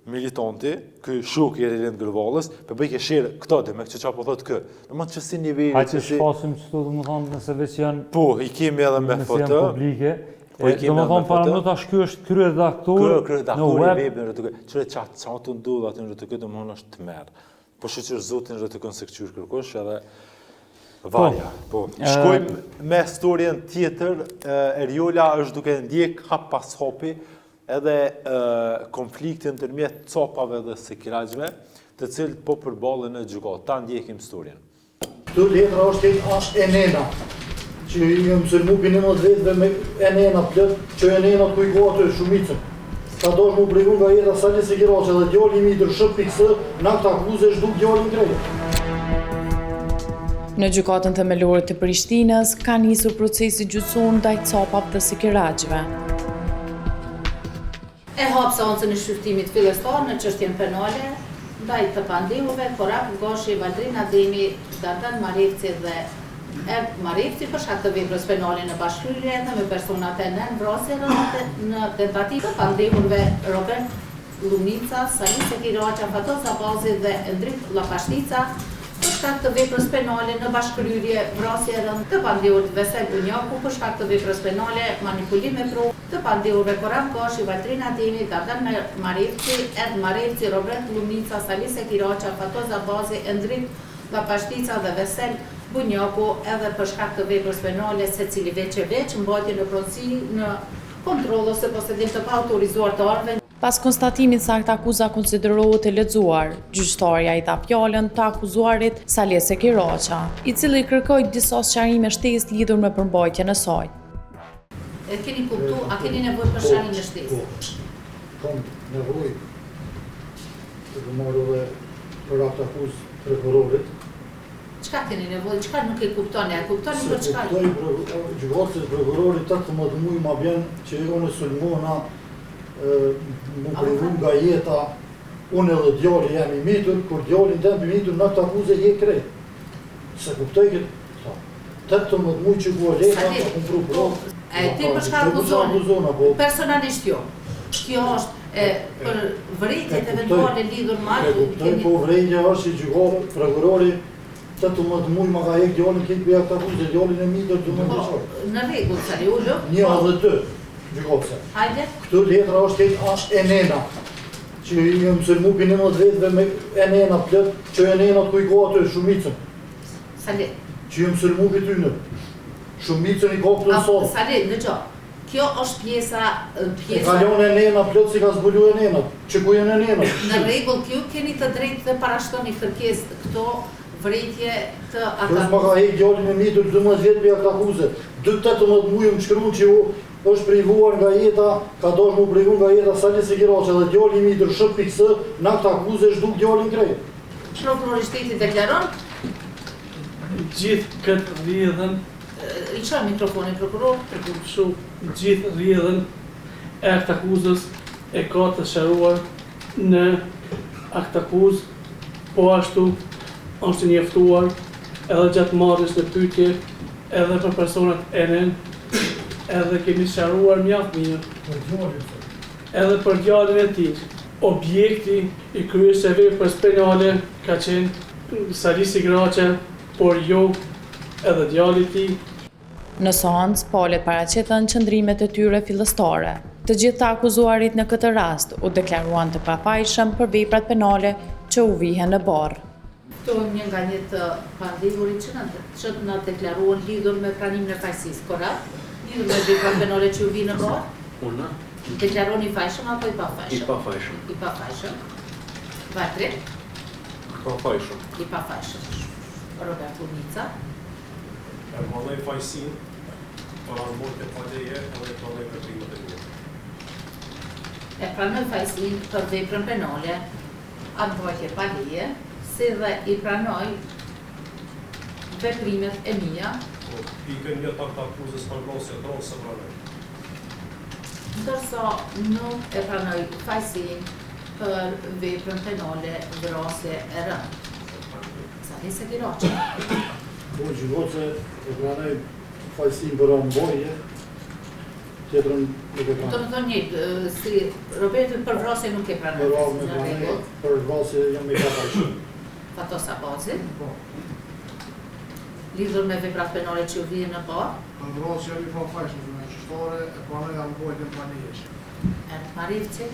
militanti, ky shok i Rilind Gërvallës, po bëjke share këto dhe me këtë që po thot kë. Domethënë që si niveli, Hajtë që si... shfasim qëtu, domethënë, nëse veç janë... Po, i kemi edhe me foto. Nëse janë publike. Po i kemi edhe me foto. Domethënë, para tash ky është kryeredaktor në web. I webit në RTK. Qyre qa qa të ndodh aty në RTK, domethënë është tmerr. Po shyqyr Zotit në RTK s'e këqyr kërkush edhe varja. Po, po. Shkojmë me storjen tjetër, Eriola është duke ndjek hap pas hapi edhe konfliktin ndërmjet Capave dhe Sekiraçëve, të cilët po përballen në gjykatë. Ta ndjekim storjen. Këtu letra është krejt e nena, që jam sulmu pi 11 vetëve me e nena plot, që e nena ku i ka aty shumicën. Ka dasht m'u privu nga jeta Sali Sekiraqa dhe djali i mitur SHPX në aktakuzë e zhduk djalin krejt. Në Gjykatën Themelore të Prishtinës ka nisur procesi gjyqësor ndaj Capave dhe Sekiraqëve. E hap seancën e shqyrtimit fillestar në çështjen penale ndaj të pandehurve Korab Gashi, Valdrin Ademi, Dardan Marevci dhe Erd Marevci për shkak të veprës penale në bashkëkryerje edhe me personat e NN vrasje rëndë në tentativë të pandehurve Robert Llumnica, Sali Sekiraqa, Fatos Abazi dhe Endrit Llapashtica për shkak të veprës penale në bashkëkryerje vrasje e rëndë të pandehurit Vesel Bunjaku për shkak të veprës penale manipulim me provë të pandehurve Korab Gashi, Valdrin Ademi, Dardan Marevci, Erd Marevci, Robert Llumnica, Sali Sekiraqa, Fatos Abazi, Endrit Llapashtica dhe Vesel Bunjaku edhe për shkak të veprës penale secili veç e veç, mbajtje në pronësi, në kontroll ose posedim të paautorizuar të armëve. Pas konstatimit se aktakuza konsiderohet e lexuar, gjyqtarja i dha fjalën të akuzuarit Salih Sekiraqa, i cili kërkoi disa sqarime shtesë lidhur me përmbajtjen e saj. E keni kuptu, a keni nevojë për sqarime shtesë? Po, kam nevojë të të marrë edhe për aktakuzë prokurorit. Çka keni nevojë, çka nuk e kuptoni, a e kuptoni për çka? S'e kuptoj gjykatëse prokurori 18 muaj ma bjen që unë sulmona m'u privu nga jeta, unë edhe djali jam i mitur, kur djalin tem i mitur në aktakuzë je krejt. S'e kuptoj këtë, 18 muaj që ku letra, ka kum pru provë. A e di për çka akuzoni? Po. Personalisht jo. Kjo është e për vërejtjet eventuale lidhur me atë. E kuptoj, po vërejtja është që gjykon prokurori 18 muaj ma ka hek djalin këtë për aktakuzë, djalin e mitur 12 po, vjeçar. Në rregull, Sali, ulu. Një po. edhe dy, gjykatëse. Hajde. Këtu letra është krejt e nena, që jam sulmu pi 11 vetëve me e nena plot, që e nenat ku i ka aty shumicën. Sali. Që jam sulmu pi tyne. Shumicën i ka këtu në sallë. Sali, dëgjo. Kjo është pjesa, pjesa... E ka lënë e nena plot s'i ka zbulu e nenat. Që ku janë e nenat? Në rregull, ju keni të drejtë të parashtroni kërkesë këto vërejtje të aktakuzës. Plus ma ka hek djalin e mitur 12 vjet pi aktakuze. Dy 18 muaj më shkruan që u është privuar nga jeta, ka dashur m'u privu nga jeta Sali Sekiraqa dhe djali i mitur SHPX në aktakuzë e zhduk djalin krejt. Prokurori i shtetit deklaron Gjithë këtë rrjedhën Lëshoj mikrofonin prokuror. E kom lëshu gjithë rrjedhën e aktakuzës e ka të sqaruar në aktakuzë, po ashtu është i njoftuar edhe gjatë marrjes në pyetje edhe për personat e NN edhe kemi sqaruar mjaft mirë edhe për djalin e tij. Objekti i kryerjes së veprës penale ka qenë Sali Sekiraqa, por jo edhe djali i tij. Në seancë, palët paraqitën qëndrimet e tyre fillestare. Të gjithë të akuzuarit në këtë rast u deklaruan të pafajshëm për veprat penale që u vihen në barrë. Ftojmë një nga një të pandehurit që na që të na deklarohen lidhur me pranimin e fajësisë. Korab, lidhur me veprat penale që ju vijnë në barrë? Unë? Deklaroheni i fajshëm apo i pafajshëm? I pafajshëm. I pafajshëm. Vatri? I pafajshëm. I pafajshëm. Robert Urnica? E pranoj fajësinë për armëmbajtje pa leje edhe i pranoj veprimet e mia. E pranoj fajësinë për veprën penale armëmbajtje pa leje, si dhe i pranoj veprimet e mia. Po, pikën një të aktakuzës për vrasje të rëndë s'e pranoj. Ndërsa nuk e pranoj fajësinë për veprën penale vrasje e rëndë. Salih Sekiraqa. Po gjykatëse e pranoj fajësinë për armëmbajtje, tjetrën nuk e pranoj. Domethënë njëjtë, si Roberti për vrasje nuk e pranoj. Për armë e pranoj, për vrasje jam i pafajshëm. Fatos Abazi. Po. Lidhur me veprat penale që ju vihen në barrë. Për vrasje jam i pafajshëm, zonja gjyqtare, e pranoj armëmbajtjen pa leje. Ernst Marevci.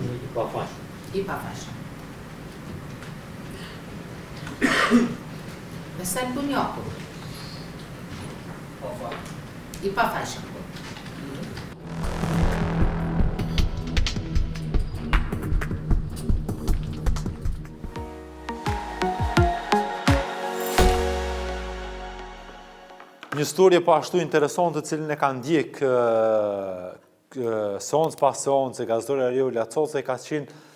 I pafajshëm. I pafajshëm. Vesel Bunjaku. I pafajshëm. Një storje po ashtu interesante të cilën e ka ndjek seancë pas seance gazetarja Ariola Cacaj ka qenë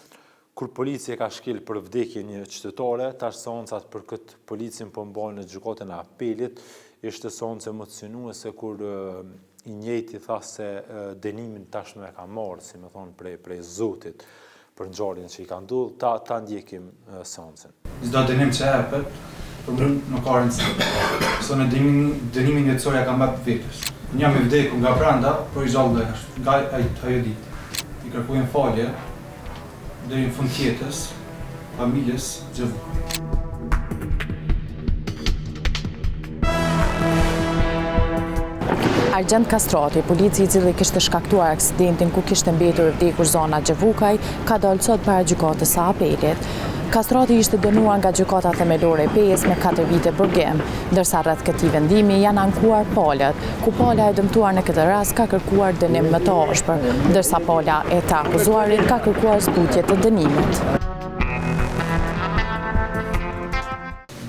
Kur polici e ka shkel për vdekje një qytetare, tash seancat për këtë policin po mbahen në Gjykatën e Apelit, ishte seancë emocionuese kur i njëjti tha se dënimin tashmë e ka marrë, si me thonë, prej, prej Zotit për ngjarjen që i ka ndodhur, ta, ta ndjekim seancën. Çdo dënim që jepet, për mu nuk ka rëndësi. Se unë dënimin, dënimin jetësor ja kam jep vetes. Unë jam i vdekur nga brenda, por i gjallë nga jashtë. Nga ajo ditë. I kërkojmë falje, Deri në fund të jetës, familjes Xhevukaj. Argjend Kastrati, polici i cili kishte shkaktuar aksidentin ku kishte mbetur e vdekur Zana Xhevukaj, ka dalë sot para gjykatës së apelit. Kastrati ishte dënuar nga gjykata themelore e Pejës me 4 vite burgim, ndërsa rreth këtij vendimi janë ankuar palët, ku pala e dëmtuar në këtë rast ka kërkuar dënim më të ashpër, ndërsa pala e të akuzuarit ka kërkuar zbutje të dënimit.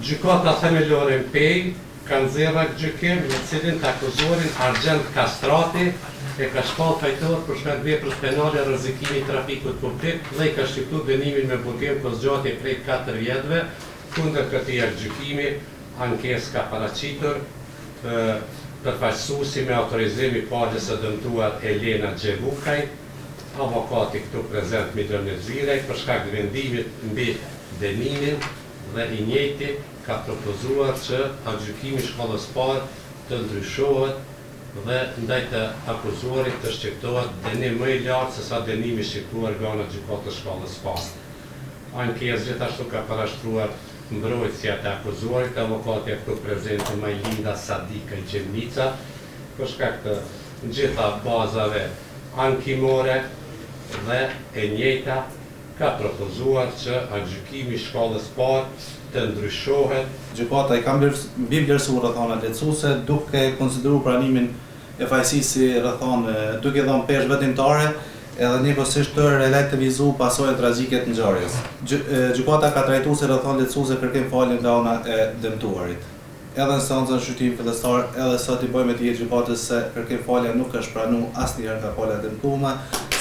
Gjykata Themelore në Pejë ka nxjerrë aktgjykim me të cilin të akuzuarin Argjend Kastrati e ka shpallë fajtor për shkak të veprës penale rrezikimi i trafikut publik dhe i ka shqiptuar dënimin me burgim kohëzgjatje prej katër vjetëve Kundër këtij aktgjykimi ankesë ka paraqitur përfaqësuesi me autorizim i palës së dëmtuar Elena Xhevukaj, avokati këtu prezent Midron Neziraj për shkak të vendimit mbi dënimin dhe i njëjti ka propozuar që aktgjykimi i shkallës parë të ndryshohet dhe ndaj të akuzuarit të shqiptohet dënim më i lartë sesa dënimi i shqiptuar nga ana e gjykatës shkallës parë. Ankesë gjithashtu ka parashtruar mbrojtësja e të akuzuarit, avokatja këtu prezente Majlinda Sadikaj Gjemnica, për shkak të gjitha bazave ankimore dhe e njëjta ka propozuar që aktgjykimi i shkallës parë të ndryshohet. Gjykata i ka mbivlerësuar rrethanat lehtësuese duke konsideruar pranimin e fajësisë si rrethanë duke i dhënë peshë vendimtare edhe njëkohësisht të relativizu pasojat tragjike të ngjarjes. Gjykata ka trajtuar si rrethanë lehtësuese kërkim falje nga ana e dëmtuarit. Edhe në seancën e shqyrtimit fillestar edhe sot i bëj me dije gjykatës se kërkim falja nuk është pranu asnjëherë nga pala e dëmtume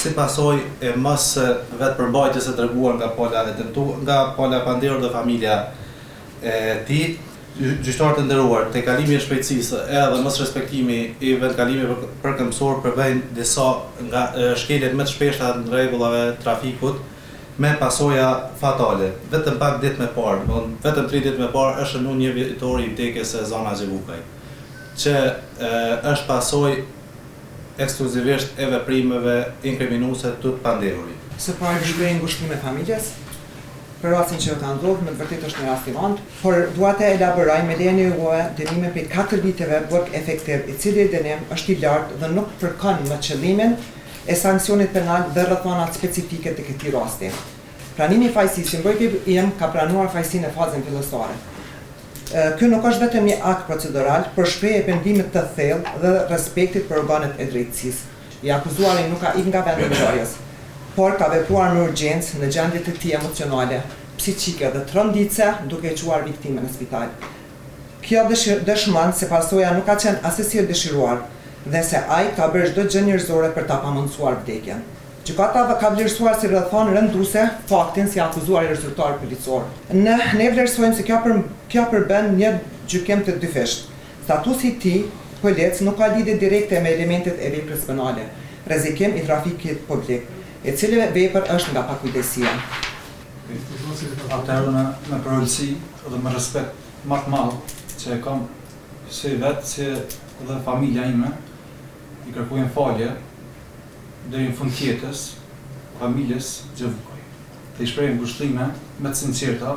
si pasojë e mos vetëpërmbajtjes së treguar nga pala e dëmtu nga pala e pandehur dhe familja e tij. Gjyqtarë të nderuar, tejkalimi i shpejtësisë edhe mosrespektimi i vendkalimit për këmbësorë përbëjnë disa nga shkeljet më të shpeshta të rregullave të trafikut me pasoja fatale. Vetëm pak ditë më parë, domethënë vetëm tri ditë më parë është shënuar një vjetori i vdekjes së Zana Xhevukaj, që është pasojë ekskluzivisht e veprimeve inkriminuese të të pandehurit. Së pari shpreh ngushëllime familjes. Për rastin që ka ndodhur, me të vërtetë është një rast i rëndë, por dua të elaboroj me lejen e juve dënimin prej katër viteve burg efektiv, i cili dënim është i lartë dhe nuk përkon me qëllimin e sanksionit penal dhe rrethanat specifike të këtij rasti. Pranimi i fajësisë, i mbrojturi im ka pranuar fajësinë në fazën fillestare. Ky nuk është vetëm një akt procedural, por shprehje e pendimit të thellë dhe respektit për organet e drejtësisë. I akuzuari nuk ka ikë nga vendi i ngjarjes, por ka vepruar me urgjencë në gjendje të tij emocionale, psiqike dhe tronditëse duke e çuar viktimën në spital. Kjo dëshmon se pasoja nuk ka qenë assesi e dëshiruar dhe se ai ka bërë çdo gjë njerëzore për ta pamundësuar vdekjen. Gjykata ka vlerësuar si rrethanë rënduese faktin se i akuzuari është zyrtar policor. Ne ne vlerësojmë se kjo kjo përbën një gjykim të dyfishtë. Statusi i tij polic nuk ka lidhje direkte me elementet e veprës penale, rrezikim i trafikit publik, e cila vepër është nga pakujdesia. Atëherë unë me përulësi dhe me respekt ma të madh që e kam si vetë si dhe familja ime i kërkojmë falje deri në fund të jetës familjes Xhevukaj dhe i shprehim ngushëllime më të sinqerta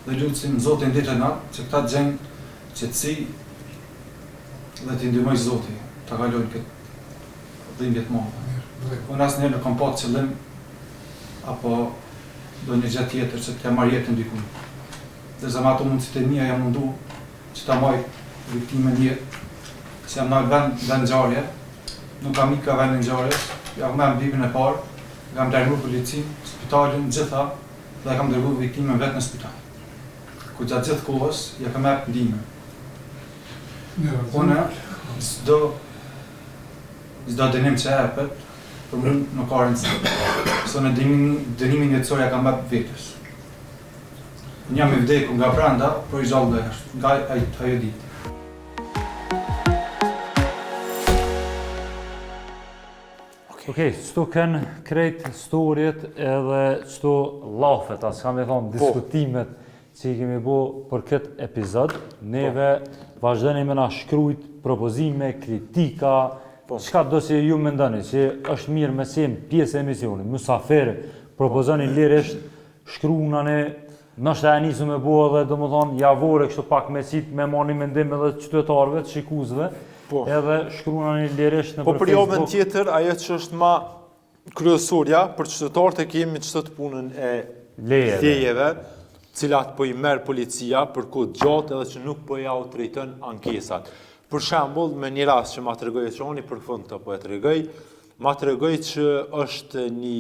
dhe lusim Zotin ditë e natë që këta të gjejnë qetësi dhe t'i ndihmojë Zoti ta kalojnë këtë dhimbje të madhe. Unë asnjëherë nuk kam patë qëllim apo ndonjë gjë tjetër që t'ia marr jetën dikujt. Derisa me ato mundësitë e mia jam mundu që ta maj viktimën në jetë, se jam nalë vend vendngjarje, nuk kam ikë nga vendi i ngjarjes, ja kam marrë bipin e parë, kam lajmëru policinë, spitalin, gjitha dhe e kam dërgu viktimën vetë në spital. ku gjatë gjithë kohës ja kam jap ndihmën. Unë çdo çdo dënim që jepet, për mua nuk ka rëndësi. Se unë dënimin, dënimin jetësor ja kam jap vetes. Unë jam i vdekur nga brenda, por i gjallë nga jashtë, nga ajo ditë. Okej, qëto ken krejt storjet edhe qëto llafet, a s'kam me thonë, po. diskutimet që i kemi bo për këtë epizod, neve po. vazhdoni me na shkrujt propozime, kritika, po. çka do që ju mendoni, që është mirë me qenë pjesë e emisionit, musafir, propozoni lirisht, shkrunane, ndoshta e nisu me bo edhe, domethonë, javore, kështu pak me qitë, me marrë një mendim edhe qytetarëve, të shikuesve, po. edhe shkrunani lirisht në po, për Facebook. Po për javën tjetër, ajo që është ma kryesorja, për qytetarët e kemi qëtë punën e lejeve, lejeve cilat po i merr policia për kohë gjatë edhe që nuk po ja u trajton ankesat. Për shembull, me një rast që ma tregoi Eqani, për fund të po e tregoj, Ma tregoi që është një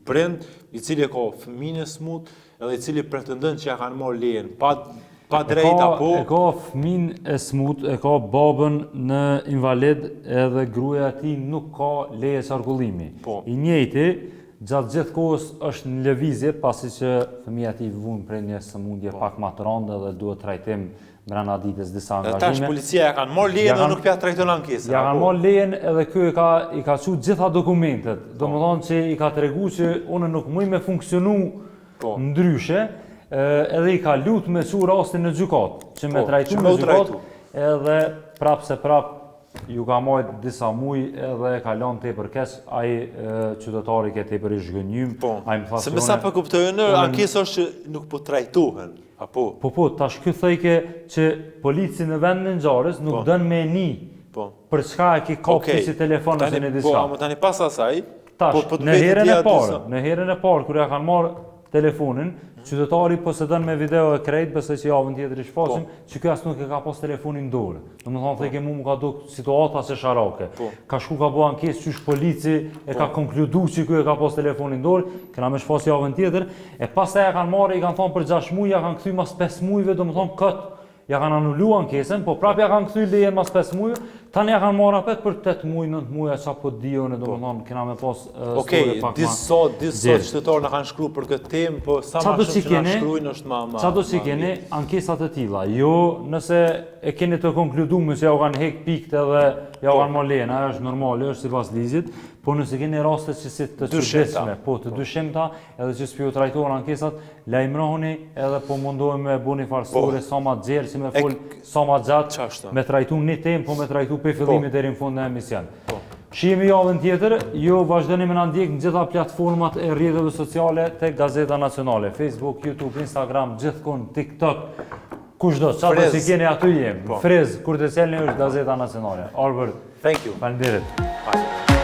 prind i cili e ka fëmijën e smut edhe i cili pretendon që ja kanë marrë lejen pa pa drejt apo e ka fëmijën e smut, e ka babën në invalid edhe gruaja e tij nuk ka leje qarkullimi. Po. I njëjti gjatë gjithë kohës është në lëvizje pasi që fëmija e tij vuan prej një sëmundje po. pak ma të rëndë dhe duhet trajtim mbrenda ditës disa angazhime. Dhe tash policia ja kanë marrë lejen dhe nuk pja trajton ankesën. Ja kanë marrë lejen edhe ky e ka i ka çu gjitha dokumentet. Po. Domethonë që i ka tregu që unë nuk muj me funksionu po. ndryshe, edhe i ka lut me çu rastin në gjykatë, që me po, trajtu në gjykatë, edhe prapë se prapë ju ka majt disa muj edhe e ka lënë tepër keq, ai qytetari ke tepër i zhgënjym, po, ai më tha se me sa po kuptoj unë, ankesa është që nuk po trajtohen. Apo? Po po, tash ky thojke që polici në vendin e ngjarjes nuk po. don me ni. Po. Për çka e ki kap okay. si telefon ose në diçka. Po, ama tani pas asaj, tash, po, po në herën e parë, në herën e parë kur ja kanë marr telefonin, qytetari posedon me video e krejt, besoj që javën tjetër i shfaqim, po. që ky as nuk e ka pas telefonin në dorë. Domethonë, po. theke mu më ka duk situata qesharake. Po. Ka shku ka bo ankesë qysh polici e ka po. konkludu që ky e ka pas telefonin në dorë, kena me shfaq javën tjetër, e pastaj ja kanë marrë, i kanë thonë për 6 muaj, ja kanë kthy mas 5 muajve, domethonë kot ja kanë anulu ankesën, po prap ja kanë kthy lejen mas 5 muajve, tani ja kanë marrë apet për 8 muaj, 9 muaj, sa po di unë, domethonë, kena me pas uh, Okej, okay, disa disa qytetarë na kanë shkruar për këtë temë, po sa më shumë që na shkruajnë është më më. Sa do që keni ankesa të tilla, jo nëse e keni të konkluduar se ja u kanë hek pikët edhe ja u po. kanë marrë lejen, ajo është normale, është sipas ligjit, po nëse keni raste që si të çuditshme, po të po. dyshimta, edhe që s'po ju trajtohen ankesat, lajmërohuni edhe po mundohemi me bo një farë po. story sa ma gjerë, si me fol sa ma gjatë, me trajtu një temë, po me trajtu prej fillimit po. deri në fund në emision. Po. Shihemi javën tjetër, ju vazhdoni me na ndjek në gjitha platformat e rrjeteve sociale te Gazeta Nacionale, Facebook, YouTube, Instagram, gjithkund, TikTok, kushdo, çfarë do të keni aty jem. Po. Frez, kur të çelni është Gazeta Nacionale. Arbër. Thank you. Faleminderit.